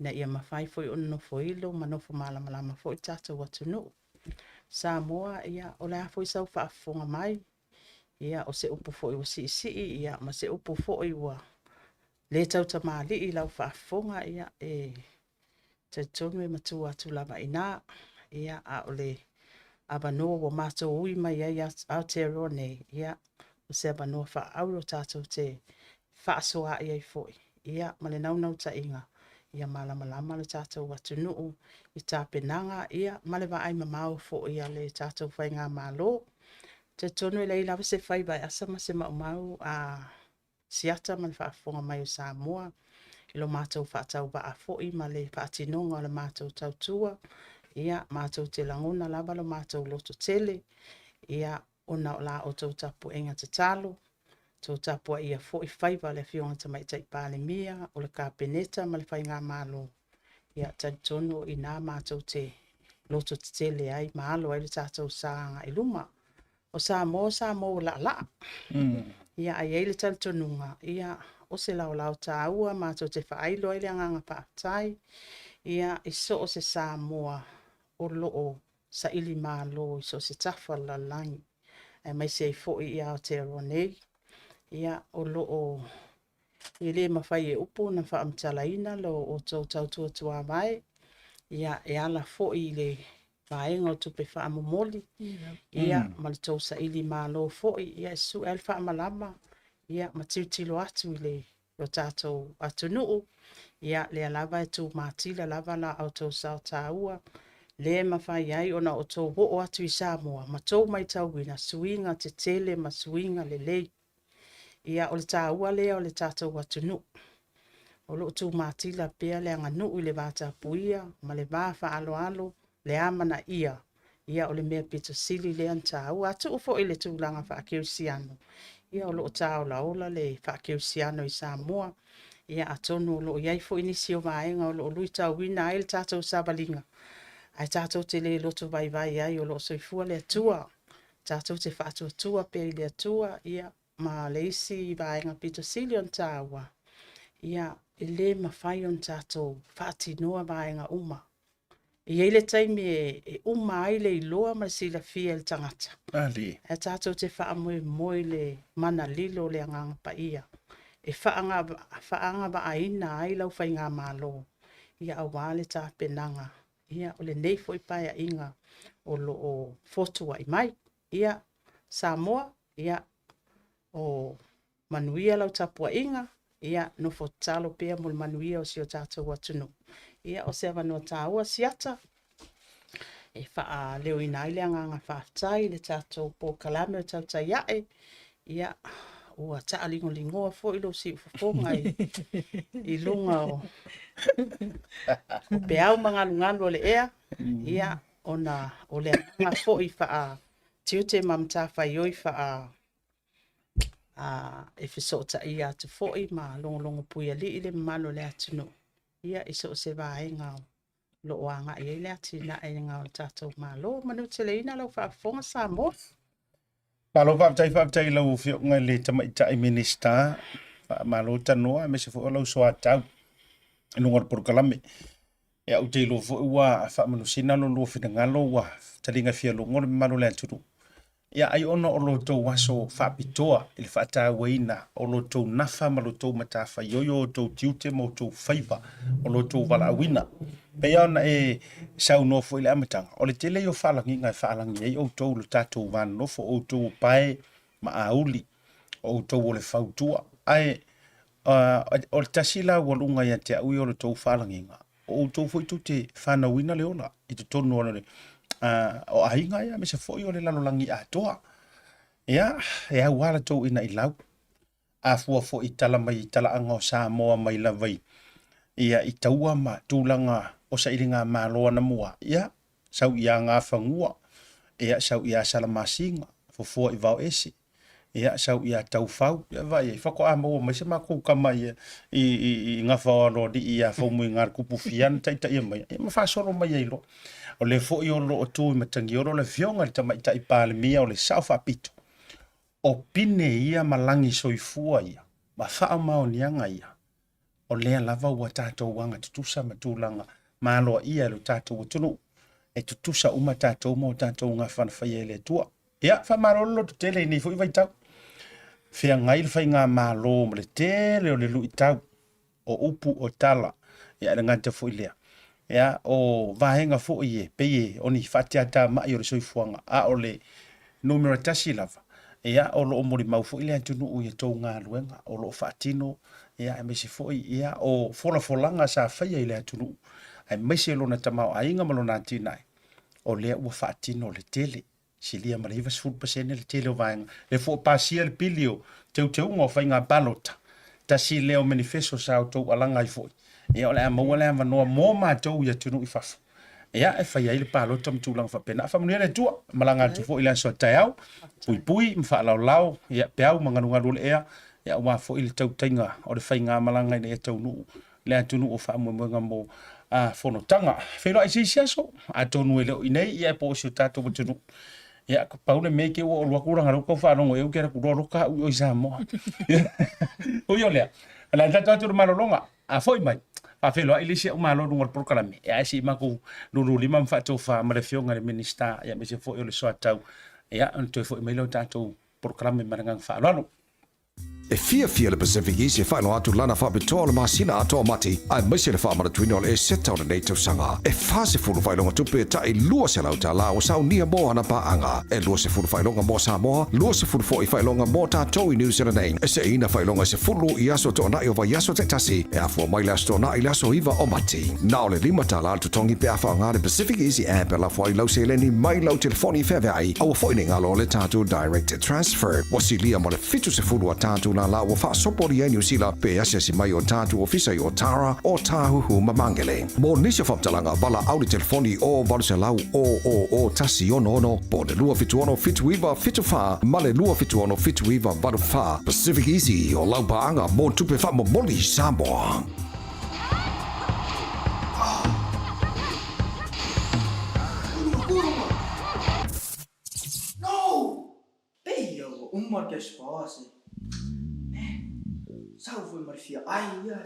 ina ia mafai foi ona nofoilo ma nofo malamalama foi le tatou atunuu. Samoa, ia, o le a foi sau faafofoga mai, ia, o se upu foi ua siisii, ia, ma se upu foi ua le tautamalii i lau faafofoga, ia, e talitonu e matua atu lava i ina. Ia, a o le avanoa ua matou ui mai ai Aotearoa nei, ia, o se avanoa faaauro tatou te faasoaai ai foi, ia, ma le naunautaiga ia malamalama le tatou atunuu i tapenaga, ia, ma le vaai mamao foi a le tatou faigamalo. Talitonu e leai lava se faiva e asa ma se maumau a siata ma le faafofoga mai o Samoa i lo matou faatauvaa foi ma le faatinoga o le matou tautua. Ia, matou te lagona lava lo matou loto tele, ia, ona o la outou tapuaiga tatalo, tou tapuaia foi faiva a le Afioga Tamaitai Palemia, o le Kapeneta ma le Faigamalo, ia talitonu o i ina matou te loto tetele ai ma alo ai le tatou sa agai i luma. O Samoa o Samoa ua laalaa. Ia, ae i ai le talitonuga, ia, o se laolao taua matou te faailo ai le agaga faafetai, ia, i so o se Samoa o lo o saili malo i so o se tafa o le lalolagi, aemaise ai foi i Aotearoa nei, ia, o lo o e le mafai e upu ona faamatalaina lo outou tautua tuavae, ia, e ala foi i le vaega o tupe faamomoli, ia, ma le tou saili malo foi, ia, e sue ai le faamalama, ia, ma tilotilo atu i le lo tatou atunuu, ia, lea lava e tumatila lava la outou sao taua, le mafai ai ona outou oo atu i Samoa ma tou maitauina suiga tetele ma suiga lelei. Ia, o le taua lea o le tatou atunuu. O lo o tumatila pea le aganuu i le vatapuia ma le va faaaloalo, le amanaia, ia o le mea pito sili lea ona taua. A tuu foi i le tulaga faakerisiano, ia o lo o tāolaola le faakerisiano i Samoa, ia atonu o lo o i ai foi nisi o vaega o lo o luitauina ai le tatou savaliga, ae tatou te le loto vaivai ai o lo o soifua le Atua. Tatou te faatuatua pea i le Atua, ia, ma le isi vaega pito sili ona taua, ia, e le mafai ona tatou faatinoa vaega uma. E i ai le taimi e uma ai le iloa ma le silafia e le tagata. Ae tatou te faamoemoe i le mana lilo o le Agaga Paia e faaagavaaina ai lau faigamalo, ia aua le tapenaga ia, o lenei foi paeaiga o lo o fotuai mai. Ia, Samoa, ia, o manuia lau tapuaiga, ia, nofo tatalo pea mo le manuia o si o tatou atunuu. Ia, o se avanoa taua, Siata, e faaleoina ai le agaga faafetai i le tatou polokalame o Tautai Ae. Ia, ua taaligoligoa foi lou siufofoga i, i luga o, o peau ma galugalu o le ea, ia, ona o le agaga foi faa tiute ma matafaioi faa a, e fesootaia atu foi ma logologo puialii le mamalu o le atunuu, ia, i so o se vaega o lo o agai ai le atinaega o le tatou Malo. Manuteleina lau faafofoga Samoa. Malo faafetai, faafetai i lau Afioga i le Tamaitai Minisita. Faamalo tanoa aemaise foi o lau soatau i luga o le polokalame. Ia, ou te iloa foi ua faamanusina lo lua finagalo ua taliga fialogo le mamalu o le atunuu. Ia, ai ona o lo outou aso faapitoa i le faatauaina o lo outou nafa ma lo outou matafaioi, o outou tiute ma outou faiva, o lo outou valaauina. Pei lava ona e saunoa foi i le amataga, o le tele ia o faalagiga e faalagi ai outou i lo tatou va nonofo, o outou o pae ma auli, o outou o le fautua. Ae o le tasi la ualuga ia te au ia o le tou faalagiga, o outou foi tou te fanauina le ola i totonu o le o aiga ia, aemaise foi o le lalolagi atoa. Ia, e au lava la tou inailau. A fua foi i tala mai i talaaga o Samoa mai lava i, ia, i taua ma tulaga o sailigamalo anamua, ia, sau ia Gafanua, ia, sau ia Salamasina, fofoa i Vaoese, ia, sau ia Taufau, ia, vaai ai, faatoa maua mai se matou tama i, i, i, i gafa o Aloalii ia Faumuiga le Tupufia na taitaia mai, ia, ma faasolo mai ai loa. O lea foi o lo o tu i Matagiolo le afioga i le Tamaitai Palemia o le Sao Faapito, O pine ia ma lagi soifua ia, ma faamaoniaga ia, o lea lava ua tatou aga tutusa ma tulaga maloaia e lo tatou atunuu, e tutusa uma tatou ma o tatou gafa na faia e le Atua. Ia, faamalo le lototele i nei foi vaitau. Feagai le faigamalo ma le tele o le luitau. o upu o tala, ia e le gata foi lea, ia o vaega foi e pei e o ni faatiatamai o le soifuaga, a o le numera tasi lava, ia o lo o molimau foi le atunuu i a tou galuega o lo o faatino, ia aemaise foi ia o folafolaga sa faia i le atunuu, aemaise lona tamaoaiga ma lona atinae, o lea ua faatino le tele. Silia ma le 90% le tele o vaega. Lea foi ua pasia le pili o teuteuga o faiga palota, tasi lea o menifeso sa outou alaga ai foi, ia o le a maua le avanoa mo matou i atunuu i fafo, ia e fai ai le palota ma tulaga faapena. Faamanuia le Atua, malaga atu foi i le aso a taeao, puipui ma faalaolao, ia peau ma galugalu o le ea, ia aua foi le tautaiga o le faigamalaga ina ia taunuu le atunuu o faamoemoega mo a fonotaga. Feiloai se isi aso, atonu e le o i nei, ia po o si o tatou atunuu. Ia, pau le mea ke ua olu aku ranga kau faalogo e u ke raku loa loka au i Samoa. Ui o lea, la tatou atu le malologa, a foi mai, faafeiloai le isi au malo luga o le polokalame, e ae si makou lulu lima ma faatofa ma le afioga i le Minista, ia aemaise foi o le soatau, ia, ona toe foi mai lea o tatou polokalame ma le agaga faaaloalo. E fiafia le Pacific East e faailoa atu lana faapitoa o le masina atoa o Mati, aemaise le faamanatuina o le Eseta o lenei tausaga. E 40 faailoga tupe tai $200 ua saunia mo ana paaga. E 20 faailoga mo Samoa, 20 foi faailoga mo tatou i New Zealand nei. E seina faailoga e 10 i aso toonai o vaiaso taitasi, e afua mai le aso Toonai i le aso 9 o Mati. Na o le $5 le totogi pe a faaaoga le Pacific Easy App e lafo ai lau seleni mai lau telefoni feaveai. Aua foi ne i galo le tatou Direct Transfer. Ua silia ma le 70 a tatou lālā ua faasopolia i Niu Sila pe asiasi mai o tatou ofisa i Otara, Ōtāhuhu ma Māngere. Mo nisi o faamatalaga, valaau le telefoni o 800 000 166 po o le 276 79 74 ma le 276 79 84. Pacific Easy, o lau paaga mo tupe faamomoli Samoa. No! Pei ia ua uma le cash power se. Eh, sau foi ma le fia ai ia.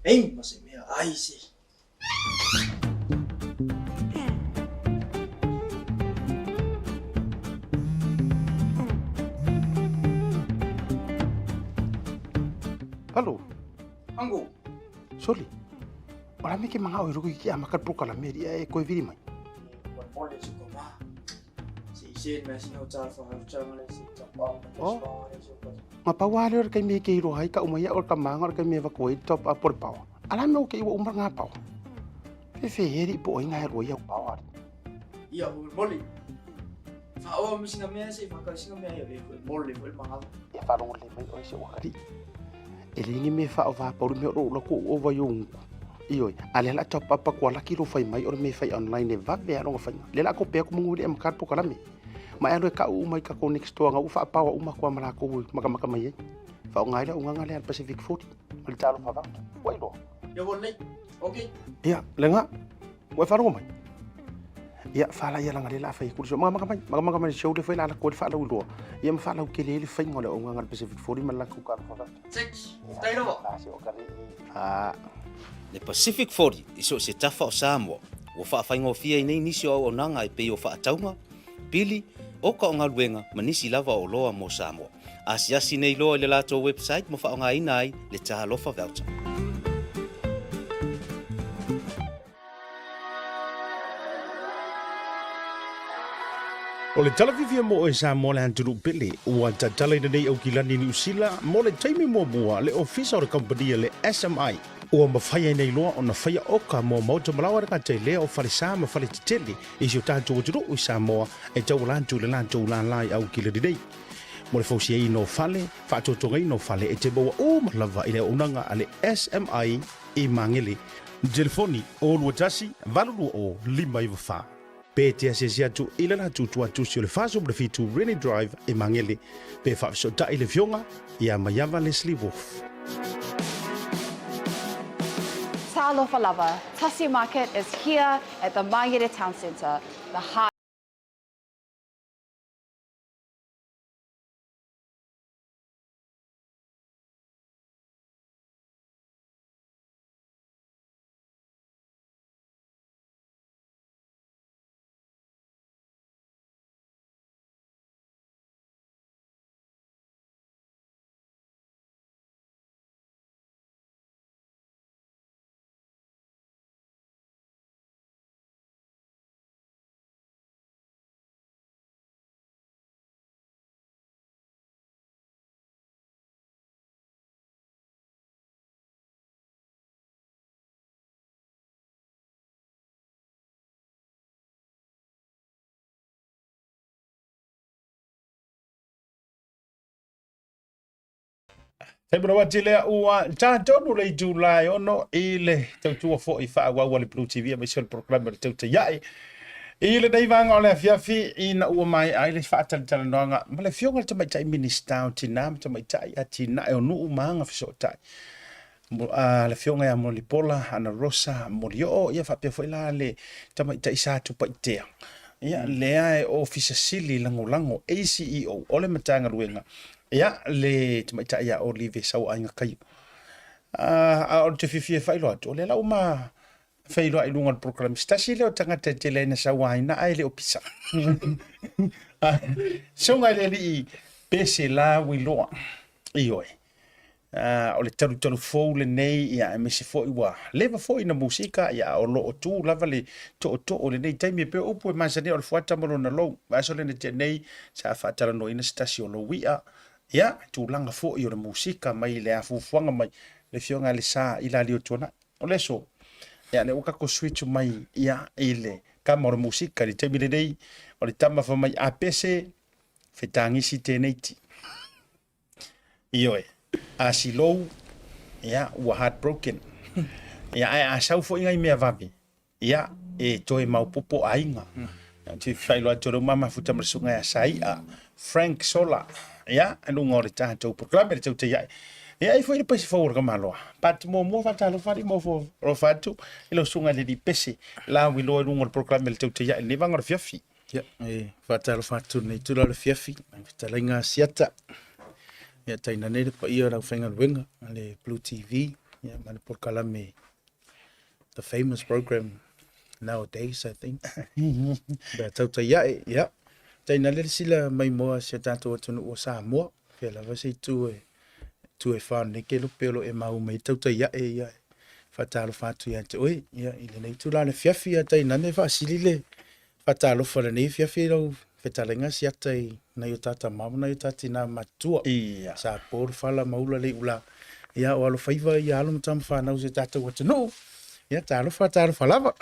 Ei, ma se mea ai se. Alo. Ango. Soli. O la me ke manga o ruku ki a maka pro kala me ria e koe viri mai. Mole se ko ma. Se Send mea sina o talofa voucher ma le isi top up ma cash Oh. power le isi o pata. Na pau lava lea o le taimi e te iloa ai tau mai au o le tamaga o le taimi e avatu ai le top up o le power. A la mea ua te i ua uma lena power? Fefe e alii po o ai na e alu ai au power alii. Ia molimoli. Faaoa ma sina mea se i faatau sina mea ia e mole foi le manava. Ia faalogo lelei mai oe si ou atalii. E leai ni mea e faaova pau le mea o lou alu atu ou ova i ou gutu. Ioe, a o lea o le a top up atu a laki lou fai mai o le mea e fai online e vave lava lona faiga. Lea o le a kope atu manu e le i amata le polokalame. Ma e alu e tau uma i tatou next door na ua faapaoa uma atu lava ma latou e matamata mai ai. Faaaoga ai le auaunaga lea a le Pacific 40 ma le Talofa Voucher. Ua iloa? Ia ua lelei. Ok. Ia, Lega, ua e faalogo mai? Ia, fala ia leaga o lea o le a fai atu le show. Magamaka mai, magamaka mai i le show lea foi o le a lako ai le faalauiloa, ia ma faalautele ai le faiga o le auaunaga a le Pacific 40 ma le latou Talofa Voucher. Check. Faafetai lava. A se o ka le a. Le Pacific 40 i so o se tafa o Samoa, ua faafaigofie ai nei nisi o auaunaga e pei o faatauga, pili, oka o galuega ma nisi lava o oloa mo Samoa. Asiasi nei loa i le latou website ma faaaogaina ai le Talofa Voucher. O le tala fiafia mo oe Samoa le atunuu pele, ua tatala i lenei Aukilani Niu Sila mo le taimi muamua le ofisa o le kamupani a le SMI. Ua mafai ai nei loa ona faia oka mo maota malaoa le gata i lea o falesa ma faletetele i si o tatou atunuu i Samoa e tauala atu i le latou lala i Aukilani nei. Mo le fausiaina o fale, faatotogaina o fale e te maua uma lava i le auaunaga a le SMI i Magele. Telefoni, 021 820 594. Pe te asiasi atu i le latou tuatusi o le 47 Rennie Drive i Magele, pe faafesootai le Afioga ia Maiava Leslie Wolfe. Talofa lava, Tasi Market is here at the Mangere Town Centre, the heart Taimi lea ua ta tonu le itula e ono i le tautua foi faaauau a le Blue TV aemaise o le polokalame o le Tautai Ae. I lenei vaega o le afiafi ina ua maea ai le faatalatalanoaga ma le Afioga i le Tamaitai Minisita o Tina ma Tamaitai, Atinae o Nuu ma Agafesootai, le Afioga ia Mulipola Ana Rosa Molioo, ia faapea foi la le Tamaitai Sa Tupaitea, ia lea e Ofisa Sili Lagolago ACEO o le Matagaluega, ia le Tamaitai ia Olive Sauaiga Kaio. A o le te fiafia e faailoa atu, o lea la ua ma feiloai i luga o le polokalame. Se tasi lea o tagata e tele ai na sauaina ae le o pisa. Susuga i le alii Pese Lauiloa. Ioe. O le talutalu fou lenei, ia, aemaise foi ua leva foi na musika, ia, o lo o tu lava le tootoo o lenei taimi e pei o upu e masani o le fuata ma lona lou. Vaiaso lea na tea nei, sa faatalanoaina se tasi o lou i'a, ia, tulaga foi o le musika mai le afuafuaga mai le Afioga ia Lesa i Laliotuanai. O le aso, ia, lea ua tatou switch mai, ia, i le tama o le musika i le taimi lenei, o le tama fai mai a pese, fetagisi tēnei ti. Ioe, a silou, ia, ua heartbroken. Ia, ae a sau foi ngai mea vave, ia, e toe maopopo aiga. Ia, te whailoa atu o leu mama futa ma le susuga ia Sai'a Frank Sola, ia, i luga o le tatou polokalame le tautai ae. Ia, e foi le paisi fou o le Kamaloa. But muamua faatalofa alii ma ofo alofa atu i lau susuga i le alii Pese Lauiloa i luga o le polokalame le tautai ae i lenei vaega o le afiafi. Ia, e faatalofa atu i lenei itula o le afiafi, i fetalaiga a Siata. Ia, tainane le paia o le aufaigaluega a le Blue TV, ia, ma le polokalame the famous program nowadays, I think. Pea tautai ae, ia. Tainane le sila maimoa si o tatou atunuu o Samoa. Fea lava se itu e tu e whaneke lope o lo e mau mai tautai ae ia. Faatalofa atu ia te oe, ia, i lenei itula le afiafi, ia tainane faasili le faatalofa lenei afiafi i lau fetalaiga siata i nai o ta tama ma nai o ta tina matutua. Ia. Sa po le fala ma ula le iula. Ia, o alofaiva ia alo ma tama fanau o si o tatou atunuu. Ia, talofa, talofa lava.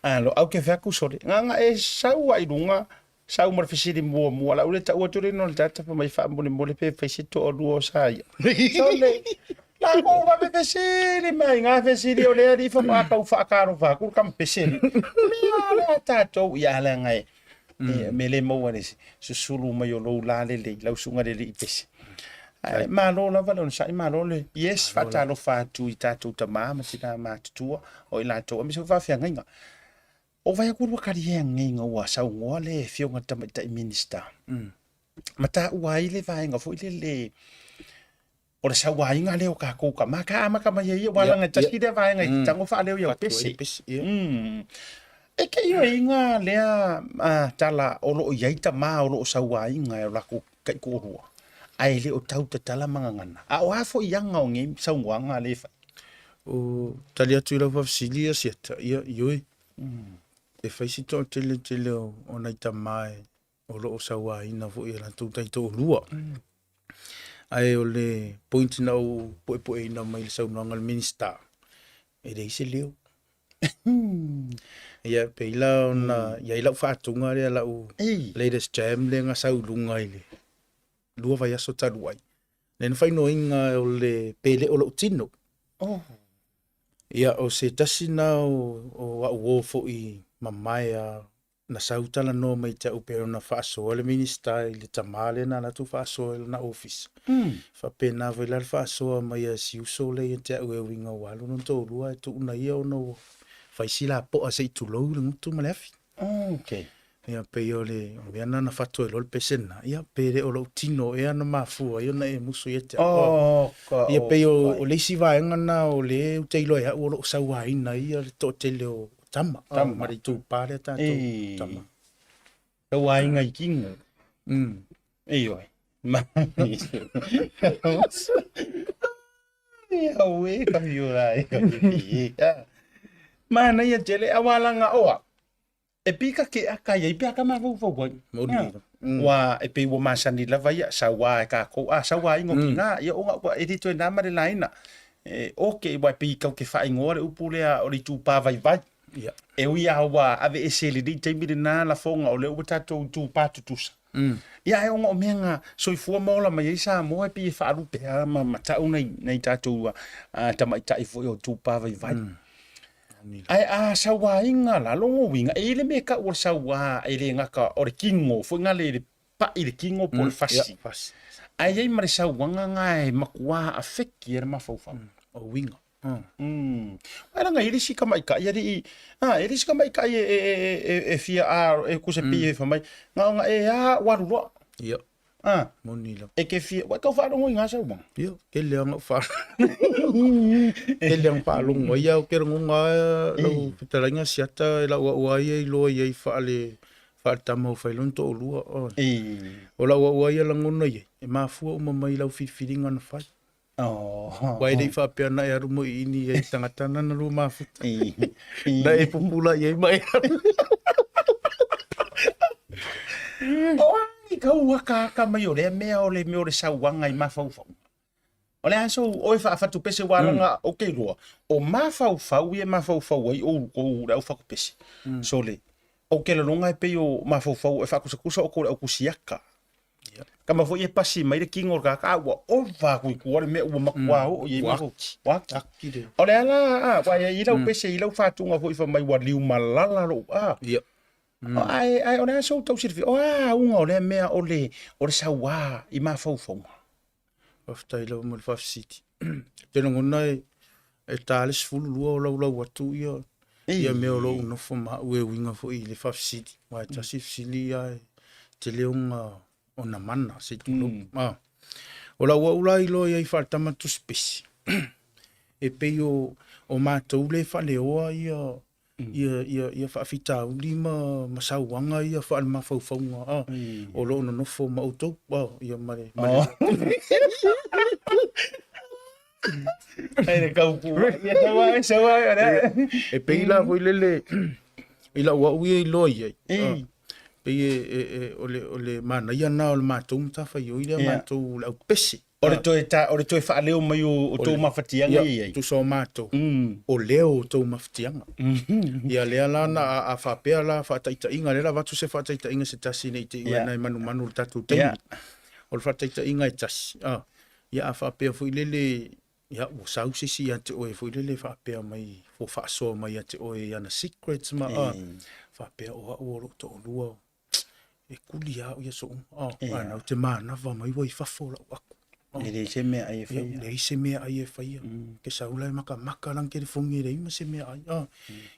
Alo, au ke fea ku sole. Nga nga e sau a i luga, sau ma le fesili muamua. La ule tau atu le no le tata fa mai faamolemole pe fai se toalua o sa ia. Sole, la ko va pe fesili mai nga fesili o le alii fa ma kau whaakaro fa ku kam peseli. Mea le a tātou ia ala ngai. E, me le maua le susulu mai o lou la lelei, lau suga le lii pese. Ae, malo lava le onosai, malo le, yes, faatalofa atu i tatou tamā ma tinā matutua o i latou, aemaise foi faafeagaiga. O vai aku lua kali e angeiga ua saunoa le Afioga i le Tamaitai Minista. Ma taua ai le vaega foi lele o le sauaina lea o kakou ka ma ka amata mai ai ia, ua laga e tasi lea vaega i te tago faaleo i au pese. E ke i oiga lea tala o loo i ai tamā o loo sauaina e o lakou taitoalua, ae le o tau tatala ma gagana. A o a foi aga o nei saunoaga lea e fai? O tali atu i lau faafesili ia Siata, ia, ioe, e fai si toatele tele o nai tamā e o lo o sauaina foi e latou taitoalua. Ae o le point na ou poepoeina mai le saunoaga a le Minista, e leai se leo. Ia, pei la ona i ai lau faatuga lea lau latest jam lea na sau i luga i le 2 vaiaso talu ai. Lea na fainoina o le pe le o lou tino. Ia, o se tasi na o au uo foi mamae a na sau talanoa mai te au pei ona faasoa le Minista i le tama lea na alu atu faasoa i lona ofisa. Faapena foi la le faasoa mai a si uso lea ia te au e uiga ua alu lona toalua ae tuuna ia ona ua fai si lapoa se i tulou le gutu ma le afi. Okay. Ia pei o le o mea na na fatu ai loa le pese lena. Ia pe le o lou tino ea na mafua ai ona e musu ia te au. Oh, ka, Ia pei o, oh, o le isi vaega na o le ou te iloa e au o loo sauaina ia le toatele o tama, Tama. ma le itupa lea tatou E. tama. Tau aiga i kino. Ioe. Ma. Ia ue ka fiora e ka fifi. Manaia tele awalanga oa. E pika ke aka ia i pea ka mafaufau ai. Moni. Ua e pei ua masani lava ia sauā e kākou a sauā ingo ki ngā ia o ngā ua e rito e nā ma le laina. E, okay, ua e pei kau ke whaingoa le upu lea o le itupā vaivai. Ia. E ui a ua ave ese le lenei taimi lenā lafoga o lea ua tatou itupā tutusa. Ia ae ona o mea nga soifua ma ola mai ai Samoa e pei e faalupe a ma matau nai nai tatou tamaitai foi o itupā vaivai. Ae a sauaina la lona uiga, e i ai le mea e tau o le saua e le gata o le kino foi na le pai i le kino po o le fasi. Ae i ai ma le sauaga na e matua afeki ai le mafaufau. O uiga. Ae leaga e i ai le isi tamaitai alii, a, e i ai le isi tamaitai e fia a e kusa pei e fai mai, na ona e a ua alu loa. Ia. Ah. Moni lava. E ke fia, ua e tau faalogo i ngā sauaga? Ia, tele lava na ou faalogo. Tele lava na faalogo ai au ke lagona lava lau fetalaiga siata e lau au lava ia iloa i ai faale faaletama ua fai lona toalua. O lau au lava ia lagona i ai, e mafua uma mai i lau filifiliga na fai. Aua e le i faapea na e alu mo i ini i ai tagata na na lua mafuta. Na e pupula i ai ma e alu. O ai kau akaaka mai o lea mea o le mea o le sauaga i mafaufauga. O le a sou oe faafatupese ua alaga o ke iloa, o mafaufau ia e mafaufau ai oukou le au fatupese. Sole, o ke laloga e pei o mafaufau e faakusakusa oukou le au kusiaka. Kama foi e pasi mai le kino o le tagata, a ua ova aku i tua le mea ua matua oo i ai Ua mafaufau. Ua aki. Aki le. O le ala, a, ua i ai lau pese i lau faatuga foi fai mai ua liumalala lou, a. Ia. Ae, ae o le a sou tau silafia, o a auga o lea mea o le, o le sauā i mafaufauga? Faafetai lava mo le faafesili. Ou te lagona e, e ta le 12 o laulau atu ia, ia mea o lo o nofo ma au e uiga foi i le faafesili. Aua e tasi fesili ae tele ona, ona mana se i tulou. Ah. O lau au la iloa i ai faaletama tusipesi, e pei o, o matou le faaleoa ia, ia, ia, ia faafitauli ma, ma sauaga ia faalemafaufauga a, o lo o nonofo ma outou a, ia ma le, ma le, Ai le kau ku. Ia saua ai, saua ai, E pei la foi lele i lau au ia iloa i ai. Pei e, e, e, o le, o le manaia lena o le matou matafaioi lea, matou le aupese. O le toe, ta, o le toe faaleo mai o, o tou mafatiaga ia i ai. Tusa o matou, o leo o tou mafatiaga. Ia lea la na, a, a faapea la faataitaiga, lea la avatu se faataitaiga se tasi ne i te i ua e manumanu i le tatou taimi. O le faataitaiga e tasi, a, ia a faapea foi lele, ia ua sau se isi ia te oe foi lele faapea mai, ua faasoa mai ia te oe i ana secrets ma, a, faapea o au o lou toalua, e kuli lava au i aso uma. A, a na ou te manava mai ua i fafo lau aku. E leai se mea ai e faia. E leai se mea ai e faia. Ke sau la e makamaka lana telefoni e leai ma se mea ai. A,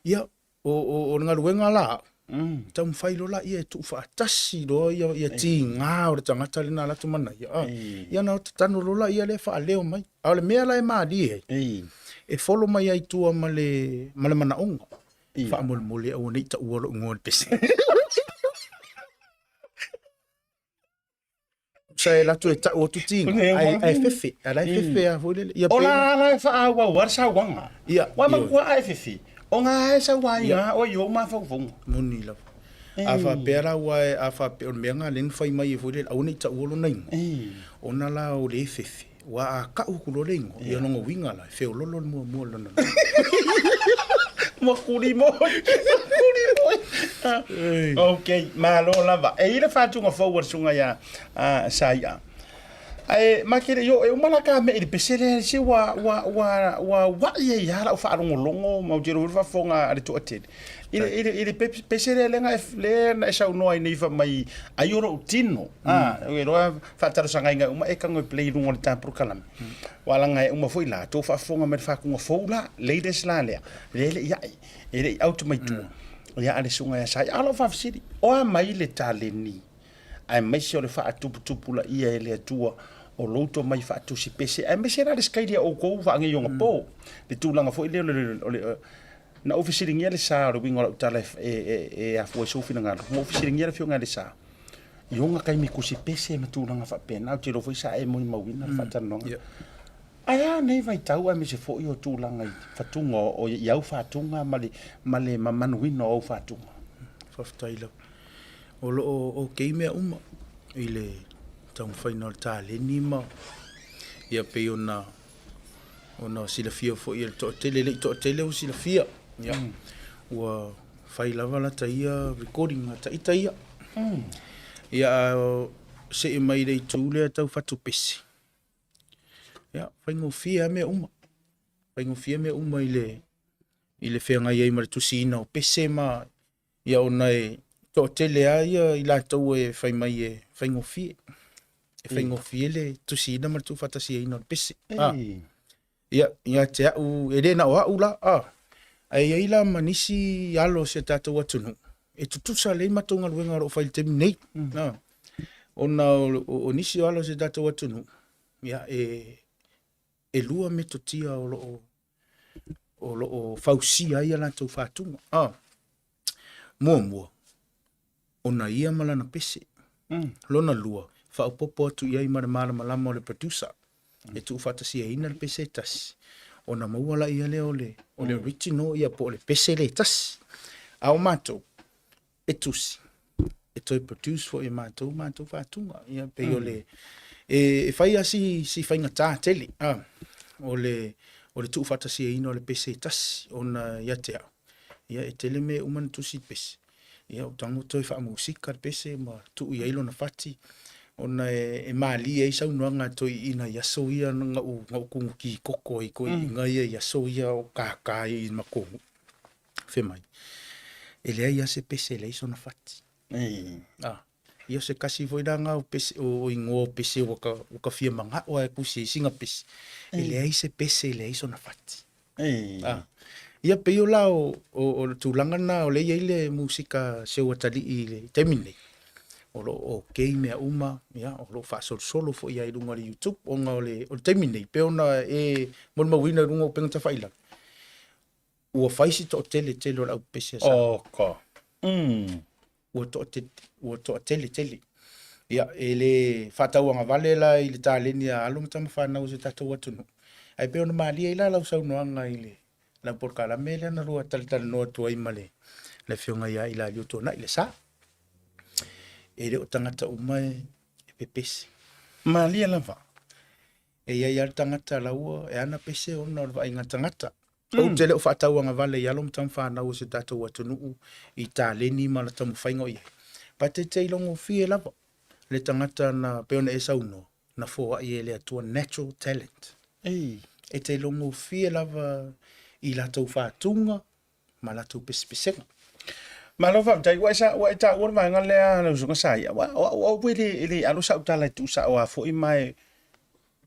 ia, o, o, o le galuega la a'u, taumafai loa laia e tuufaatasi loa ia, ia tiga o le tagata lena alu atu manaia. A, ia ona tatanu loa laia lea faaleo mai. A o le mea la e malie ai, e folo mai ai i tua ma le, ma le manaoga. Faamolemole aua ne i taua lou igoa i le pese. Sa e latou e tau atu tiga, ae, ae fefe, ae la e fefe a foi lele. Ia O la la e faaauau a le sauaga. Ia, Ua matua a e fefe. O ngā e sau ai ngā o i o mafaufauga. Moni lava. A faapea la ua e, a faapea, o le mea ngā lea na fai mai ai foi lele, aua ne i taua lona igoa. Ona la o le fefe, ua a kau atu loa le igoa, ia lona uiga la, e feololo le muamua o lona luma. Ua kuli moi. Kuli moi. Ok, malo lava. E i le faatuga fou a le susuga ia Saia. Ae ma ke le i oo e uma la ka mea i le pese lea se ua ua ua ua ua'i ai lava lau faalogologo ma ou te iloa foi le faafofoga a le toatele. I le i le i le pese lea lea na e lea na e saunoa ai nei fai mai ai o lou tino. A, e iloa faatalosagaina uma e tago e play i luga o le ta polokalame. Ua laga e uma foi la tou faafofoga mai le faatuga fou la, latest la lea, lea e le i ae, e le i out mai tua. Ia a le susuga ia Saia. A o lau faafesili, o a mai le taleni aemaise o le faatuputupulaia e le Atua o lou tomai faatusi pese, aemaise la le sikaili a outou faaneionapo, le tulaga foi lea o le, na ou fesiligia le sa o le uiga o lau tala e afua ai sou finagalo, na ou fesiligia le afioga ia Lesa, i ona taimi tusi pese ma tulaga faapena, ou te iloa foi sa e molimauina le faatalanoaga. Ae a nei vaitau aemaise foi o tulaga i fatuga o i au fatuga ma le ma le mamanuina o au fatuga? Faafetai lava. O lo o okay mea uma i le taumafaiga o le taleni ma ia pei ona ona silafia foi e le toatele, e le i toatele ua silafia. Ia, ua fai lava lata ia recording a ita ia. Ia, a see mai le itu lea tau fatu pese, Ia, faigofie lava mea uma. Faigofie mea uma i le, i le feagai ai ma le tusiina o pese ma, ia ona e toatele lava ia i latou e fai mai e faigofie. E faigofie le tusiina ma le tuufaatasiaina o le pese. Ah. Ia, ia te au, e le na o au la, ah. Ae i ai la ma nisi alo o si o tatou atunuu, e tutusa lelei matou galuega o lo o fai i le taimi nei. Mm. Ah. Ona o, o, o nisi o alo o si o tatou atunuu, ia, e, e lua metotia o lo o, o lo o fausia ai a latou faatuga. Ah. Muamua, ona ia ma lana pese. Mm. Lona lua, faaopoopo atu i ai ma le malamalama o le producer. Mm. E tuufaatasiaina le pese e tasi. Ona maua laia lea o le, o le mm. original ia po o le pese le tasi. A o matou, e tusi, e toe produce foi e matou matou faatuga. Ia, pei o le, e, e fai lava si, si faigata tele, ah, o le, o le tuufaatasiaina o le pese e tasi, ona ia te au, ia e tele mea e uma ona tusi le pese. Ia, o tago toe faamusika le pese ma tuu i ai lona fati, ona e, e malie ai saunoaga a toeaiina i aso ia na ou, na ou kuguki koko ai toeaiina ia i aso ia o kākā i matou nuu. Fai mai, e leai lava se pese e leai sona fati. Ah, ia o se kasi foi la nga o pese, o, o igoa o pese ua ka, ua ka fia mana'o lava e tusi ai sina pese. E leai se pese e leai sona fati. Ah, ia pei o la o, o, o le tulaga lena o lea e i ai le musika seu atalii i le taimi lenei. O lo o okay mea uma, ia, o lo o faasolosolo foi lava i luga o le YouTube ona o le, o le taimi lenei, pei ona e molimauina i luga o upega tafailagi, ua fai si toatele tele o le aupese a Samoa. Oka. Mm. Ua toatele, ua toatele tele. Ia, e le faatauagavale la i le taleni a alo ma tama fanau o si o tatou atunuu. Ae pei ona malie ai la lau saunoaga i le lau polokalame lea na lua talatalanoa atu ai ma le, le afioga ia Ilalio Tuanai, le sa. E le o tagata uma e pepese. Malie lava. E i ai lava le tagata laua e ana pese ona o le vaaiga tagata. Ou te le o faatauagavale i alo ma tama fanau o si o tatou atunuu i taleni ma le taumafaiga o i ai. But e te ilogofie lava le tagata na pei ona e saunoa, na foai e le Atua, natural talent. Ei. E te ilogofie lava i latou faatuga ma latou pesepesega. Malo faafetai, ua e sa, ua e taua le vaega lea lau Susuga Saia. Ua, o au, au e le, e le alo sau tala e tuusao a foi ma e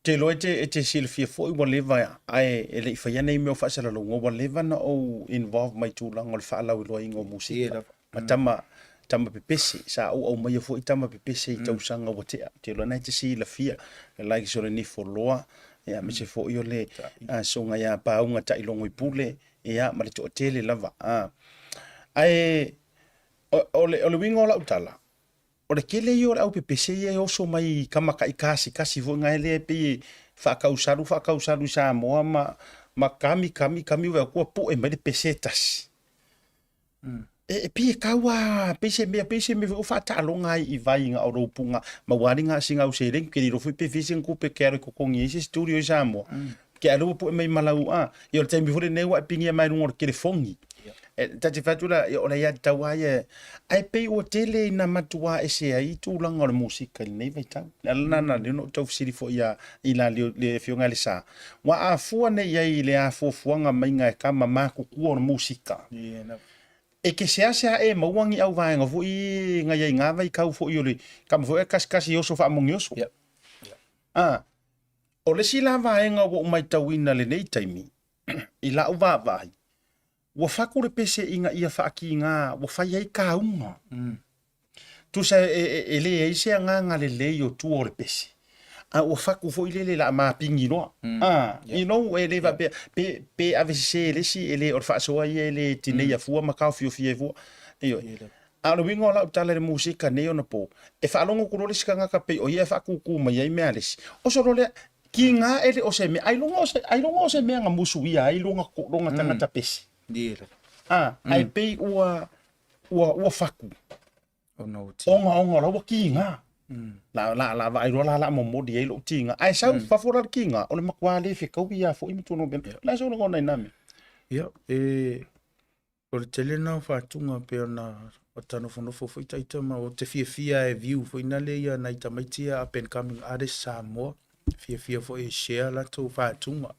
te iloa e te, e te silafia foi ua leva ae e le i faia nei mea o faasalalauga, ua leva na ou involve mai tulaga o le faalauiloaina o musika ma tama, tama pepese. Sa ou aumaia foi tama pepese i tausaga ua tea. Ou te iloa na e te silafia, le likes o le Nifoloa, ia, aemaise foi o le Susuga ia Pauga Ta'ilogoipule, ia, ma le toatele lava. A. Ae, o, o, le, o le uiga o lau tala, o le tele ia o le aupepese ia e oso mai i kamaka'i kasikasi foi na lea e pei e faakausalu faakausalu i Samoa ma, ma kami kami kami ua ua pu'e mai le pese e tasi. E, e pei e kau a, pei se mea, pei se mea foi ua faataaloga ai i vai na o lou puga, ma ua ali na sina au seleni, ke le iloa foi pe fia sina tupe ke alu e totogi ai se studio i Samoa. Ke alu ua pu'e mai ma lau, a, ia o le taimi foi lenei ua e pigia mai luga o le telefoni. E, ta te fai atu la, ia o le aiatatau lava ia, ae pei ua tele ina matuā ese ai tulaga o le musika i lenei vaitau. O le ala lena na leo na ou tau fesili foi ia, i la leo, le Afioga ia Lesa, ua a fua nei i ai i le afuafuaga maiga e kama matutua o le musika. E ke seasea e maua ni au vaega foi i ngai ai ngā vaitau foi o le kama foi e kasikasi oso faamogi oso. A, o le isi la vaega ua ou matauina i lenei taimi, i la'u vaavaai, ua faku le pese ina ia faakīgā ua fai ai kāuga. Tusa e, e, e leai se agaga lelei o tua o le pese, a ua faku foi lele la mapigi loa. A, you know, e le faapea, pe, pe ave sese e le isi, e le, o le faasoa ia e le tineia fua ma taofiofia ai fua. Ioe. A o le uiga o lau tala i le musika nei ona po, e faalogo atu loa le isi tagata pei o ia e faatūtū mai ai mea a le isi. Oso loa lea, kiga e le o se mea, ailoga o se, ailoga o se mea na musuia ai lona, lona tagata pese. A, ae pei ua, ua, ua faku. Ona o ti. Ona, ona o la ua kiga. La, la, la vaai loa la la momoli ai lou tiga. Ae sau mm. fafo la le kiga, o le matua le fekaui ia foi ma tulaga faapena. La sau lagona i nā mea. Ia, e, O le tele lena o faatuga pei ona ta nofonofo foi taita ma o te fiafia e view foi nale ia nai tamaiti ia up and coming artist Samoa fiafia foi e share latou faatuga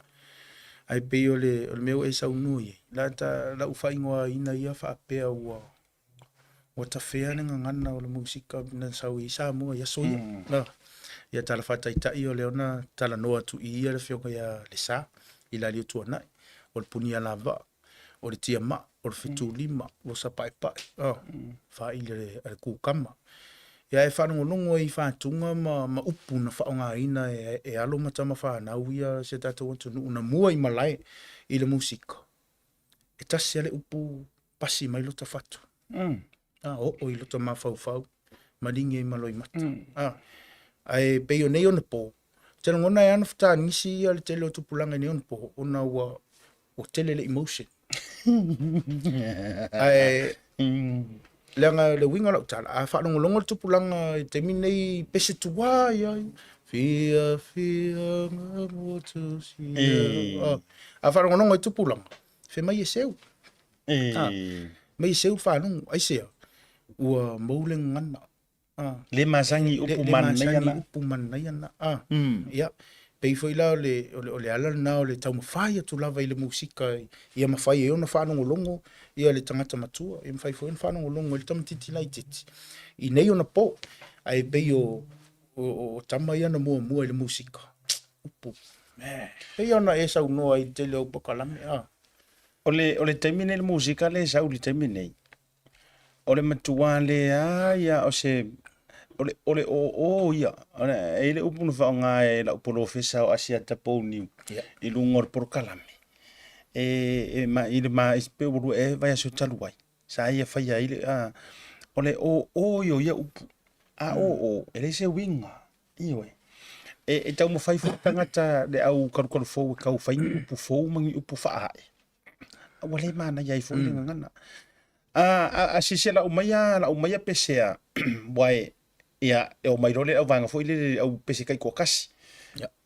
ae pei o le o le mea ua e saunoa i ai la ta lau faaigoaina ia faapea ua ua tafea le gagana o le musika na sau i Samoa i aso ia mm. Ia tala faataitai o lea ona talanoa atu i ia le afioga ia Lesa i le Alii o Tuanai o le Punia Lavaa o le tiamaa, o le fetulima, o le paepae, oh, faaili a le kukama. Ia e faalogologo ai i faatuga ma, ma upu na faaaogaina e, e alo ma tama fanau ia si o tatou atunuu na mua i malae i le musika. E tasi lava le upu pasi mai lota fatu. A, oo i lota mafaufau, maligi ai ma loimata. A, ae pei o nei onapo, Ou te lagona e ana fetanisi ia le tele o tupulaga i nei onapo ona ua ua tele le emotion. Ae leaga le uiga o lau tala, a faalogologo le tupulaga i le taimi lenei pese tuā ia, fia fia motusia. A faalogologo i tupulaga, fai mai e seu. Mai e seu le faalogo, aisea? Ua mou le gagana. Le masani i upu manaia na. Upu manaia na. Ah. Ia. Pei foi la o le, o le, o le ala lena o le taumafai atu lava i le musika ia mafai ai ona faalogologo ia le tagata matua, ia mafai foi ona faalogologo i le tamaitiiti laitiiti i nei ona po. Ae pei o, o, o tama ia na muamua i le musika, upu, man, pei ona e saunoa i le tele o polokalame, ah. O le, o le taimi nei le musika lea e sau i le taimi nei, O le matua leai lava o se, o le, o le oo ia. E i ai le upu na faaaoga e lau polofesa o Asiata Pouniu i luga o le polokalame. E, e ma, i le ma, pe ua lua ea vaiaso talu ai, sa ia faia ai le, a, o le oo ia o ia upu. A oo, e leai se uiga, ioe. E, e taumafai foi le tagata le au kalukalu fou e tau fai ni upu fou ma ni upu faaae. Ua le manaia ai foi le gagana. A, a, a silasila lau mai a, lau mai a pesea, ua e, Ia, e o mai loa le auvaega foi lele le au pese taitoatasi.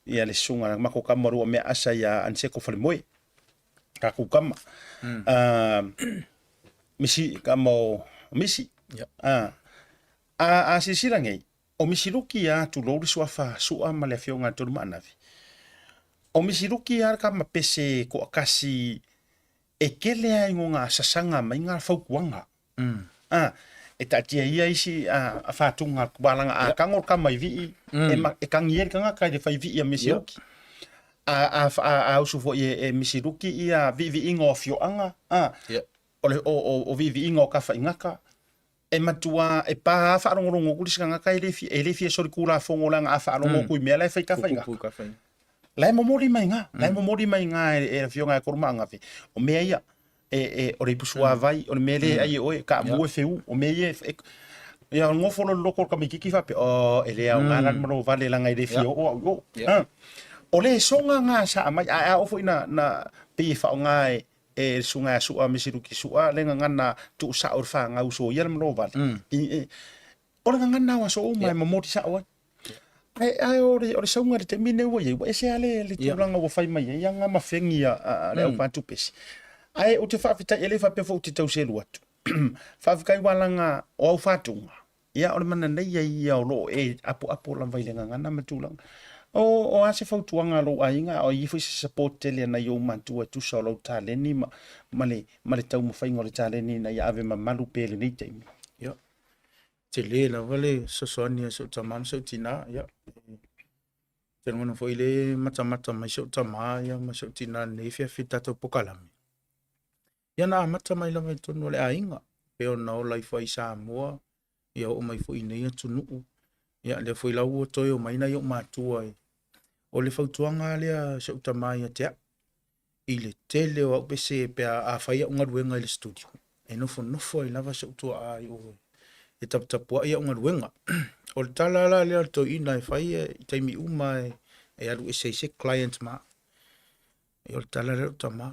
Ia le susuga a matou tama rua mea asa ia Aniseko Falemoe, tatou tama. Misi, tama o Misi. A silasila nei, o Misiluki ia tulou le suafa Sua ma le afioga a Tolumaanavi. O Misiluki ia le tama pese toatasi e tele lava i ona sasaga mai ga fautuaga. A, e taatia ia isi a faatuga walaga a kago le tama i vii, e, ma, e kagi ai le tagata i le fai vii a Misiluki. A, a, a, a usu foi e, e Misiluki ia viiviiga o afioaga, a, o le o, o, o viiviiga o tafaigata, e matua e pa lava faalogologo atu le isi tagata e le fia, e le fia solitulafono leaga a faalogo atu i mea la e fai tafaigata. La e momoli mai iga, la e momoli mai iga e le afioga ia Tolumaagafe, o mea ia, e, e, o le ipu suavai, o le mea lea e ai e oe, kaamu e feu, o mea ia e, ia nofo loa le loto o le tamaititi faapea, oh, e le aoga la le malovale leaga e le fia oo au i o. Ah. O le soga ga sa aumai, ae a oo foi na, na pei e faaaoga e, e le susuga ia Sua Mesiluki Sua le gagana tuusao i le fanau soia le malovale. I, e, o le gagana o aso uma e momoli sao ai. Ae, ae o le, o le sauga i le taimi lenei ua i ai, ua ese lava le, le tulaga ua fai mai ai aga ma fegi a, a, a le aupatupesi. Ae ou te faafetai, e le faapea foi ou te tau selu atu. Faafetai aua leaga o au faatuga, ia o le manaia ia o lo o e apoapo lava i le gagana ma tulaga. O, o a se fautuaga a lou aiga, a o i ai foi se support tele a nai ou matua e tusa o lau taleni ma, ma le, ma le taumafaiga o le taleni ina ia ave mamalu pea i lenei taimi. Ia, tele lava le fesoasoani a si ou tama ma si ou tina, ia, ou te lagona foi le matamata mai si ou tama ia ma si ou tina i lenei afiafi i le tatou polokalame. Ia na amata mai lava i totonu o le aiga, pei ona ola ifo ai i Samoa, ia oo mai foi i nei atunuu. Ia lea foi la ua toe omai nai ou matua i... O le fautuaga lava lea a si ou tama ia te au, i le tele o au pese pe a fai au galuega i le studio, e nofonofo ai lava si ou tuaa i o e taputapuai au galuega. O le tala la lea a le toeaina e fai i taimi uma e alu ese ai se client ma au. Ia o le tala lea a lou tama,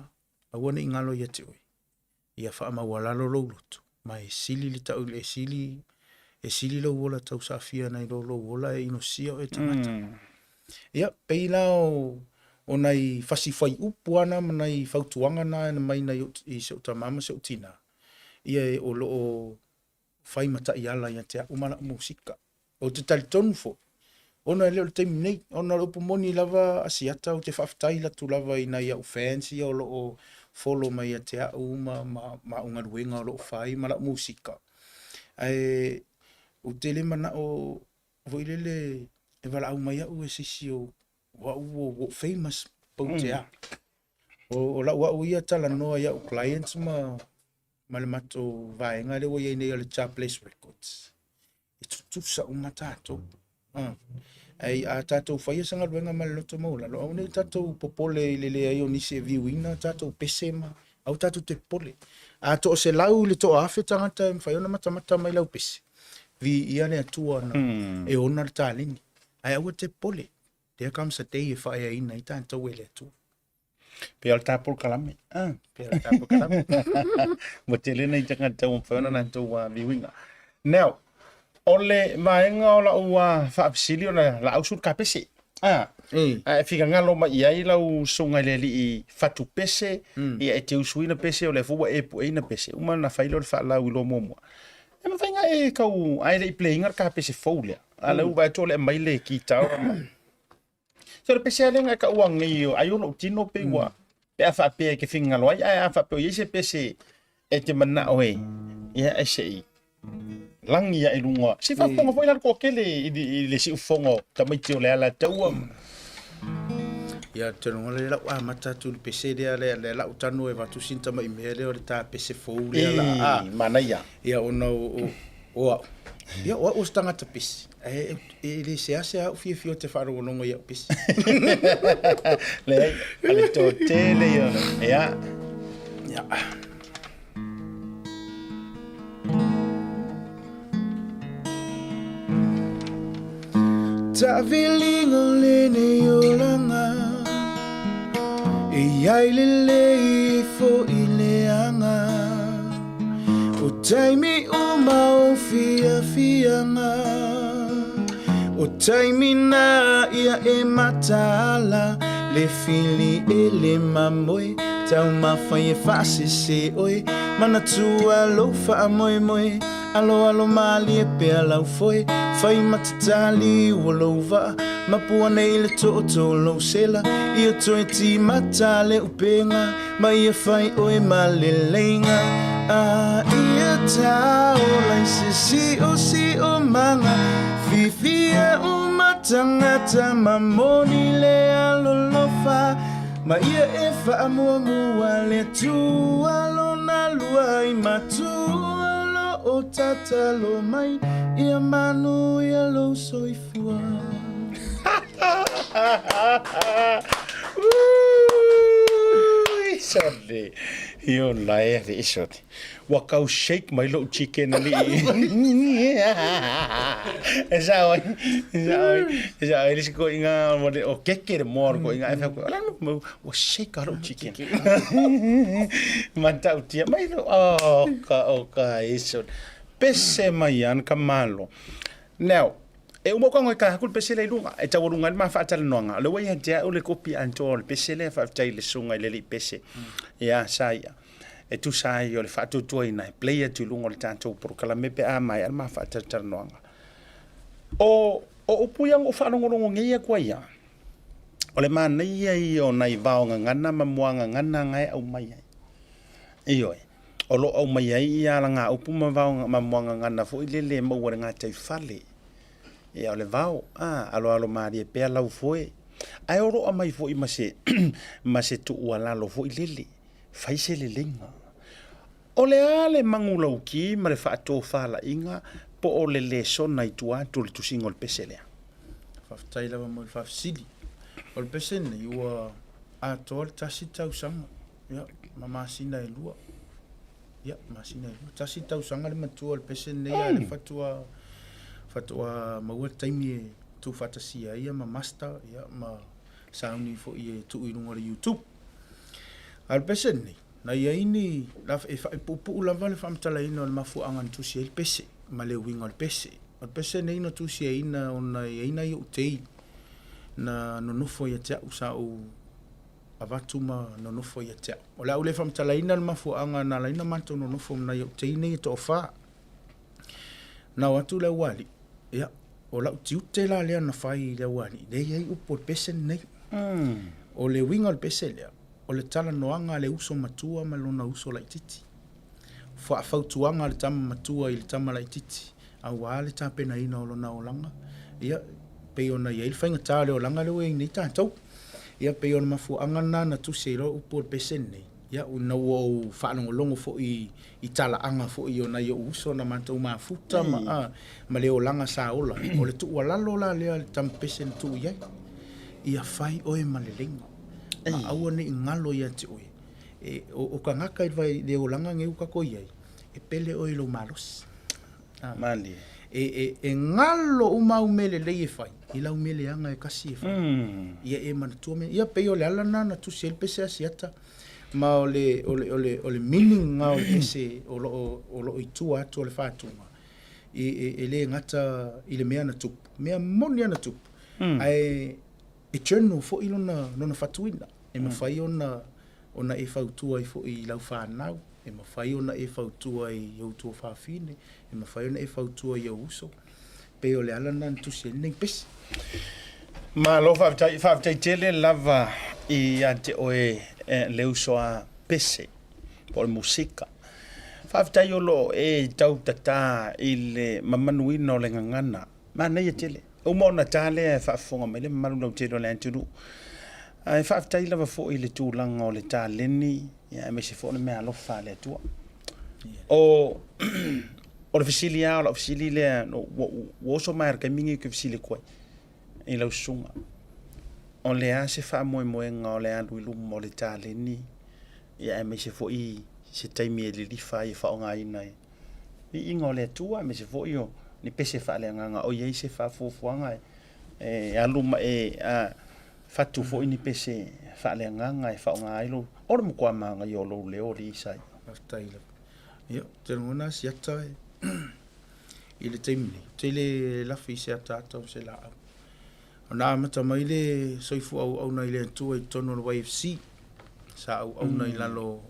aua ne i galo ia te oe, ia faamaualalo lou loto, ma e sili le tau, e sili, e sili lou ola tausaafia nai lo lou ola e inosia oe e tagata. Ia, pei la o, o nai fasi fuaiupu lava na ma nai fautuaga na na mai nai i si ou tama ma si ou tina, ia o lo o fai ma taiala ia te au ma lau musika. Ou te talitonu foi, ona e le o le taimi nei, ona o le upu moni lava Asiata, ou te faafetai atu lava i nai au fans ia o lo o follow mai ia te au ma, ma, ma au galuega o lo o fai ma lau musika. Ae ou te le manao foi lele e valaau mai au e se isi o, o au ua ou famous pau te a. O, o lau au ia talanoa i au clients ma, ma le matou vaega lea ua i ai nei o le Jah Bless Records. E tutusa uma tatou. Ah. Ai a tatou faia se galuega ma le loto maualalo, aua ne i tatou popole i le leai o nisi e view ina tatou pese ma aua tatou te popole. A toaselau i le toaafe tagata e mafai ona matamata mai lau pese, viia le Atua na e ona le taleni. Ae aua te popole. There comes a day e faaeaina ai tatou e le Atua. Pei o le ta polokalame. Ah. Pei o le ta polokalame. Ua tele nai tagata ua mafai ona latou viuiga. Now, o le vaega o lau faafesili ona la ausu le kapese. Ah. A e finagalo mai i ai lau susuga i le alii fatu pese, ia e te usuina pese o lea foi ua e pueina pese. Uma ona fai lea o le faalauiloa muamua. E mafai ona e tau, ae le i play ina le kapese fou lea. A lea ua vaai atu o lea aumai le guitar ma Se o le pese lava lea na e taua nei ai o lou tino pei ua pe a faapea e te finagalo ai ae a faapea o i ai se pese e te manao e ia e se i lagi ae i luga se faafofoga foi la le toatele i le, i le siufofoga o tamaiti o le Alataua Ia, ou te lagona lea lau amata atu i le pese lea, lea, lea lau tano e avatu sina tamai mea lea o le ta pese fou lea la, a. Manaia. Ia, ona o, o, o au, ia, o au o se tagata pese, ae e le seasea au fiafia ou te faalogologo i au pese. Leai, o le toatele ia o le, ia. Ia. Taaviliga o lenei olaga E i ai lelei e i foi leaga O taimi uma o fiafiaga. O taimi na ia e mataala Le fili e le mamoe Taumafai e faasese oe Manatua lou faamoemoe Aloalo malie pea lau foe Fai ma tatali ua lou vaa Mapu ane i le tooto o lou sela Ia toe timata le upega Ma ia fai oe ma leleiga A ia taola i se siosiomaga Fiafia uma tagata ma moni le alolofa Ma ia e faamuamua le Atua lona lua i matua o lo o tatalo mai Ia manuia lou soifua. Sole. Io lae ali sole. Ua kau shake mai lou chicken ali. E sao ai. E sao ai. E sao ai le ko inga mo le o keke le mo ko inga e fa ko. Ala mo ua shake lou chicken. Matau tia mai lo oh ka o ka e sole. Pese mai an ka malo. Now, E uma uka ngoi ka haku le pese lea i luga, e taualuga ai le ma faatalanoaga. O lea ua ia te au le kopi atoa o le pese lea, faafetai i le susuga i le alii pese ia Saia, e tusa ai o le faatuatuaina e play atu i luga o le tatou polokalame pe a maea le ma faatalatalanoaga. O, o upu ia na ou faalogologo nei atu ai lava, o le manaia ia o nai vaogagana ma muagagana na e aumai ai. Ioe. O lo o aumai ai ia alagaupu ma vao ma muagagana foi lele e maua i le gataifale. Ia o le vao, a, aloalo malie pea lau foe. Ae o lo o aumai foi ma se ma se tuualalo foi lele, fai se leleiga. O le a le manulauki ma le faatofalaiga po o le lesona i tua atu o le tusiga o le pese lea? Faafetai lava mo le faafesili. O le pese lenei ua atoa le tasi tausaga. Ia, ma masina e lua. Ia, masina e lua. Tasi tausaga le matua o le pese lenei a le faatoa faatoa maua le taimi e tuufaatasia ai ia ma master ia ma sauni foi e tuu i luga o le YouTube. A o le pese lenei, na i ai ni e puupuu lava le faamatalaina o le mafuaaga na tusi ai le pese ma le uiga o le pese. O le pese lenei na tusiaina ona e i ai nai ou tei na nonofo ia te au sa ou avatu ma nonofo ia te au. O le a ou le faamatalaina le mafuaaga na ala ai ona matou nonofo ma nai ou teine ia e toafa. Na o atu le aualii, ia, o lau tiute la lea na fai i le aualii, lea e i ai upu o le pese lenei. O le uiga o le pese lea, o le talanoaga a le uso matua ma lona uso laitiiti. Faafautuaga a le tama matua i le tama laitiiti, aua le tapenaina o lona olaga, ia, pei ona i ai le faigata o le olaga lea ua i ai nei tatou. Ia, pei o le mafuaaga lena na tusi ai loa upu o le pese lenei, ia, ina ua ou faalogologo foi i talaaga foi o nai ou uso na matou mafuta ma, a, ma le olaga sa ola ai. O le tuualalo la lea a le tama pese na tuu i ai, ia fai oe ma leleiga, ma aua ne i galo ia te oe. E, o, o tagata i le olaga nei ua tatou i ai, e pele oe i lou malosi. Ah. Malie. E, e, e galo uma au mea lelei e fai, i lau mea leaga e kasi e fai. Ia e manatua mea. Ia pei o le ala lena na tusi ai le pese a Asiata, ma o le, o le, o le, o le meaning lena o le pese o lo o, o lo o i tua atu o le faatuga, e, e, e le gata i le mea na tupu, mea moni lava na tupu, ae e journal foi lona, lona fatuina, e mafai ona ona e fautua ai foi i lau fanau, e mafai ona e fautua i ou tuafafine, e mafai ona e fautua i ou uso. Pei o le ala lena na tusi ai lenei pese. Malo faafetai, faafetai tele lava ia te oe le uso a pese po o le musika. Faafetai o lo o e tautatā i le mamanuina o le gagana. Manaia tele. Uma ona ta lea e faafofoga mai le mamalu lautele o le atunuu. Ae faafetai lava foi i le tulaga o le taleni, ia, aemaise foi o le meaalofa a le Atua. O, o le fesili lava, o lau fesili lea, no, ua, ua oso mai lava i le taimi lenei ou te fesili atu ai i lau susuga, o le a se faamoemoega o le alu i luma o le taleni, ia, aemaise foi se taimi e lilifa ai e faaaogaina ai viiga o le Atua aemaise foi o ni pese faaleagaga o i ai se faafuafuaga e alu ma e fatu foi ni pese faaleagaga e faaaoga ai lou o le matua manaia o lou leo alii Isaia. Faafetai lava. Ia, ou te lagona Asiata e i le taimi nei, ou te le lafi i se ataata o se laau. Ona amata mai le soifua auauna i le Atua i totonu o le YFC, sa auauna i lalo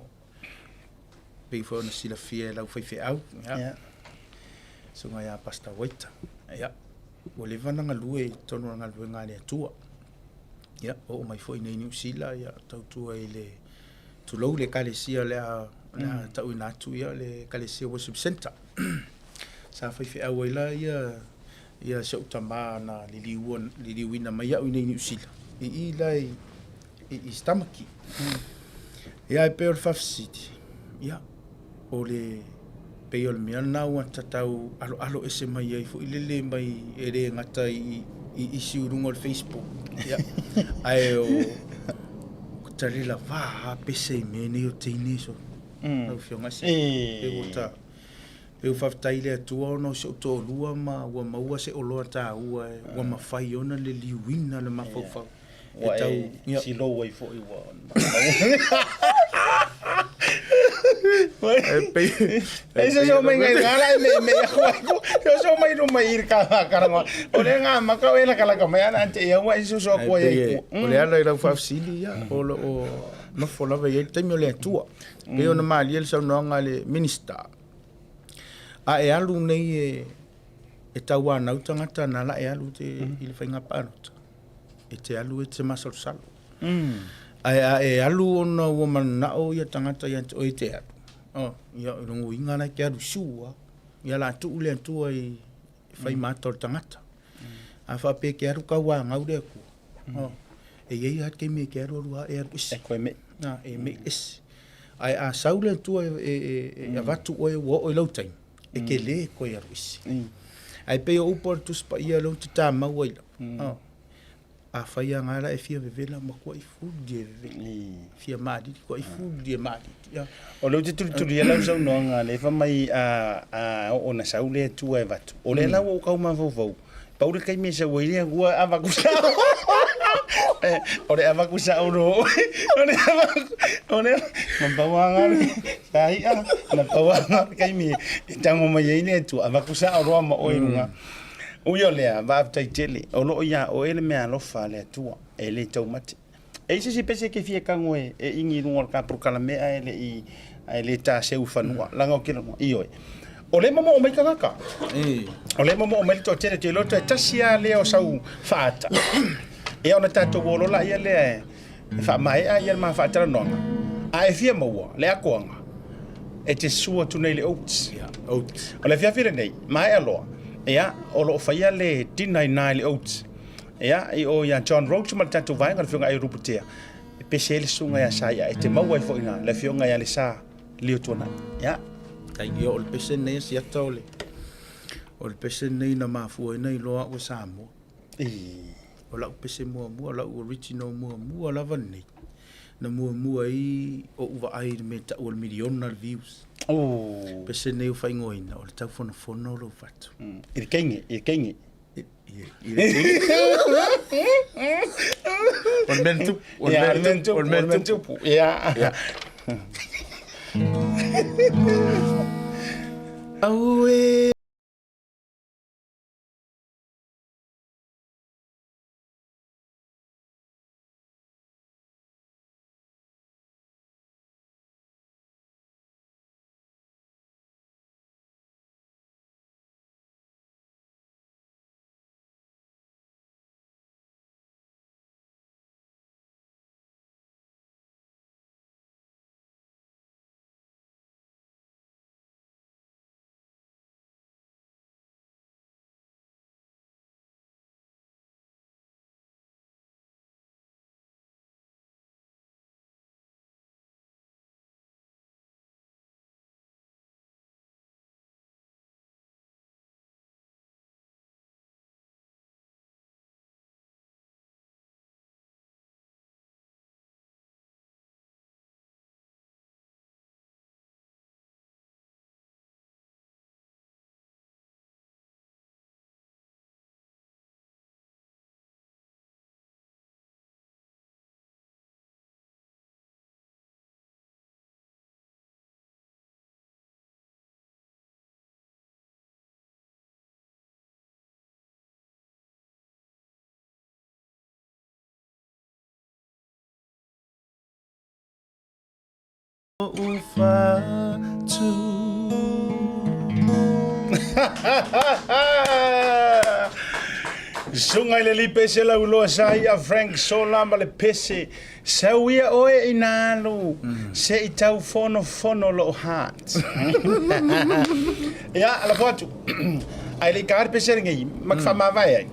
pei foi ona silafia e lau faifeau, ia, susuga ia Pastor Waita. Ia, ua leva ona galue i totonu o le galuega a le Atua. Ia, oo mai foi nei i Niu Sila, ia, tautua i le, tulou le ekalesia o le a, o le a tauina atu, ia, le ekalesia Worship Centre. Sa faifeau ai la ia, ia si ou tama na liliua, liliuina mai au i nei i Niu Sila, i i la i, i East Tamaki. Ia, e pei o le faafesili, ia, o le pei o le mea lena ua tatau aloalo ese mai ai foi lele mai e le gata i i isi i luga o le Facebook ia ae o tali lava a pese i mea nei o teine so lau afioga se e ua ta e ua faafetai i le Atua ona o si ou toalua ma ua maua se oloa taua ua mafai ona le liuina le mafaufau e tau e silou ai foi ua E se so mai ngai ngala e me me aku aku so so mai no mai ir ka karanga o le nga maka o la kala ka mai ana ante ia wa so so ko ia o le ala i lau faafesili ia o lo o nofo lava i ai le taimi o le Atua pei ona malie le saunoaga a le Minista a e alu nei e e tauanau tagata na la e alu te i le faiga palota e te alu e te masalosalo. Ae a e alu ona ua mananao ia tagata ia te oe e te alu, oh, ia o lona uiga la e te alu sua, ia la tuu le Atua i fai mata o le tagata. A faapea e te alu tauanau le Atua, oh, e i ai lava le taimi e te alu alu lava e alu ese. E koe mei. Na, e mei ese. Ae a sau le Atua e, e, e, e avatu oe ua oo i lau taimi, e te lē koe alu ese. Ae pei o upu a le Tusi Paia lea ou te tamau ai lava, afai lava la e fia vevela, matuai fuli e vevela, fia malili, matuai fuli e malili. O lea ou te tulitulia lau saunoaga lea fai mai a oo ina sau le Atua e avatu, o lea la ua ou tau mafaufau, pau le taimi e sau ai le Atua e avatu sao. O le avatu sao loa oe. O le avatu, o le, na pau lava le, sa i'a, na pau lava le taimi e tago mai ai le Atua, avatu sao loa ma oe i luga. Ui o lea, faafetai tele, o lo o iā oe le meaalofa a le Atua, e le taumate. E i ai se isi pese e te fia tago e igi i luga o le ta polokalame ae le i ae le taseu i fanua, leaga ou te iloa, ioe. O lea e momoo mai tagata. O lea e momoo mai le toatele, ou te iloa toe tasi lava lea o sau faata. Ia ona tatou o loa laia lea e faamaea ia le ma faatalanoaga. A e fia maua le atoaga, e te susu atu nei i le Oats. Oats. O le afiafi lenei, maea loa, ia, o lo o faia le dinner i ina i le Oats. Ia, i o ia John Roach ma le tatou vaega, le Afioga ia Ruputea, e pese ai le susuga ia Saia, e te maua ai foi i ina le Afioga ia Lesa Lio Tuanai. Ia. Tai, ia, o le pese lenei a Siata, o le, o le pese lenei na mafua ai na iloa au e Samoa. O lau pese muamua, o lau original muamua lava lenei, na muamua ai ou vaai i le mea e tau o le miliona le views. Oh. Pese lenei ua faaigoaina, o le taufonofono o lou fatu. I le keige, i le keige. O le mea na tupu. O le mea na tupu. O le mea na tupu. Ia. Auē. Lou fatu. Suga i le alii pese lauiloa sa ia Frank Sola ma le pese sau ia oe ina alu se i tau fonofono lou heart. Ia, lafo atu. Ae le i taga le pese lenei, ma te faamavae ai.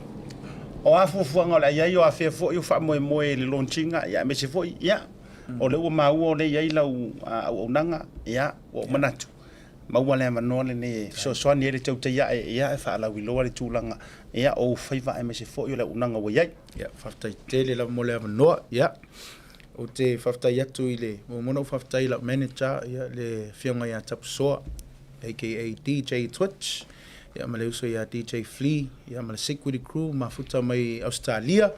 O a fuafuaga o le a i ai, o afea foi o faamoemoe i le launch-ina, ia aemaise foi, ia, O lea ua maua o lea e i ai lau auaunaga, ia, ua ou manatu, maua le avanoa lenei e fesoasoani ai le tautai ae, ia, e faalauiloa le tulaga, ia, o ou faiva aemaise foi o le auaunaga ua i ai. Ia, faafetai tele lava mo le avanoa. Ia, ou te faafetai atu i le, muamua ona ou faafetai i lau manager, ia, le Afioga ia Tapusoa, aka DJ Twitch, ia, ma le uso ia DJ Flea, ia, ma le Security Crew, mafuta mai Ausetalia.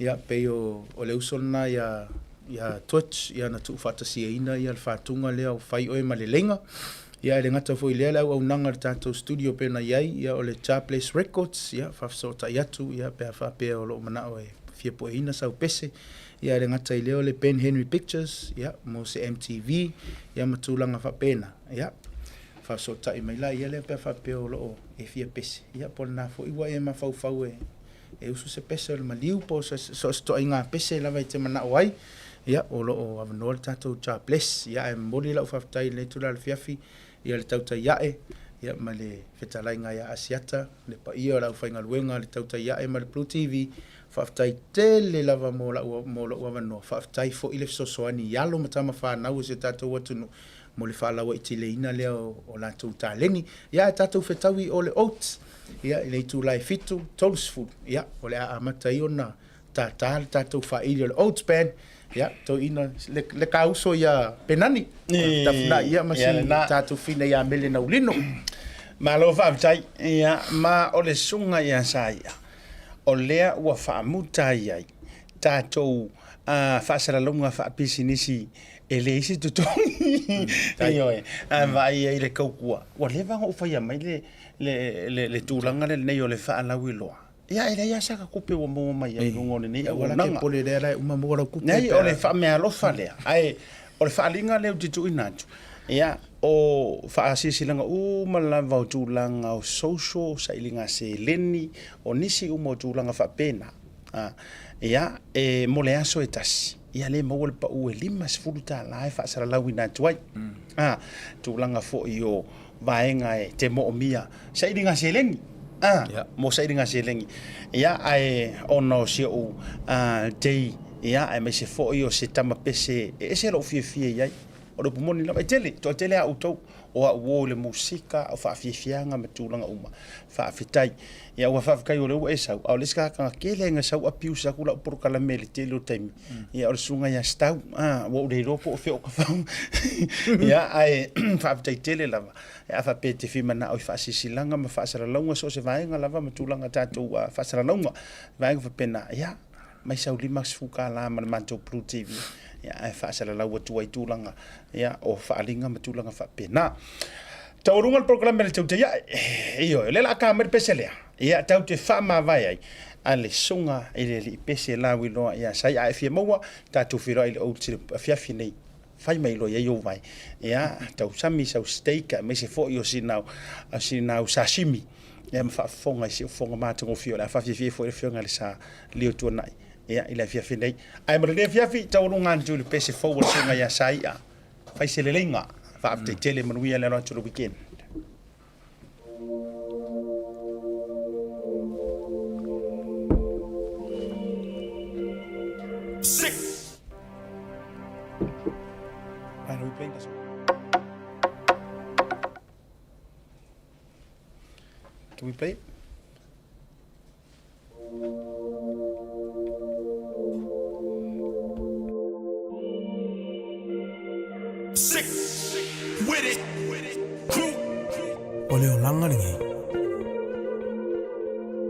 Ia, pei o, o le uso lena ia, ia Twitch, ia na tuufaatasiaina ia le faatuga lea o Fai Oe ma Leleiga. Ia, e le gata foi i lea le auaunaga a le tatou studio pei ona i ai, ia o le Jah Bless Records, ia, faafesootai atu, ia, pe a faapea o lou manao e fia pueina sau pese. Ia, e le gata i lea o le Ben Henry Pictures, ia, mo se MTV, ia ma tulaga faapena, ia, faafesootai mai la ia lea pe a faapea o loo e fia pese, ia, po o lena foi ua e mafaufau e e usu se pese o le maliu po o so o se ituaiga pese lava e te manao ai, ia, o lo o avanoa le tatou Jah Bless. Ia, ae momoli lau faafetai i lenei itula afiafi, ia le tautai ae, ia, ma le fetalaiga ia Asiata, le paia o le aufaigaluega a le tautai ae ma le Blue TV, faafetai tele lava mo lau, mo lou avanoa. Faafetai foi le fesoasoani i alo ma tama fanau o si o tatou atunuu mo le faalauaitileina lea o latou taleni. Ia, ae tatou fetaui i o le oats. Ia, i le itula e 7, 30, ia, o le a amata ai ona tātā le tatou faaili o le Oats Band. Ia, toeaina, le, le kauso ia Penani, Tafunai, ia, ma si tatou fina ia Mele Naulino. Malo faafetai. Ia, ma o le susuga ia Saia, o lea ua faamuta ai ai tatou faasalalauga faapisinisi e leai se totogi. Ioe, a vaai ai le tautua, ua leva ona ou faia mai le, le, le, le tulaga lenei o le faalauiloa, ia e leai lava saka tupe ua maua mai ai i luga o lenei auaunaga. Pole lea la e uma maua lau tupe. Nei, o le faameaalofa lea, ae o le faaaliga lea ou te tuuina atu, ia, o faasilasilaga uma lava o tulaga o social, sailiga seleni, o nisi uma o tulaga faapena, ia, e mo le aso e tasi, ia lea e maua le pau e $50 e faasalalauina atu ai. Tulaga foi o vaega e te moomia sailiga seleni a yeah. mo sailiga seleni ia ae ona o si ou day ia aemaise foi o se tama pese e ese lou fiafia i ai o le upu moni lava e tele toatele a outou o au o i le musika o faafiafiaga ma tulaga uma faafetai ia ua faafetai o lea ua e sau a o le isi tagata tele na sau abuse atu lau polokalame i le tele o taimi ia o le susuga ia Stau a ua ou le iloa po o fea o tafau ia ae faafetai tele lava a faapea e te fia manao i faasilasilaga ma faasalalauga so o se vaega lava ma tulaga tatou faasalalauga vaega faapena ia mai sau $50 ma le matou Blue TV ia ae faasalalau atu ai tulaga ia o faaaliga ma tulaga faapena. Taualuga le polokalame a le Tautai Ae. Ioe, o lea o le a ta mai le pese lea. Ia, tatou te faamavae ai a le susuga i le alii pese lauiloa ia Sai. A e fia maua, tatou feiloai i le oats i le afiafi nei. Fai mai loa i ai ou vae. Ia, tausami sau steak aemaise foi o sina, o sina au sashimi. Ia, ma faafofoga i si ou fofoga matagofie o le a faafiafia ai foi le afioga i le Sa Leo Tuanai. Ia, i le afiafi nei. Ae mo lenei afiafi, taualuga atu i le pese fou a le susuga ia Sai'a. Fai se leleiga. Faafetai tele, manuia le alo atu o le weekend. Sick. Right, are we playing this one? Can we play it? O le olaga lenei,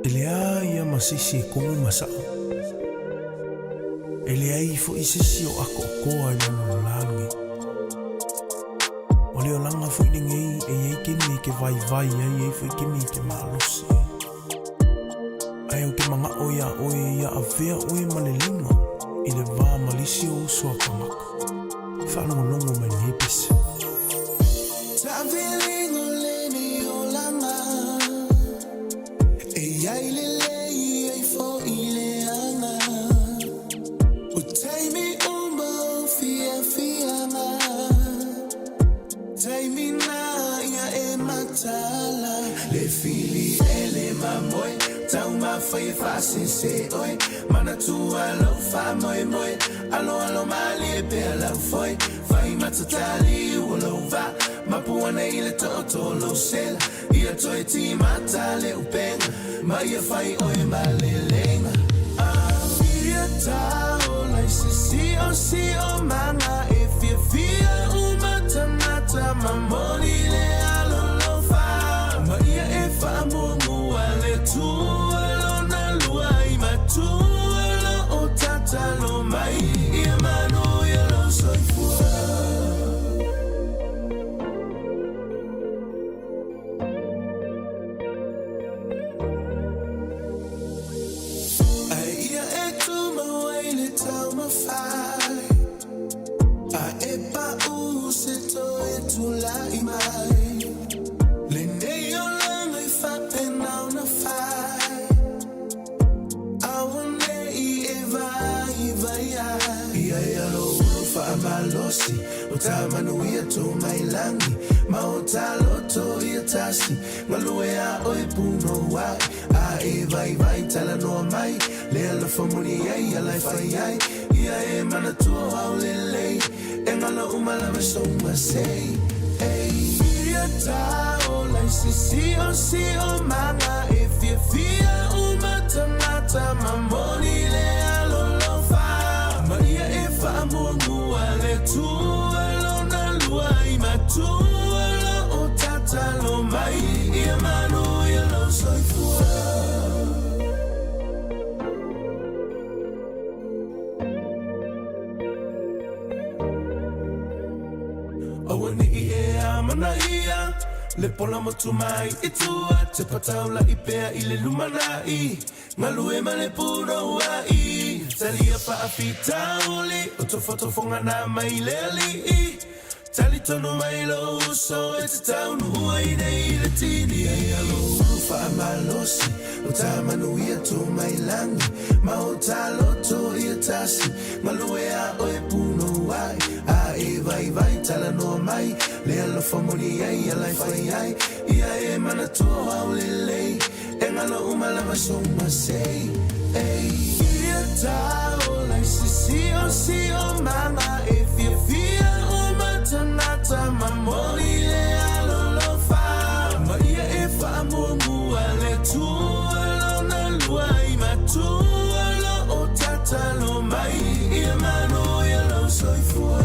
e leai ia ma se isi e komo ma saʻo. E leai foi se isi o ʻakoʻokoa i lalo o le lā lenei. O le olaga foi lenei e i ai kemi e ke vaivai ai, e i ai foi kemi e ke malosi ai. Ae ou te manaʻo iā ʻoe ia avea ʻoe ma le leiga i le va ma le isi ou uso a kanaka. Faalogologo mai lenei pese. matala Le fili e le mamoe Taumafai e faasese oe Manatua lou faamoemoe Aloalo malie pea lau foe Fai matatali ua lou vaa Mapu ane i le tootoo lou sela Ia toe timata le upega Ma ia fai oe ma lelega Ia taola i se siosiomaga E fiafia uma tagata Momoli le alolofa Ma ia e faamuamua le Atua lona lua i matua lo o tatalo mai Ia manuia lou soifua. A ia e tumau ai le taumafai A e paʻu se toe tulai mai Lenei olaga i faapena ona fai Aua nei e vaivai ai Ia ia lou ulu faamalosi O ta manuia to mai lagi Ma o ta loto ia tasi Galue a oe punouai A e vaivai talanoa mai Le alofa moni ai ala e fai ai Ia e manatua o au lelei E galo uma lava sou masei Ei Ia taola i se siosiomaga E fiafia uma tagata Momoli le alolofa Ma ia e faamuamua le Atua lona lua i matua lo o tatalo mai Ia manuia lou soifua. Aua ne i e amanaia le pola motu mai i tua Tepa taula'i pea i le lumanai Galue ma le punouai Talia faafitauli O tofotofoga na mai le Alii Talitonu mai lou uso e te taunuu ai nei i le tini Ia ia lou ulu faamalosi O ta manuia to mai lagi Ma o ta loto ia tasi Galue a oe punouai A e vaivai talanoa mai Le alofa moni ai ala e fai ai Ia e manatua o au lelei E galo uma lava sou masei Ei Ia taola i se siosiomaga E fiafia uma tagata Momoli le alolofa Ma ia e faamuamua le Atua lona lua i matua lo o tatalo mai Ia manuia lou soifua.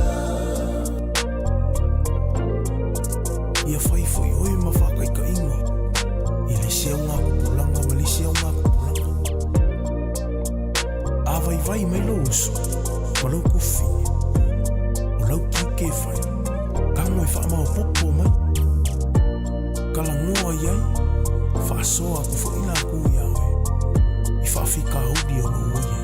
Ia fai foi oe ma faakaitaiga i le isi augatupulaga ma le isi augatupulaga. A vaivai mai lou uso ma lou kufi, o lau tiute e fai, tago e faamaopoopo mai. Talanoa i ai, faasoa atu foi latou iā oe i faafitauli o lou oia.